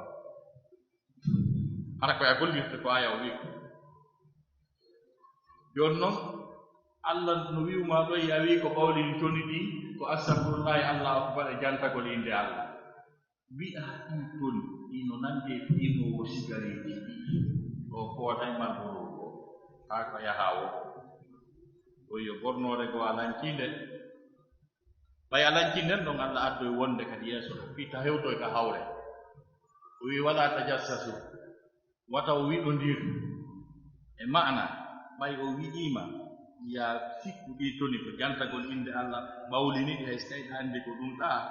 Hara ko yaa gollirte ko aaya o wi'i ko. Jooni noon, Alla no wi'u ma ɗo, yaa wi'i ko ɓawli mi toni ɗi ko astagfirullahi, Allahu akbar e jantagol innde Alla. Wi'a ɗii toni, ɗi no nandi e piimoowo sigareeti ɗi. O fooday Marlboro o, haa ko yaha o. O yo bornoore goo a lancii nde. Ɓay a lancii nden ɗon, Alla addoy wonde kadi yeeso, fii ta hewtoy ka hawre. O wi'i, "Walaa tajassasu." Wata o wiɗondir e maana, ɓay o wi'ii ma, yaa sikku ɗii toni ko jantagol innde Alla, ɓawlini ɗi, hay si tawi ɗa anndi ko ɗum ɗaa.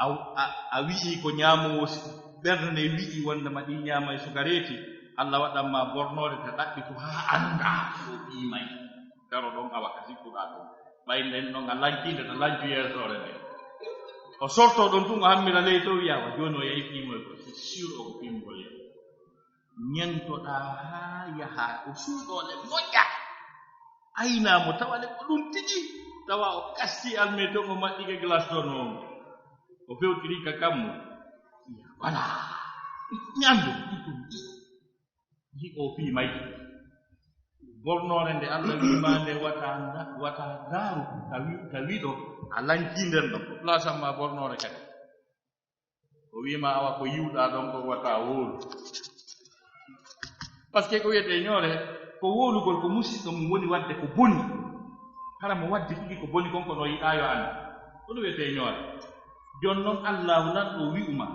A, a, a wi'ii ko ñaamoowo si-, ɓernde nde wi'ii wonde ma ɗi ñaamay sukareeti, Alla waɗan ma bornoore ta ɗaɓɓitu haa anndaa ko ɗi may. Daro ɗon awa ka sikkuɗaa ɗon. Ɓay nden ɗon a lancii nde, ta lancu yeesoore nde. O sortoo ɗon tun, o hammira ley to, wi'a, "Wa jooni o yahi piimoy ko, c'est sûr o ko piimugol yeeso." Ñentoɗaa haa yahaa, o suuɗoo le moƴƴa. Aynaa mo, tawa le ko ɗum tigi. Tawa o kastii almee ton, o maɓɓike glace ton on. O fewtiri ka kammu. Voilà. Ñando, ɗi ɗum ɗi. Ɗi o fii may. Bornoore nde Alla wi'i ma nde wata nda-, wata ndaaru, tawi, tawi ɗo a lancii nden ɗo. Place am ma bornoore kadi. O wi'i ma awa ko yi'uɗaa ɗon ko wata wóolu. Parce que ko wiyetee ñoore, ko wóolugol ko musiɗɗo mum woni waɗde ko boni. Hara mo waɗde tigi ko boni kon, kono o yiɗaa yo anndu. Ko ɗum wiyetee ñoore. Jooni noon, Allaahu nan ɗo wi'u ma,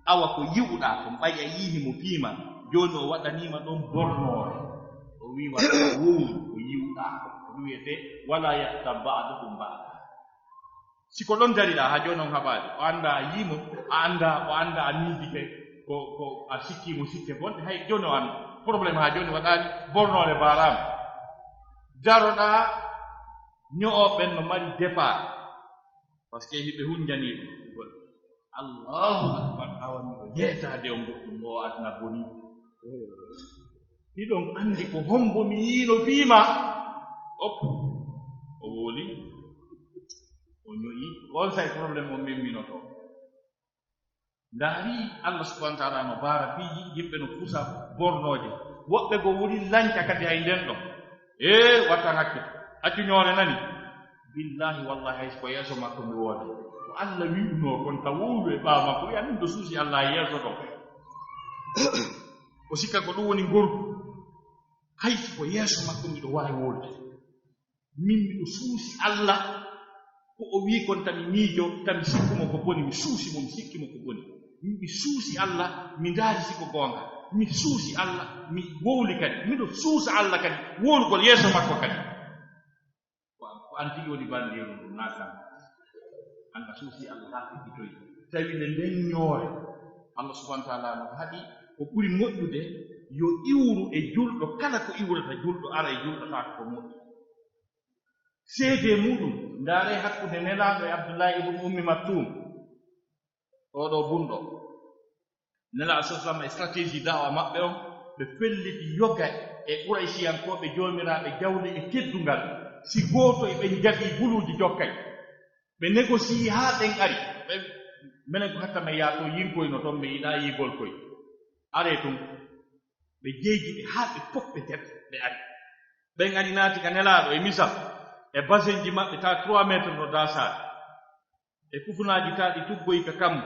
awa ko yi'uɗaa kon, ɓay a yi'i himo fii ma, jooni o waɗanii ma ɗon bornoore. O wi'i wata wóolu ko yi'uɗaa kon. Ko ɗum wiyetee, "Walaa yaghtab ba'dukum ba'da." Si ko ɗon dariɗaa, haa jooni on haɓaade, o anndaa a yii mo, a anndaa, o anndaa a miijike, ko, ko a sikkii mo sikke bonɗe, hay jooni o anndaa. Problème haa jooni waɗaani, bornoore baaraama. Daroɗaa, ño'o ɓen no mari départ. Parce que hiɓe hunjanii ɗum. Allahu akbar, awa miɗo yeetaade on goɗɗum, o aduna boni. Hiɗon anndi ko hombo mi yiino fii ma? Op. O wóoli, o ño'i, on say problème on memminoto. Ndaari Allah subhanahu wa ta'ala no baara piiji, yimɓe no pusa bornooje. Woɓɓe go woni lanca kadi hay nden ɗon. Ee, wattan hakke. Accu ñoore nani. Billahi, wallahi, hay ko yeeso makko mi wooda. Ko Allah wi'unoo kon ta wowlu e ɓaawo makko. Wi'a min ɗo suusi Allah e yeeso ɗo. O sikka ko ɗum woni ngorgu. Hay ko yeeso makko miɗo waawi wowlude. Min miɗo suusi Allah. Ko o wi'i kon tami miijo, tami sikku mo ko boni, mi suusi mo, mi sikki mo ko boni. Mi suusi Allah, mi ndaari si ko goonga. Mi suusi Allah, mi wowli kadi. Miɗo suusa Allah kadi, wowlugol yeeso makko kadi. Ko, ko an tigi woni bandiiru ndu, naa kan. An a suusi Allah haa fiɓɓitoyi. Tawi nde nden ñoore, Allah subhanahu wa ta'ala no haɗi ko ɓuri moƴƴude yo iwru e julɗo, kala ko iwrata julɗo, ara e julɗo taa ko moƴƴi. Seedee muɗum, ndaaree hakkunde Nelaaɗo e Abdullahi ibn Ummi Maktum. Oo ɗoo bunɗo. Nelaaɗo sallallahu alaihi wasallam e stratégie da'wa maɓɓe on, ɓe felliti yoga e Qurayshiyankooɓe joomiraaɓe jawle e teddungal. Si gooto e ɓen jaɓii buluuji jokkay. Ɓe négocier haa ɓen ari. Ɓe, menen ko hatta men yaatoo yinkoy no ton, men yiɗaa yiigol koy. Aree tun. Ɓe jeydi ɓe haa ɓe fof ɓe nder ɓe ari. Ɓen ari naati ka Nelaaɗo e misal, e basenji maɓɓe taa trois mètres no daasaade. E kufunaaji taa ɗi tuggoyi ka kammu,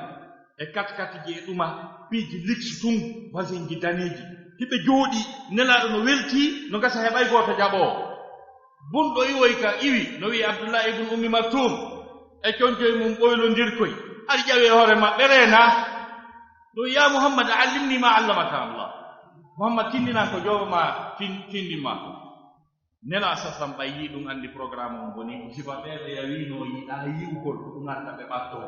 e katkatiji e ɗuma, piiji liks tun, basenji daneeji. Hiɓe jooɗii, Nelaaɗo no weltii, no gasa heɓay gooto jaɓoowo. Bunɗo iwoy ka iwi, no wi'i Abdullahi ibn Ummi Maktum, e concoy mum ɓoylondirkoy. Ari ƴawi e hoore maɓɓe reena. Ɗum, "Ya Muhammad, allimni ma allamaka Allah." Muhammad, tindinan ko Jooba ma tin-, tindin ma ko. Nela sa sallam ɓay yi ɗum anndi programme on boni. Sifa ɓe ɓe yawino yiɗa yi'ugol ko ɗum adda ɓe ɓatto.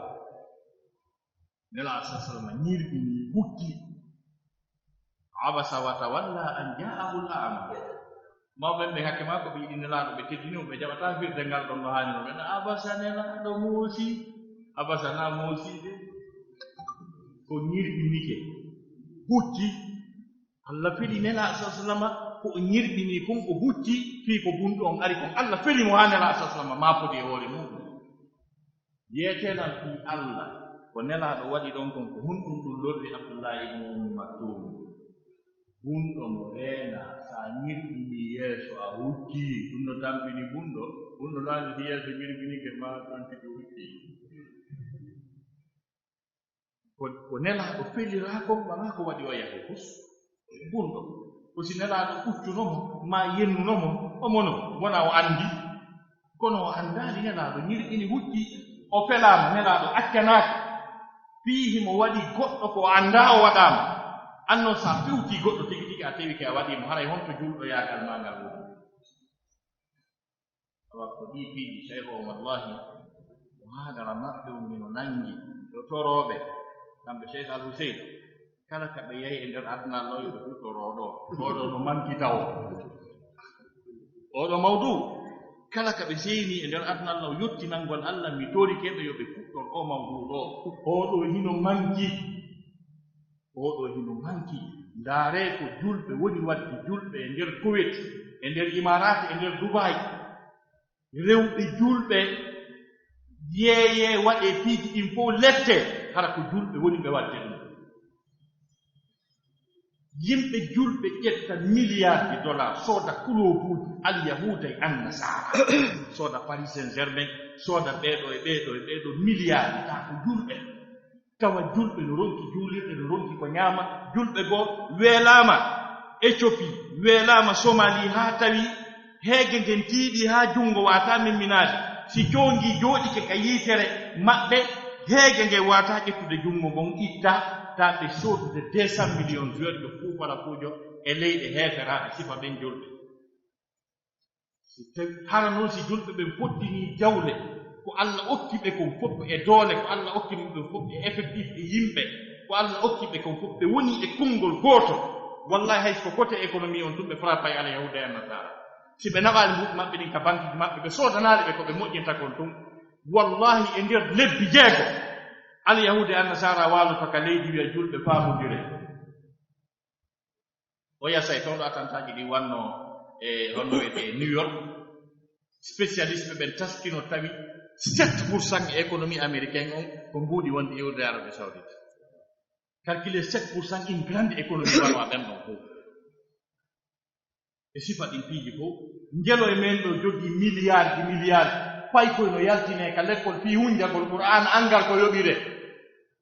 Nela sa sallam ñirɓini hutti. Abasa wa tawalla an ja'ahu al-a'ma. Mawɓe ɓe hakke maako ɓe yiɗi Nelaaɗo, ɓe teddini mo, ɓe jaɓataa firde ngal ɗon no haani no. Ɓe na, "Abasa, Nelaaɗo moosi." Abasa na moosi de. Ko ñirɓinike. Hutti. Allah feli Nelaaɗo sa sallama, ko o ñirɓini kon, o hutti, fii ko bunɗo on ari kon. Allah feli mo haa Nelaaɗo sa sallama, maa fodi e hoore muɗum. Yeetelan fii Alla, ko Nelaaɗo waɗi ɗon kon, ko honɗum ɗum lorri Abdullaahi ibnu Ummi Maktuum? Bunɗo mo reena, sa ñirɓini yeeso a huccii, ɗum no tampini bunɗo, bunɗo no anndi si yeeso ñirɓinike ma ɗon tigi huccii. Ko, ko Nelaaɗo feliraa kon, walaa ko waɗi o yahi fus. Bunɗo, ko si Nelaaɗo ɓuccuno mo, maa yennuno mo, omo no, wona o anndi. Kono o anndaali Nelaaɗo, ñirɓini hucci, o felaama, Nelaaɗo accanaaka. Fii himo waɗi goɗɗo ko o anndaa o waɗaama. Annon sa fewtii goɗɗo tigi tigi a tewike a waɗii mo, haray honto julɗoyaagal maa ngal woni? Awa ko ɗii piiji, Seyko on, wallahi, ko haadara maɓɓe on mino nangi, ɗo torooɓe, kamɓe Seyko Al Huseyn, kala ka ɓe yahi e nder aduna Allah, yo ɓe ɗo toroo ɗo. Oɗo no manki tawo. Oɗo mawdu, kala ka ɓe seyni e nder aduna Allah, yottinangol Allah, mi torike ɓe yo ɓe kuɗɗor o mawdu ɗo. Oɗo hino manki. Oɗo hino manki. Ndaaree ko julɓe woni waɗde julɓe e nder Kuwait, e nder Imaaraat, e nder Dubaay. Rewɓe julɓe yeeyee, waɗee piiji ɗin fof lette, hara ko julɓe woni ɓe waɗde ɗum. Yimɓe julɓe ƴetta miliyaarji dollar, sooda kuloobuuji alyahuuda e annasaara, sooda Paris Saint-Germain, sooda ɓeeɗo e ɓeeɗo e ɓeeɗo miliyaarji, taa ko julɓe. Tawa julɓe no ronki juulirɗe, no ronki ko ñaama. Julɓe goo weelaama Ethiopie, weelaama Somalie, haa tawi heege ngen tiiɗi haa junngo waataa memminaade. Si coongi jooɗike ka yiitere maɓɓe, heege ngen waataa ƴettude junngo ngon itta, taa ɓe soodude deux cent millions joueurs de football kuujo e leyɗe heeferaaɓe sifa ɓen julɓe. Si tawi, hara noon si julɓe ɓen pottinii jawle, ko Alla okki ɓe kon fof e doole, ko Alla okki ɓe kon fof e effectif e yimɓe, ko Alla okki ɓe kon fof, ɓe woni e konngol gooto, wallahi hay so ko côté économie on tun ɓe frappay Alla Yahuuda e Annasaara. Si ɓe naɓaali mbuuɗi maɓɓe ɗin ka banque maɓɓe, ɓe soodanaali ɓe ko ɓe moƴƴinta kon tun, wallahi e nder lebbi jeego, Alla Yahuuda e Annasaara waaloto ka leydi wi'a julɓe faamondire. O yasay toon ɗo attantaaji ɗi wannoo e honno wiyetee New York. Spécialiste ɓen taskino tawi sept pour cent e économie américaine on ko mbuuɗi wonɗi iwrude Arabie Saoudite. Calculer sept pour cent une grande économie wano a ɓen ɗon fof. E sifa ɗin piiji fof, ngelo e men ɗo jogii milliard ji milliard, paykoy no yaltinee ka lekkol fii hunjagol Qur'aana, anngal ko yoɓiree.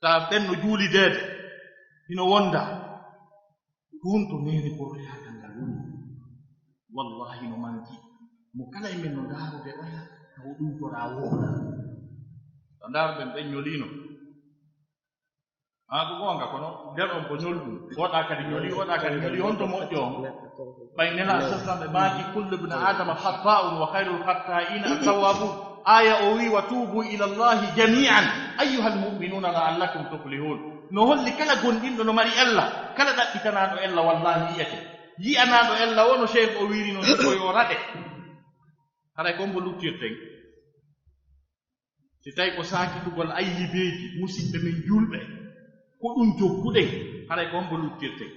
Taa ɓen no juulideede, hino wonda. Ɗun to neene poroyaagal ngal woni. Wallahi no manki. Mo kala e men no ndaarude oya, taw ɗun toraa woona. Ɗo ndaaruɗen ɓen ñoliino. Haa ko goonga, kono nder on ko ñolɗum. Oɗa kadi ñoli, oɗa kadi ñoli, on to moƴƴo on. Ɓay Nelaaɗo sallallahu alaihi wasallam ɓe maaki, "Kullu ibn Adama khatta'un wa khairul khatta'ina at-tawwabun." Aya o wi, "Wa tubu ila Allahi jami'an ayyuhal mu'minuna la'allakum tuflihun." No holli kala gonɗinɗo no mari ella, kala ɗaɓɓitanaaɗo ella wallahi yi'ete. Yi'anaaɗo ella o no Sheikh o wiiri non, ko yo raɗe. Haray ko mbo luttirten. Si tawi ko saakitugol ayyibeeji musiɓɓe men julɓe, ko ɗum jokkuɗen, haray ko hombo luttirte?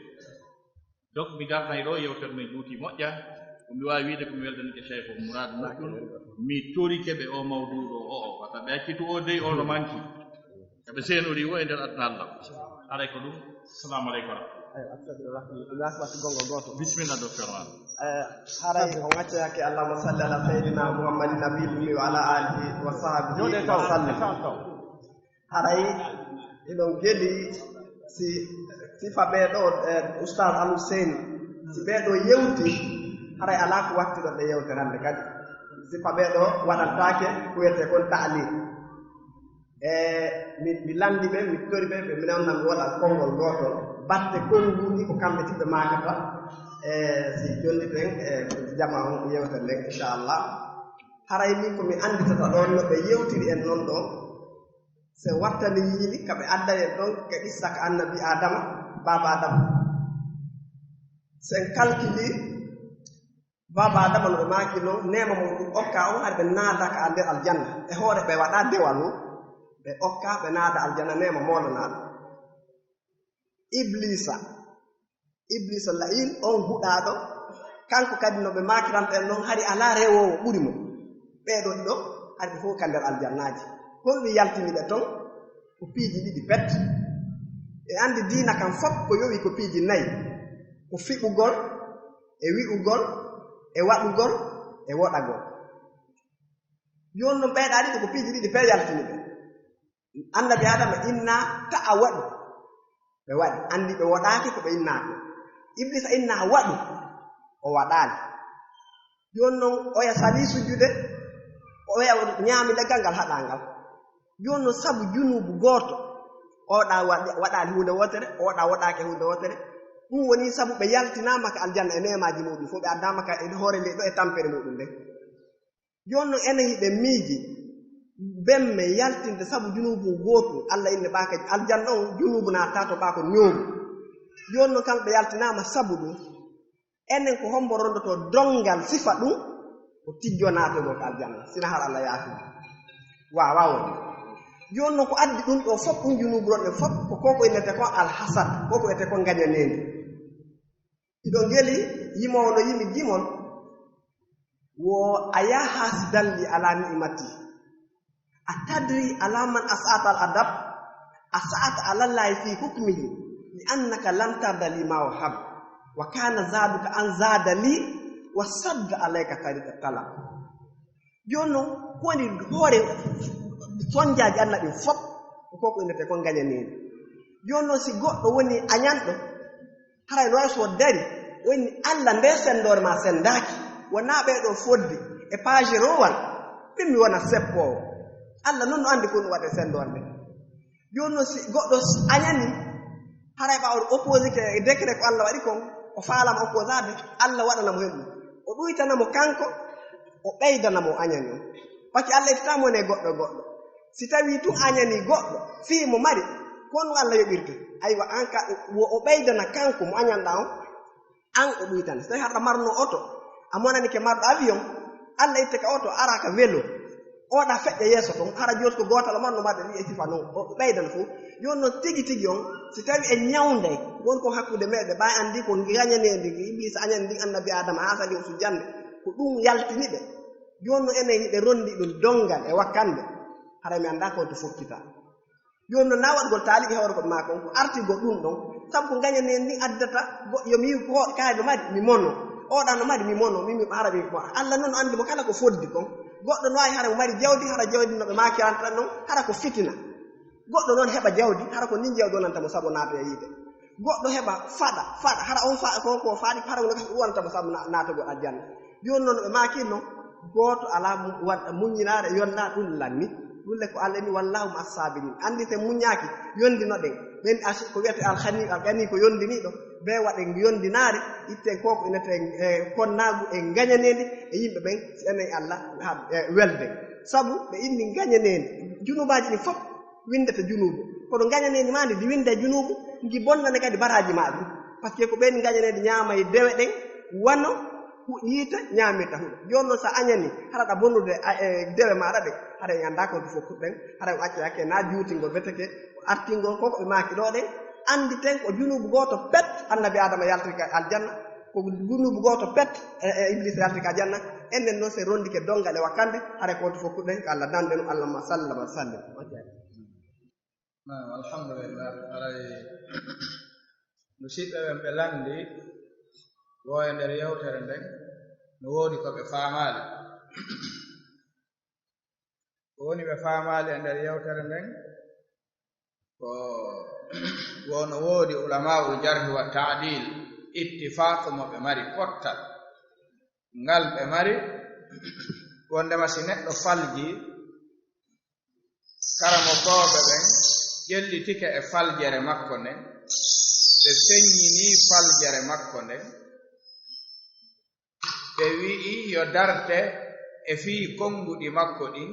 Donc, mi darnay ɗo, yewtere men juuti moƴƴa. Ko mi waawi wiide, ko mi weldanike Cheikh o muraadu moƴƴum. Mi torike ɓe o mawduuɗo o, o, wata ɓe accitu o dey, o no manki. Eɓe seenori o e nder aduna Allah. Haray ko ɗum. Assalamu aleykum wa rahmatullah. Eyi, astagfirullah. Ina waɗi gonga gooto. Bisimilla, docteur Wade. Eh, haray on accay hakke, Allahumma salli ala sayyidina Muhammadin nabiyil ummi wa ala alihi wa sahbihi wa sallim. Haray hiɗon geli si, sifa ɓee ɗo, eh, Oustaz Al Hussein, si ɓee ɗo yewti, haray alaa ko wattuɗo ɓe yewtere hannde kadi. Sifa ɓee ɗo waɗantaake ko wiyetee kon ta'lim. E mi, mi lanndi ɓe, mi tori ɓe, ɓe mi newna mi waɗa konngol gootol. Batte konnguuji ko kamɓe tigi ɓe maakata. E si jonndi ten, e jama on yewten nden, inchallah. Haray min ko mi annditata ɗon no ɓe yewtiri en non ɗon. Se wattani yiili ka ɓe adda en ɗon ka qissa ka annabi Adama, baaba Adama. Sen kalkili, baaba Adama no ɓe maaki non, neema mo ɗum okka on, hari ɓe naata ka nder aljanna. E hoore ɓe waɗa dewal o, ɓe okka, ɓe naata aljanna, neema moola naata. Iblisa, Iblisa la'in on huɗaaɗo, kanko kadi no ɓe maakiranta en non, hari alaa rewoowo ɓuri mo. Ɓee ɗoo ɗiɗo, hari ɓe fof ka nder aljannaaji. Honɗum yaltini ɓe ton? Ko piiji ɗiɗi pet. E anndi diina kan fof ko yowi ko piiji nayi. Ko fiɓugol, e wi'ugol, e waɗugol, e woɗagol. Jooni non ɓee ɗaa ɗiɗi ko piiji ɗiɗi pet yaltini ɓe. Annabi Adama inna ta'a waɗu. Ɓe waɗi. Anndi ɓe woɗaaki ko ɓe innaaki. Iblisa inna waɗu. O waɗaali. Jooni non oya sali sujjude. Oya ñaami leggal ngal haɗaa ngal. Jooni non sabu junuubu gooto. Oɗa waɗi, waɗaali huunde wootere, oɗa woɗaaki huunde wootere. Ɗum woni sabu ɓe yaltinaama ka aljanna e neemaaji muɗum fof. Ɓe addaama ka e hoore ley ɗo e tampere muɗum nden. Jooni non enen hiɗen miiji bemme yaltinde sabu junuubu gootu, Alla inne ɓaaka aljanna on, junuubu naata to ɓaako ñoobu. Jooni non kamɓe yaltinaama sabu ɗum. Enen ko hombo rondoto donngal sifa ɗum? Ko tijjo naatogol ko aljanna, sina har Alla yaafi. Waawa woni. Jooni non ko addi ɗum ɗo fof, ɗum junuubu ɗon ɗe fof, ko koko innete kon alhasad, koko innete kon ngañaneende. Hiɗo ngeli yimoowo no yimi gimol, wo a yaa haasidan li ala ni'mati. A tadri ala man as'ata al adab, as'ata ala Allahi fi hukmihi, li annaka lam tarda li ma wahab, wa kana zaduka an zada li, wa sadda alayka tariqa talab. Jooni non, ko woni hoore sonjaaji Alla ɗin fof, ko koko innete kon ngañaneende. Jooni non, si goɗɗo woni añanɗo, haray no wayi so dari, o inni, Alla, nde sendoore ma sendaaki, wonaa ɓee ɗo fodde e paaje rowal, min mi wona seppoowo. Alla non no anndi ko ɗum waɗe sendoore nde. Jooni non, si goɗɗo s-, añani, haray ɓaawo o opposike e décret ko Alla waɗi kon, o faalama opposade, Alla waɗana mo hen ɗum. O ɗuytana mo kanko, o ɓeydana mo o añani on. Pati Alla ittata mo ne goɗɗo goɗɗo. Si tawi tun añani goɗɗo, fii mo mari, ko ɗum Alla yoɓirta. Aywa, an ka, wo o ɓeydana kanko mo añanɗa on, an o ɗuytan. So tawi haɗa marno oto, a monani ke marɗo avion, Alla itte ka oto, ara ka welo. Oɗa feƴƴa yeeso ton, hara jooti ko gootal o marno marde ɗi e sifa non, o ɓeydan fof. Jooni non tigi tigi on, si tawi e ñawnde, won ko hakkunde meɗe, ɓay anndi ko ngañanendi, Iblisa añani ndin annabi Adama, asali o sujjande. Ko ɗum yaltini ɓe. Jooni non enen hiɗe rondi ɗum donngal e wakkande. Hara mi annda ko to fokkita. Jooni non, na waɗugol taaliɓe hoore ko ɓe maaka on, ko artigol ɗum ɗon. Sabu ko ngañanendi addata, go-, yo mi yiw ko kaari no mari, mi mono. Oɗa no mari, mi mono, mi, mi hara mi ko. Alla non anndi mo kala ko foddi kon. Goɗɗo no waawi hara mo mari jawdi, hara jawdi no ɓe maakiranta non, hara ko fitina. Goɗɗo non heɓa jawdi, hara ko nin jawdi wonanta mo sabu naatoya yiite. Goɗɗo heɓa faɗa, faɗa, hara on fa-, ko, ko faɗi, hara ko ɗum wonanta mo sabu na-, naatugol aljanna. Jooni non ɓe maaki non, gooto alaa mu-, waɗ-, muññinaare yonda ɗum lanni. Ɗum le ko Alla ni, "Wallahu ma sabirin." Anndi sen muññaaki, yondino ɗen. Ɓen as-, ko wiyete alhani, algani ko yondiniiɗo. Be waɗen yondinaare, itten ko ko ineten, e, konnaagu e ngañaneende e yimɓe ɓen, si enen Alla ha, e, welden. Sabu ɓe inni ngañaneende, junubaaji ɗin fof windete junuubu. Kono ngañaneende ma ndi, ndi winde junuubu, ndi bonnane kadi baraaji ma ɗin. Parce que ko ɓen ngañaneende ñaama e dewe ɗen, wano hu-, yiite ñaamirta huɗo. Jooni non, so a añani, hara ɗa bonnude a, e dewe maaɗa ɗen, hara en anndaa ko fof kuɗɗen, hara en acca yakke na juutingol beteke, artingol ko ko ɓe maaki ɗo ɗen. Anndi ten ko junuubu gooto pet, annabi Adama yaltiri ka aljanna, ko junuubu gooto pet, e, e Iblisa yaltiri ka aljanna. Enen non, se rondike donngal e wakkande, hara ko fof kuɗɗen, ko Alla danɗen, Allahumma salli wa sallim. Naam, alhamdulillah. Haray musiɓɓe ɓen ɓe lanndi, wo e nder yewtere nden, no woodi ko ɓe faamaali. Ko woni ɓe faamaali e nder yewtere nden, ko wo no woodi ulama'ul jarhi wa ta'dil, ittifaq mo ɓe mari, pottal ngal ɓe mari, wondema si neɗɗo falji, Karamokooɓe ɓen ƴellitike e faljere makko nden, ɓe feññinii faljere makko nden, ɓe wi'i yo darte e fii konnguɗi makko ɗin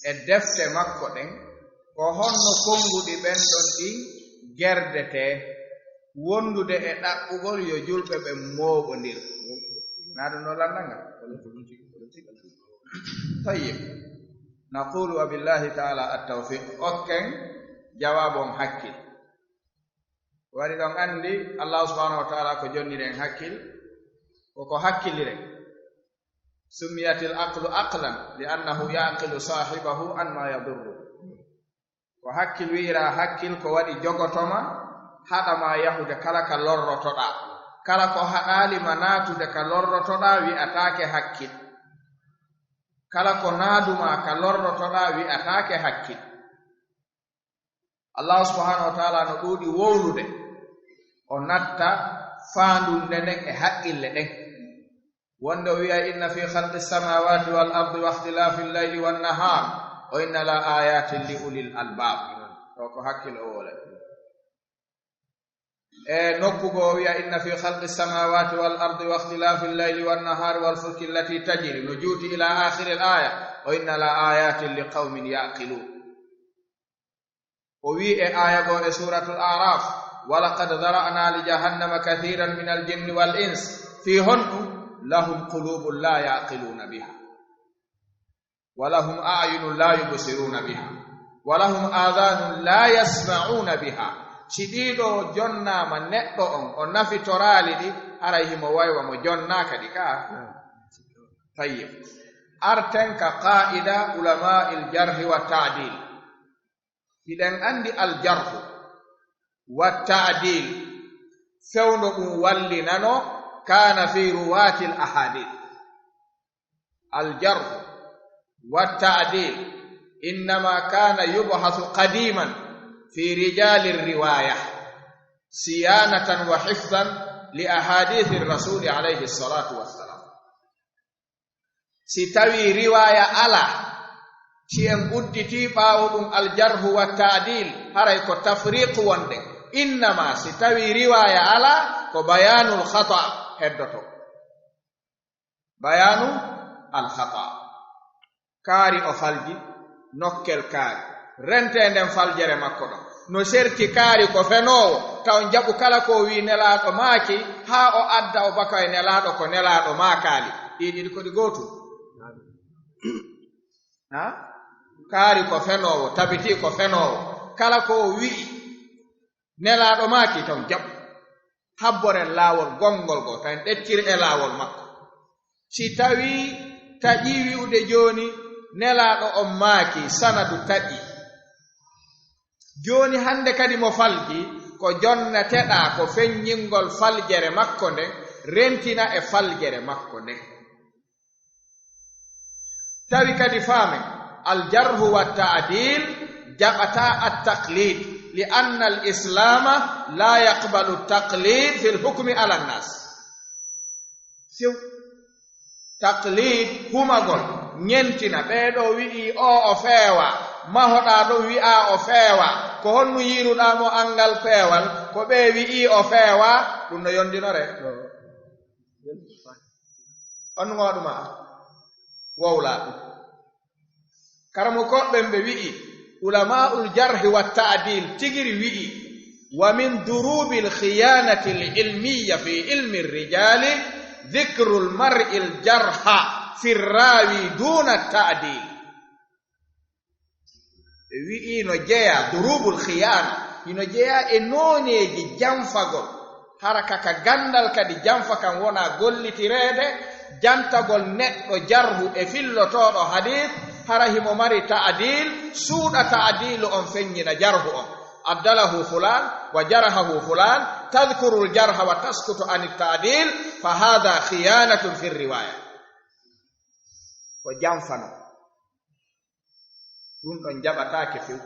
e defte makko ɗen, ko honno konnguɗi ɓen ɗon ɗin gerdetee, wondude e ɗaɓɓugol yo julɓe ɓen mooɓondir. Naa ɗum no lanndal ngal? Tayyib. Naqulu wa billahi ta'ala at-tawfiq. Okken jawaabu on hakkil. Waɗi ɗon anndi Allah subhanahu wa ta'ala ko jonniri en hakkil, ko ko hakkiliren. Summiyatil aqlu aqlan li annahu yaqilu sahibahu an ma yadurru. Ko hakkil wi'ira hakkil ko waɗi jogotoma haɗama yahude kala ka lorrotoɗa. Kala ko haɗali ma natude ka lorrotoɗa wi'ataake hakkil. Kala ko naaduma ka lorrotoɗa wi'ataake hakkil. Allah subhanahu wa ta'ala no ɗuuɗi wowlude, o natta faandunde nden e haqqille ɗen. Wonde o wi'a, "Inna fi khalqi samawati wal ardi wa ikhtilafi al-layli wan nahar, wa inna la ayatin li ulil albab." Ɗo ko hakkil o wowla. E nokku goo o wi'a, "Inna fi khalqi samawati wal ardi wa ikhtilafi al-layli wan nahari wal fulki allati tajri," no juuti ila akhiri al-aya, "Wa inna la ayatin li qawmin yaqilun." O wi'i e aya goo e suratul A'raf, "Wa laqad dhara'na li jahannama kathiran min al-jinni wal ins." Fii honɗum? "Lahum qulubun la yaqiluna biha, wa lahum a'yunun la yubsiruna biha, wa lahum adhanun la yasma'una biha." Si ɗiɗo jonnaama neɗɗo on, o nafitoraali ɗi, haray himo waywa mo jonnaaka ɗi ka. Tayyib. Arten ka qaida ulama'il jarhi wa ta'dil. Hiɗen anndi aljarhu wa ta'dil, fewndo ɗum wallinano, kana fi ruwatil ahadith. Aljarhu wa ta'dil innama kana yubhasu qadiman fi rijalir riwaya, siyanatan wa hifzan li ahadithi rasuli alayhi salatu wassalam. Si tawii riwaaya alaa, si en udditii ɓaawo ɗum aljarhu wa taadil, haray ko tafriqu wonde. Innama si tawii riwaaya alaa, ko bayaanul khata heddoto. Bayaanu al khata. Kaari o falji, nokkel kaari. Rentee nden faljere makko ɗon. No serti kaari ko fenoowo, taw jaɓu kala ko o wii Nelaaɗo maaki, haa o adda o baka e Nelaaɗo ko Nelaaɗo maakaali. Ɗii ɗiɗi ko ɗi gootum? Ha? Kaari ko fenoowo, tabitii ko fenoowo. Kala ko o wii Nelaaɗo maaki, taw jaɓu. Habboren laawol gonngol goo, taw en ɗeccir e laawol makko. Si tawii taƴii wi'ude jooni, Nelaaɗo on maaki, sanadu taƴii. Jooni hannde kadi mo falji, ko jonnateɗaa ko feññingol faljere makko nden, rentina e faljere makko nden. Tawi kadi faamen, aljarhu wa taadil jaɓataa at-taqlid, li anna al-islama la yaqbalu at-taqlid fi al-hukmi ala an-nas. Few. Taqlid, humagol, ñentina, ɓee ɗoo wi'ii oo o feewaa, mahoɗaa ɗon wi'aa o feewaa, ko honɗum yiiruɗaa mo anngal peewal? Ko ɓee wi'ii o feewaa, ɗum no yondinore. On ɗum o ɗuma wowlaa ɗum. Karamokooɓe ɓen ɓe wi'i, ulama'ul jarhi wa ta'dil tigiri wi'i, wa min durubil khiyanati al ilmiya fi ilmi rijali dhikrul mar'il jarha fi rawi duna ta'dil. Ɓe wi'i no jeyaa durubul khiyana, hino jeyaa e nooneeji janfagol. Hara ka, ka ganndal kadi janfa kan wona gollitireede, jantagol neɗɗo jarhu e fillotooɗo hadiis, hara himo mari ta'dil, suuɗa ta'dilu on feññina jarhu on. Addalahu fulan wa jarahahu fulan, tadhkurul jarha wa taskutu anit ta'dil, fa hadha khiyanatun fir riwaya. Ko janfano. Ɗum ɗon jaɓataake few.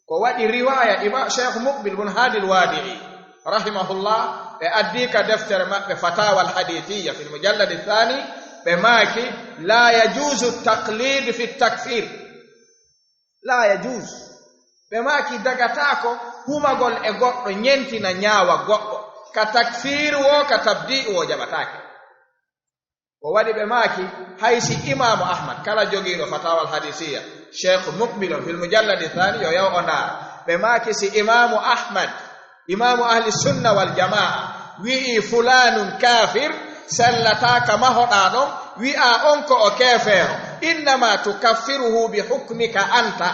Ko waɗi riwaaya Ima-, Cheikh Muqbil bun Haadi al-Waadi'i, rahimahullah, ɓe addi ka deftere maɓɓe Fatawa al-Hadithiyya fil mujallad ath-thani, ɓe maaki, "La yajuzu taqlid fi takfir." La yajuz. Ɓe maaki dagataako humagol e goɗɗo ñentina ñaawa goɗɗo. Ka takfir wo, ka tabdi wo jaɓataake. Ko waɗi ɓe maaki, hay si Imaamu Ahmad, kala jogiiɗo Fatawal Hadisiya, Sheikh Mukbil on fil mujalladi thani, yo yaw o ndaara. Ɓe maaki si Imaamu Ahmad, Imaamu Ahli Sunna wal Jamaa, wi'i fulaanun kafir, sellataa ka mahoɗaa ɗon, wi'a on ko o keefeero. Innama tukaffiruhu bi hukmika anta.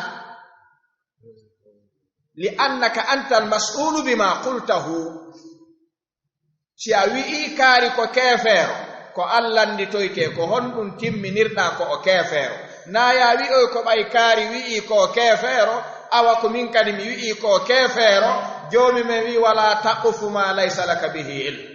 Li annaka anta al mas'ulu bima qultahu. Si a wi'i kaari ko keefeero, ko Alla annditoyte ko honɗum timminirɗaa ko o keefeero. Naa ya wi'oy ko ɓay kaari wi'i ko o keefeero, awa ko min kadi mi wi'i ko o keefeero, joomi men wi'i wala taqfu ma laysa laka bihi ilm.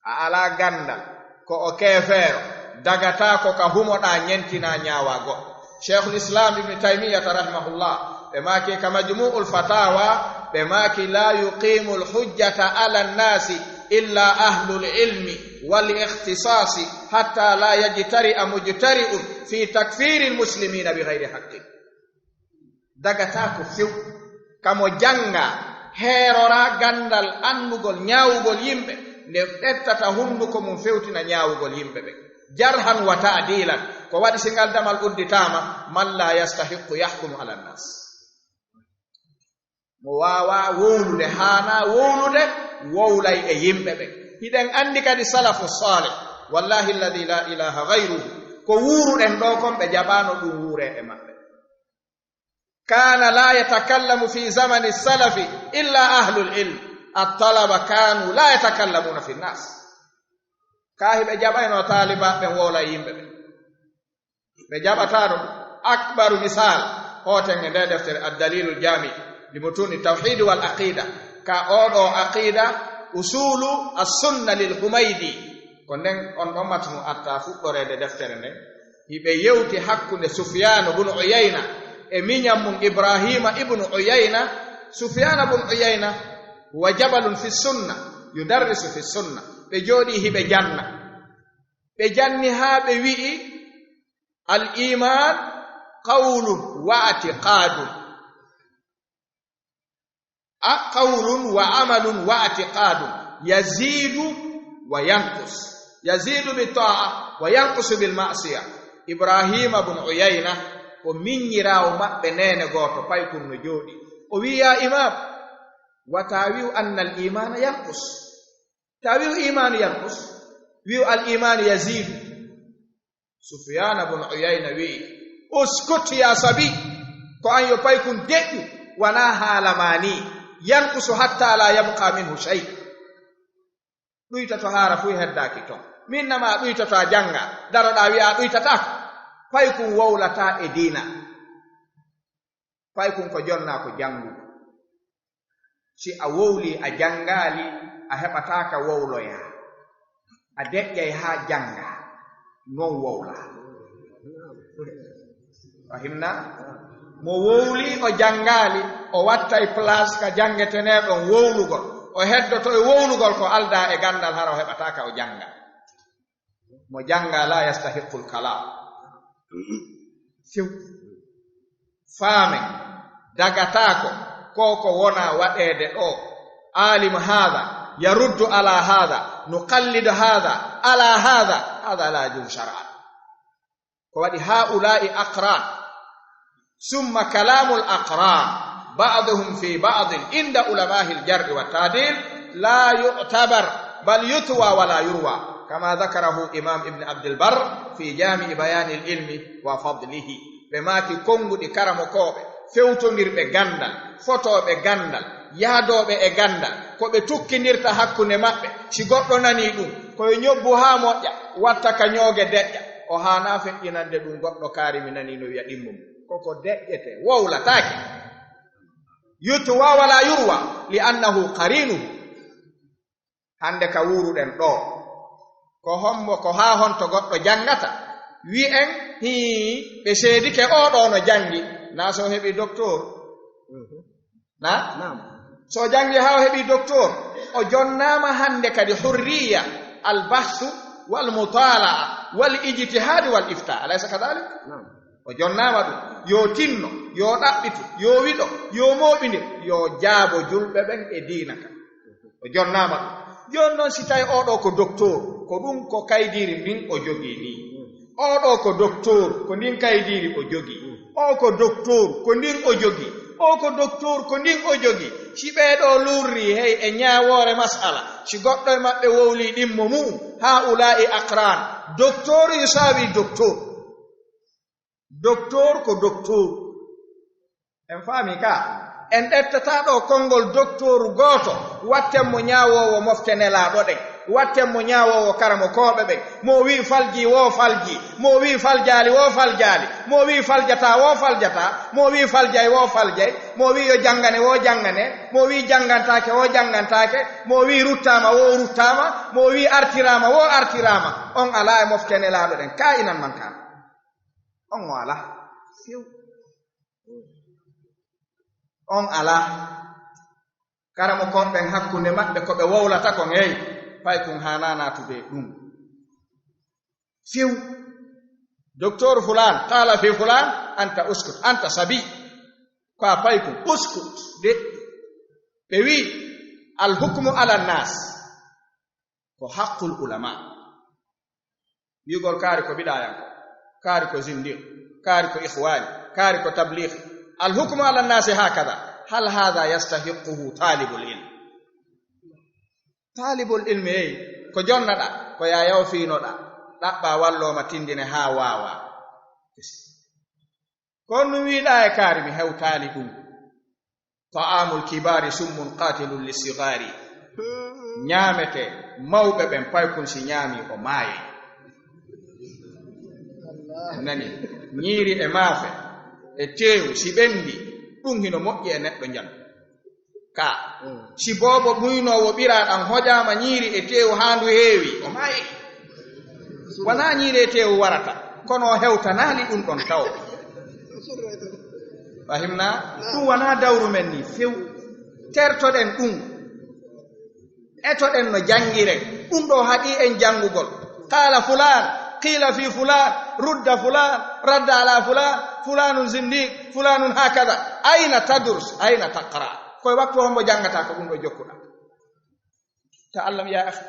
A alaa ganndal, ko o keefeero, dagataako ka humoɗaa ñentinaa ñaawaa goɗɗo. Sheikhul Islam Ibn Taymiyyata rahimahullah, ɓe maaki ka Majmu'ul Fatawa, ɓe maaki, "La yuqimul hujjata ala nnaasi illa ahlul ilmi wal ikhtisasi hatta la yajtari'a mujtari'un fi takfiril muslimina bi ghayri haqqin." Dagataako few, kamo jannga, heerora ganndal anndugol ñaawugol yimɓe, nde ɓettata hunnduko mum fewtina ñaawugol yimɓe ɓe. Jarhan wa ta'dilan, ko waɗi si ngal damal udditaama, man la yastahiqqu yahkumu ala nnas. Mo waawaa wowlude, haanaa wowlude, wowlay e yimɓe ɓe. Hiɗen anndi kadi salafu salih, wallahi alladhi la ilaha ghayruhu, ko wuuruɗen ɗo kon ɓe jaɓaano ɗum wuuree e maɓɓe. Kana la yatakallamu fi zamani salafi illa ahlul ilm. At-talaba kanu la yatakallamuna fi nnas. Ka hiɓe jaɓayno taalibaaɓe ɓen wowla yimɓe ɓe. Ɓe jaɓataa ɗum. Akbaru misal, hooten e nde deftere Ad-Dalilul Jami li mutuni tawhid wal aqida. Ka oɗo aqida, usulu as-sunna lil Humaydi. Ko nden on ɗon matnu atta fuɗɗoreede deftere nden. Hiɓe yewti hakkunde Sufyanu bun Uyayna e miñan mum Ibrahima ibnu Uyayna. Sufyana bun Uyayna wa jabalun fi sunna, yudarrisu fi sunna. Ɓe jooɗi hiɓe janna. Ɓe janni haa ɓe wi'i, al iman qawlun wa atiqadun. A, qawlun wa amalun wa atiqadun. Yazidu wa yanqus. Yazidu bi ta'a wa yanqusu bil ma'siya. Ibrahima bun Uyayna, ko miññiraawo maɓɓe neene gooto, paykun no jooɗi. O wi'i, "Ya imam, wata wi'u anna al imana yanqus. Ta wi'u imanu yanqus. Wi'u al imanu yazidu." Sufyana bun Uyayna wi'i, "Uskut ya sabi, ko an yo paykun deƴƴu, wanaa haala maa nii, yanqusu hatta la yabqa minhu shay." Ɗuytoto haara fuy heddaaki ton. Min na maa ɗuytoto a jannga, daroɗaa wi'a a ɗuytataako. Paykun wowlataa e diina. Paykun ko jonnaa ko janngugo. Si a wowli a janngaali, a heɓataa ka wowloyaa. A deƴƴay haa jannga, non wowla. Fahimna? Mo wowli o janngaali, o wattay place ka janngetenee ɗon wowlugol. O heddoto e wowlugol ko aldaa e ganndal, hara o heɓataa ka o jannga. Mo jannga la yastahiqqul kalam. Few. Faamen, dagataako, ko ko wona waɗeede ɗo. Alim hada, yaruddu ala hada, nuqallidu hada, ala hada, hada la yajuzu shar'an. Ko waɗi haula'i aqran, summa kalamul aqran, ba'duhum fi ba'din inda ulama'il jar'i wa ta'dil, la yu'tabar, bal yutwa wa la yurwa, kama dhakarahu Imam Ibn Abdul Barr fi Jami'i Bayanil Ilmi wa Fadlihi. Ɓe maaki konnguɗi karamokooɓe, fewtondirɓe ganndal, fotooɓe ganndal, yaadooɓe e ganndal, ko ɓe tukkindirta hakkunde maɓɓe. Si goɗɗo nanii ɗum, ko yo ñobbu haa moƴƴa, watta ka ñooge deƴƴa. O haanaa feƴƴinande ɗum goɗɗo kaari mi nanii no wi'a ɗimmo mum. Ko ko deƴƴete, wowlataake. Yutwa wala yurwa, li annahu qarinuhu. Hannde ka wuuruɗen ɗoo, ko hombo, ko haa honto goɗɗo janngata? Wi'en, hii, ɓe seedike oo ɗoo no janngi. Naa so heɓi docteur? Na? Naam. So janngi haa o heɓi docteur, o jonnaama hannde kadi hurriya, al bahsu, wal mutala'a, wal ijtihadi, wal ifta. Alaysa kadalik? Naam. O jonnaama ɗum, yo tinno, yo ɗaɓɓitu, yo wiɗo, yo mooɓindir, yo jaabo julɓe ɓen e diina kan. O jonnaama ɗum. Jooni noon, si tawi oɗo ko docteur, ko ɗum ko kaydiiri ndin o jogii nii. Oɗo ko docteur, ko ndin kaydiiri o jogii. O ko docteur, ko ndin o jogii. O ko docteur, ko ndin o jogii. Si ɓee ɗoo luurri hey e ñaawoore masala, si goɗɗo e maɓɓe wowlii ɗimmo mu'um, haa ulaa'i aqran. Docteur yusaawi docteur. Docteur ko docteur. En faami ka? En ƴettataa ɗo konngol docteur gooto, watten mo ñaawoowo mofte nelaaɗo ɗen, watten mo ñaawoowo karamokooɓe ɓen. Mo wi'i faljii, wo faljii. Mo wi'i faljaali, wo faljaali. Mo wi'i faljataa, wo faljataa. Mo wi'i faljay, wo faljay. Mo wi'i yo janngane, wo janngane. Mo wi'i janngantaake, wo janngantaake. Mo wi'i ruttaama, wo ruttaama. Mo wi'i artiraama, wo artiraama. On alaa e mofte nelaaɗo ɗen. Ka inan man ka? On o alaa. Few. On alaa. Karamokooɓe ɓen hakkunde maɓɓe ko ɓe wowlata kon, hey, paykun haanaa naatude e ɗum. Few. Docteur fulaan, qaala fi fulaan, anta uskut, anta sabi. Ko a paykun, uskut, de. Ɓe wi'i, al hukmu ala nas. Ko haqqul ulama. Wi'ugol kaari ko bid'ayanko, kaari ko zindiq, kaari ko ikhwani, kaari ko tablighi. Al hukmu ala nasi hakada. Hal hadha yastahiqquhu talibul ilm? Talibul ilmi, ey, ko jonnaɗa, ko ya yawfinoɗa, ɗaɓɓa wallooma tindine haa waawa. Ko on ɗum wiɗaa e kaari, mi hewtaali ɗum. Ta'amul kibari summun qatilun lissigari. Ñaamete mawɓe ɓen, paykun si ñaami o maaye. Nani, ñiiri e maafe e teewu si ɓendi, ɗum hino moƴƴi e neɗɗo njan. Ka, si boobo muynoowo ɓiraa ɗan hoƴaama ñiiri e teewu haa ndu heewi, o maaye. Wanaa ñiiri e teewu warata, kono o hewtanaali ɗum ɗon taw. Fahimna? Ɗum wanaa dawru men ni few. Tertoɗen ɗum. Etoɗen no janngiren. Ɗum ɗo haɗi en janngugol. Qaala fulaan, qiila fi fulaan, rudda fulaan, radda ala fulaan, fulaanun zindiq, fulaanun hakada. Ayna tadrus, ayna taqra? Koye waktu hombo janngataa ko ɗum ɗo jokkuɗaa? Ta'allam ya akhi.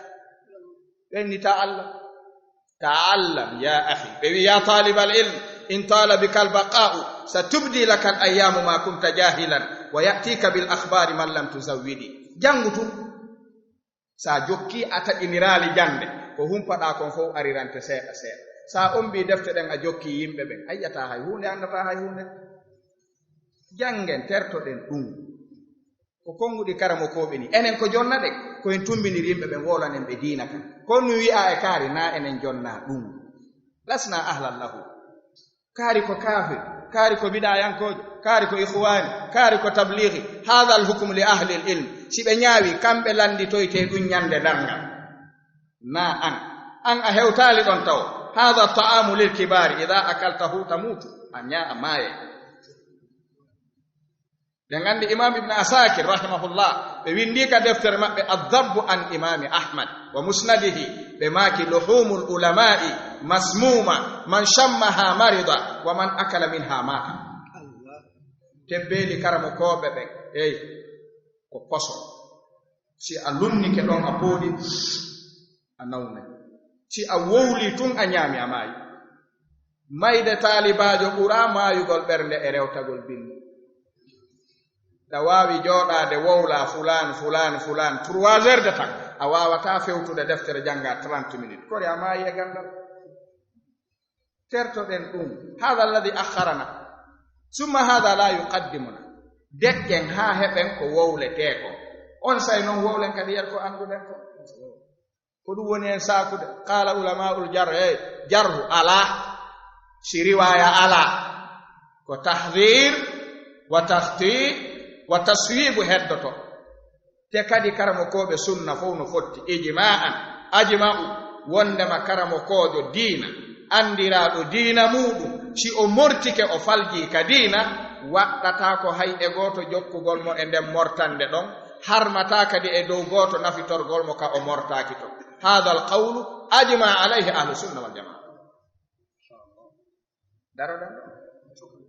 Ɓe inni ta'allam. Ta'allam ya akhi. Ɓe wi, ya talibal ilm, in tala bikal baqa'u, satubdi lakal ayyamu ma kunta jahilan, wa ya'tika bil akhbari man lam tuzawwidi. Janngu tun. Sa jokki a taƴiniraali jannde, ko humpaɗaa kon fow arirante seeɗa seeɗa. Sa ombi defte ɗen a jokki yimɓe ɓen, a yi'ataa hay huunde, a anndataa hay huunde. Janngen, tertoɗen ɗum. Ko konnguɗi karamokooɓe ni. Enen ko jonna ɗen, ko en tumbiniri yimɓe ɓen, wowlanen ɓe diina kan. Ko on wi'a e kaari, na enen jonna ɗum. Lasna ahlan lahu. Kaari ko kaafir, kaari ko bid'ayankoojo, kaari ko ikhwani, kaari ko tablighi. Hadha al hukmu li ahli al ilm. Si ɓe ñaawi, kamɓe lannditoyte ɗum ñande darngal. Na an. An a hewtaali ɗon taw. Hadha ta'amu lil kibari, idha akaltahu tamutu. A ñaa a maaye. Ɗen anndi Imam Ibn Asakir, rahimahullah, ɓe winndi ka deftere maɓɓe Adhabbu an Imami Ahmad wa Musnadihi, ɓe maaki, luhumul ulama'i masmuma, man shammaha marida, wa man akala minha mata. Tebbeeli karamokooɓe ɓen, ey, ko poso. Si a lunnike ɗon a pooɗi, a nawnay. Si a wowli tun a ñaami a maayi. Mayde taalibaajo ɓura maayugol ɓernde e rewtagol binndi. Ɗa waawi jooɗaade wowla fulaan, fulaan, fulaan, trois heures de temps. A waawataa fewtude deftere jannga trente minutes. Kori a maayi e ganndal. Tertoɗen ɗum. Hada alladi akharana. Summa hada la yuqaddimuna. Deƴƴen haa heɓen ko wowletee ko. On say non wowlen kadi yer ko annduɗen ko. Ko ɗum woni en saakude. Qala ulama'ul jarh, eh, jarhu alaa. Si riwaya alaa. Ko tahdir, wa takhti, wa taswibu heddoto. Te kadi karamokooɓe sunna fof no fotti. Ijma'an, ajma'u, wondema karamokoojo diina, anndiraaɗo diina muuɗum, si o mortike o faljii ka diina, waɗɗataa ko hay e gooto jokkugol mo e nden mortande ɗon, harmataa kadi e dow gooto nafitorgol mo ka o mortaaki to. Hada al qawlu ajma alayhi ahlu sunna wal jamaa. Daroɗen ɗo.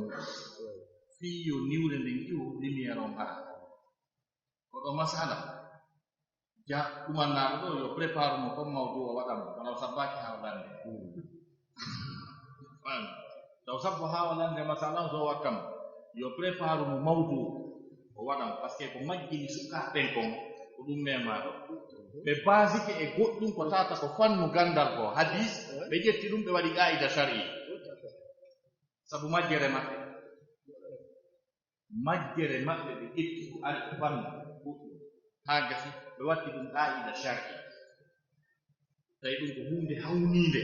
muuɗum. Fii yo niwre nden iwo, lumière on ara. Ko ɗo masala. Ja, ɗumannaaɗo ɗo, yo prépare mo comme mawdu o waɗan mo. Kono o sabbaaki haa o lande. Fami. Taw sabbo haa o lande masala on so wakkam. Yo prépare mo mawdu o waɗan mo. Parce que ko majjini sukaaɓe ɓen kon, ko ɗum memaaɗo. Ɓe basike e goɗɗum ko tata ko fannu gandal ko, hadis, ɓe ƴetti ɗum ɓe waɗi qaida shar'i. Sabu majjere maɓɓe. Majjere maɓɓe ɓe ƴetti ko ari ko fannu goɗɗum. Haa gasi ɓe watti ɗum qaida shar'i. Tawi ɗum ko huunde hawniinde.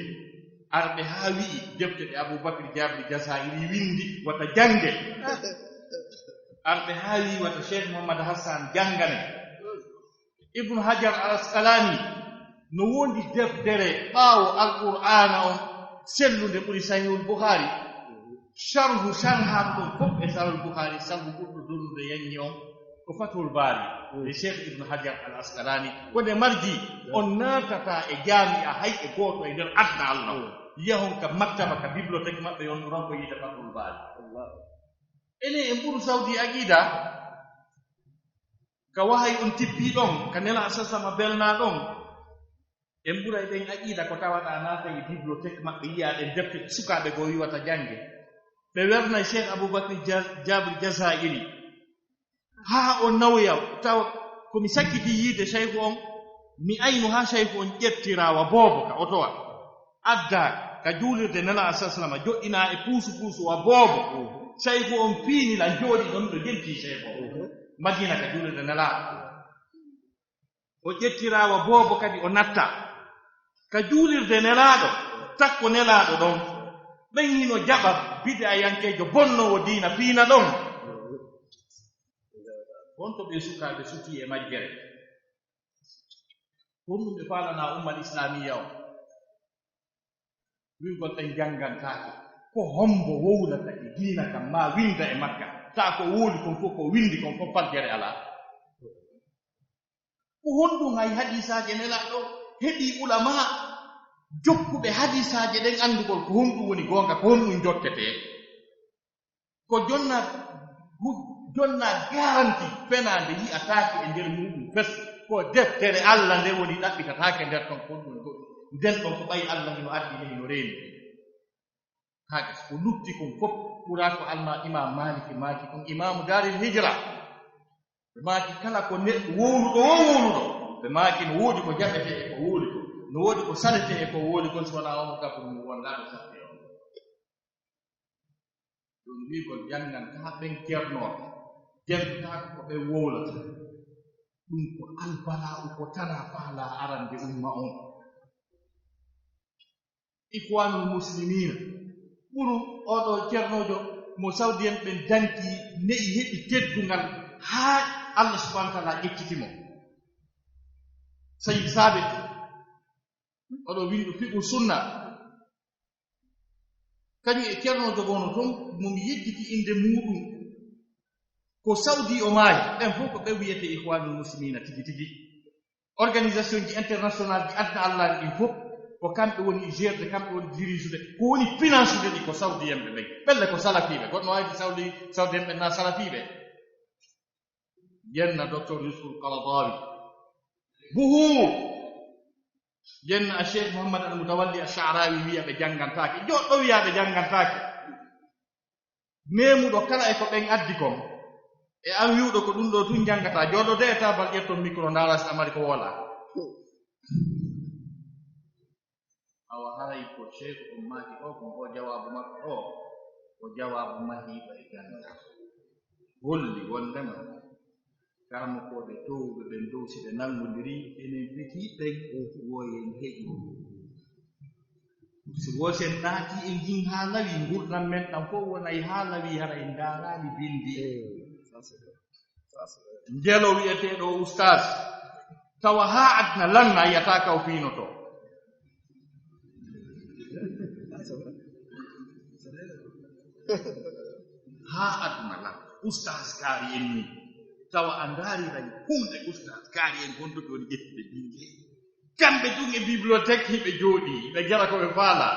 Arɓe haa wi'i defte ɗe Abubakar Jabir Jazairi windi wata jannge. Arɓe haa wi'i wata Cheikh Muhammad Hassan janngane. Ibnu Hajar al Asqalani no wondi deftere ɓaawo Alqur'aana on sellunde ɓuri Sahihul Bukhari. Sharhu sharhaaɗo ɗon fof e Sahihul Bukhari, sharhu ɓurɗo donude yanni on ko Fathul Bari, e Cheikh Ibn Hajar al Asqalani. Ko nde marji on naatata e jaami'a hay e gooto e nder aduna Allah. Yahon ka maktaba, ka bibliothèque maɓɓe, on ronko yiide Fathul Bari. Enen en ɓuru Saudi aqida, ka wahay on tippi ɗon, ka Nela Sasama belna ɗon. En ɓuray ɓen aqida ko tawata naata e bibliothèque maɓɓe, yiya ɗen defte sukaaɓe goo wiwata jannge. Ɓe wernay Cheikh Abubakar Ja-, Jabir Jazairi. Haa o nawya, tawa ko mi sakkiti yiide Cheikh on, mi aynu haa Cheikh on ƴettira wa boobo ka otowa. Adda ka juulirde Nela Sasama, joɗɗina e puusu puusu wa boobo. Cheikh on fiini lan jooɗi ɗon ɗo jenti Cheikh on. Madina ka juulirde Nela. O ƴettira wa boobo kadi o natta ka juulirde Nelaaɗo, takko Nelaaɗo ɗon. Ɓen hino jaɓa bid'ayankeejo bonnoowo diina fiina ɗon. Honto ɓe sukaaɓe suti e majjere? Honɗum ɓe faalana ummal islamiya on? Wi'ugol ɓen janngantaake. Ko hombo wowlata e diina kan, maa winda e makka? Taa ko wowli kon fof, ko windi kon fof, fajjere alaa. Ko honɗum hay hadisaaje Nelaaɗo heɓi ulamaa jokkuɓe hadisaaje ɗen anndugol ko honɗum woni goonga, ko honɗum jottetee? Ko jonna, gu-, jonna garanti fenaande yi'ataake e nder muuɗum fes. Ko deftere Allah nde woni, ɗaɓɓitataake nder ton ko honɗum woni goɗɗum. Nden ɗon ko ɓay Allah hino addi nde hino reeni. Haa gas ko lutti kon fof ɓura ko alma Imam Maliki maaki kon, Imamu Daril Hijra. Ɓe maaki kala ko neɗɗo wowluɗo o wowluɗo, ɓe maaki no woodi ko jaɓetee e ko wowli kon, no woodi ko saletee e ko wowli kon, si wanaa on gafuru mo wonɗaa ɓe salte on. Ɗum wi'ugol janngantaa ɓen ceernooɓe, janngantaa ko ɓen wowlata. Ɗum ko albala'u, ko tana faala arande umma on. Ikhwanul Muslimina, ɓuru oɗo ceernoojo mo Saudien ɓen danki, ne'i heɓi teddungal haa Allah subhanahu wa ta'ala ƴecciti mo. Sayyid Sabit, oɗo windu Fiqhu Sunna, kañum e ceernoojo goono toon, mo mi yejjiti innde muuɗum. Ko Saudi o maayi, ɓen fof ko ɓe wiyete Ikhwanul Muslimina tigi tigi. Organisation ji international ji aduna Allah ɗin fof, ko kamɓe woni gérde, kamɓe woni dirigede, ko woni financude ɗi ko Saudi en ɓe ɓen. Ɓelle ko salafiiɓe, goɗɗo waawi Saudi, Saudi en ɓen na salafiiɓe. Yenna Docteur Yusuf Al-Qaradawi. Buhu! Yenna a Cheikh Muhammad Al-Mutawalli Al-Sha'rawi wiya ɓe janngantaake. Joɗɗo wiya ɓe janngantaake. Meemuɗo kala e ko ɓen addi kon, e an wi'uɗo ko ɗum ɗo tun janngata, jooɗo de e taabal ƴetton micro ndaara si a mari ko woola. Awa haray ko Sheykh on maaki o, kon o jawaabu makko o, ko jawaabu mahiiɗo e ganda. Holli wondema Karamokooɓe towɓe ɓen dow, si ɓe nanngondirii, enen petit ɓen, wooyen heƴu. Si woo si en naati, en jin haa lawi, ngurndan men ɗan fof wonay haa lawi, hara en ndaaraali binndi. Njelo wi'eteeɗo ustaas, tawa haa aduna lanna yiyataa ka o fiinotoo. Haa aduna lanna, ustaas kaari en nii, tawa a ndaariray huunde ustaas kaari en gonɗo ɗon ƴettude binndi. Kamɓe tun e bibliothèque hiɓe jooɗii, hiɓe jara ko ɓe faalaa.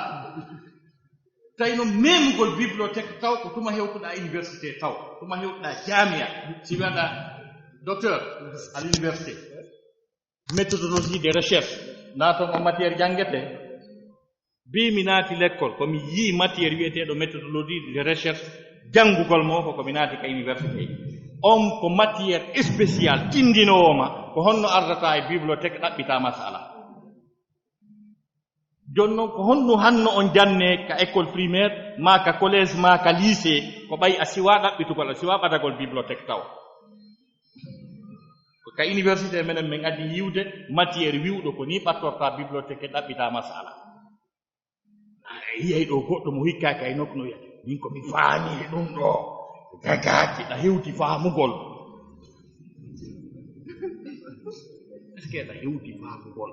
Tawi noon memugol bibliothèque taw ko tuma hewtuɗaa université taw, tuma hewtuɗaa jaamiya, si wiyaɗaa docteur à l'université, méthodologie de recherche, naatoon o matière janngetee. Bi mi naati lekkol, ko mi yii matière wiyeteeɗo méthodologie de recherche, janngugol mo ko, ko mi naati ka université. On ko matière spéciale, tindinoowo ma, ko honno ardata e bibliothèque ɗaɓɓita masala. Jooni noon, ko honno hanno on janne ka école primaire, maa ka collège, maa ka lycée, ko ɓay a siwaa ɗaɓɓitugol, a siwaa ɓadagol bibliothèque taw. Ko ka université menen, min addi yiwde matière wiwɗo ko ni ɓattorta bibliothèque e ɗaɓɓita masala. A yiyay ɗo goɗɗo mo hikkaaki ay nokku no wiya, "Min ko mi faami e ɗum ɗo, dagaaki ɗa hewti faamugol." Est-ce que ɗa hewti faamugol?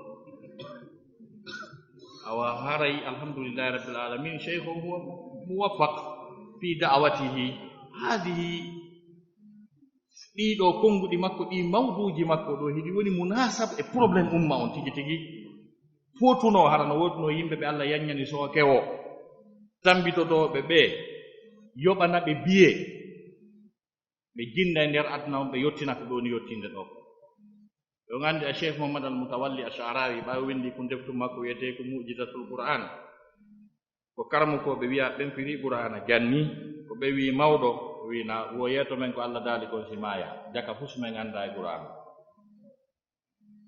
Awa haray, alhamdulillahi rabbil alamin, cheikh o huwa muwaffaq fi da'watihi. Hadihi, ɗii ɗo konnguɗi makko, ɗii mawduuji makko ɗo, hiɗi woni munasab e problème umma on tigi tigi. Footunoo, hara no woodunoo yimɓe ɓe Allah yaññani sooke o, tammbitotooɓe ɓe, yoɓana ɓe biye, ɓe jinnda e nder aduna on, ɓe yottina ko ɗooni yottinde ɗo. Ɓe on anndi a Cheikh Muhammad Al Mutawalli Ash'arawi, ɓaawo winndi kun deftu makko wiyetee ko Mu'jizatul Qur'an. Ko karamokooɓe wiyaa ɓen firi Qur'aana janni, ko ɓe wii mawɗo, o wii na wo yeeto men ko Allah daali kon si maaya, jaka fus men annda e Qur'aana.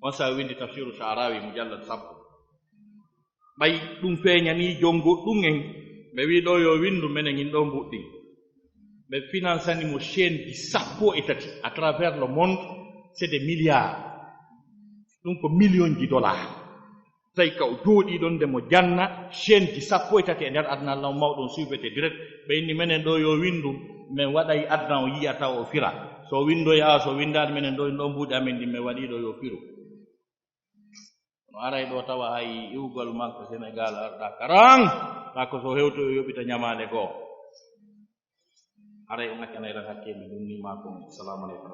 On sa windi Tafsiru Sha'rawi mujallad sappo. Ɓay ɗum feeñanii jonngo ɗum en, ɓe wii ɗo yo windu menen in ɗo mbuɗɗin. Ɓe finansani mo chaîne ji sappo e tati à travers le monde, c'est des milliards. Ɗum ko million ji dollars. Tawi ka o jooɗii ɗon nde mo janna, chaîne ji sappo e tati e nder aduna, Allah mawɗo on suivete direct. Ɓe inni menen ɗo yo windu, men waɗay aduna o yiya taw o fira. So o windoya, so o windaani menen ɗo, ɗo mbuuɗi amen ɗin men waɗii ɗo yo firu. Kono aray ɗo tawa hay iwgol makko Senegal arɗa karan, ta ko so hewto o yoɓita ñamaale goo. Aray on accanay tan hakke mi ɗum ni ma kon. Assalamu aleykum.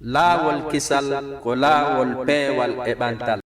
Laawol kisal ko laawol peewal e ɓantal.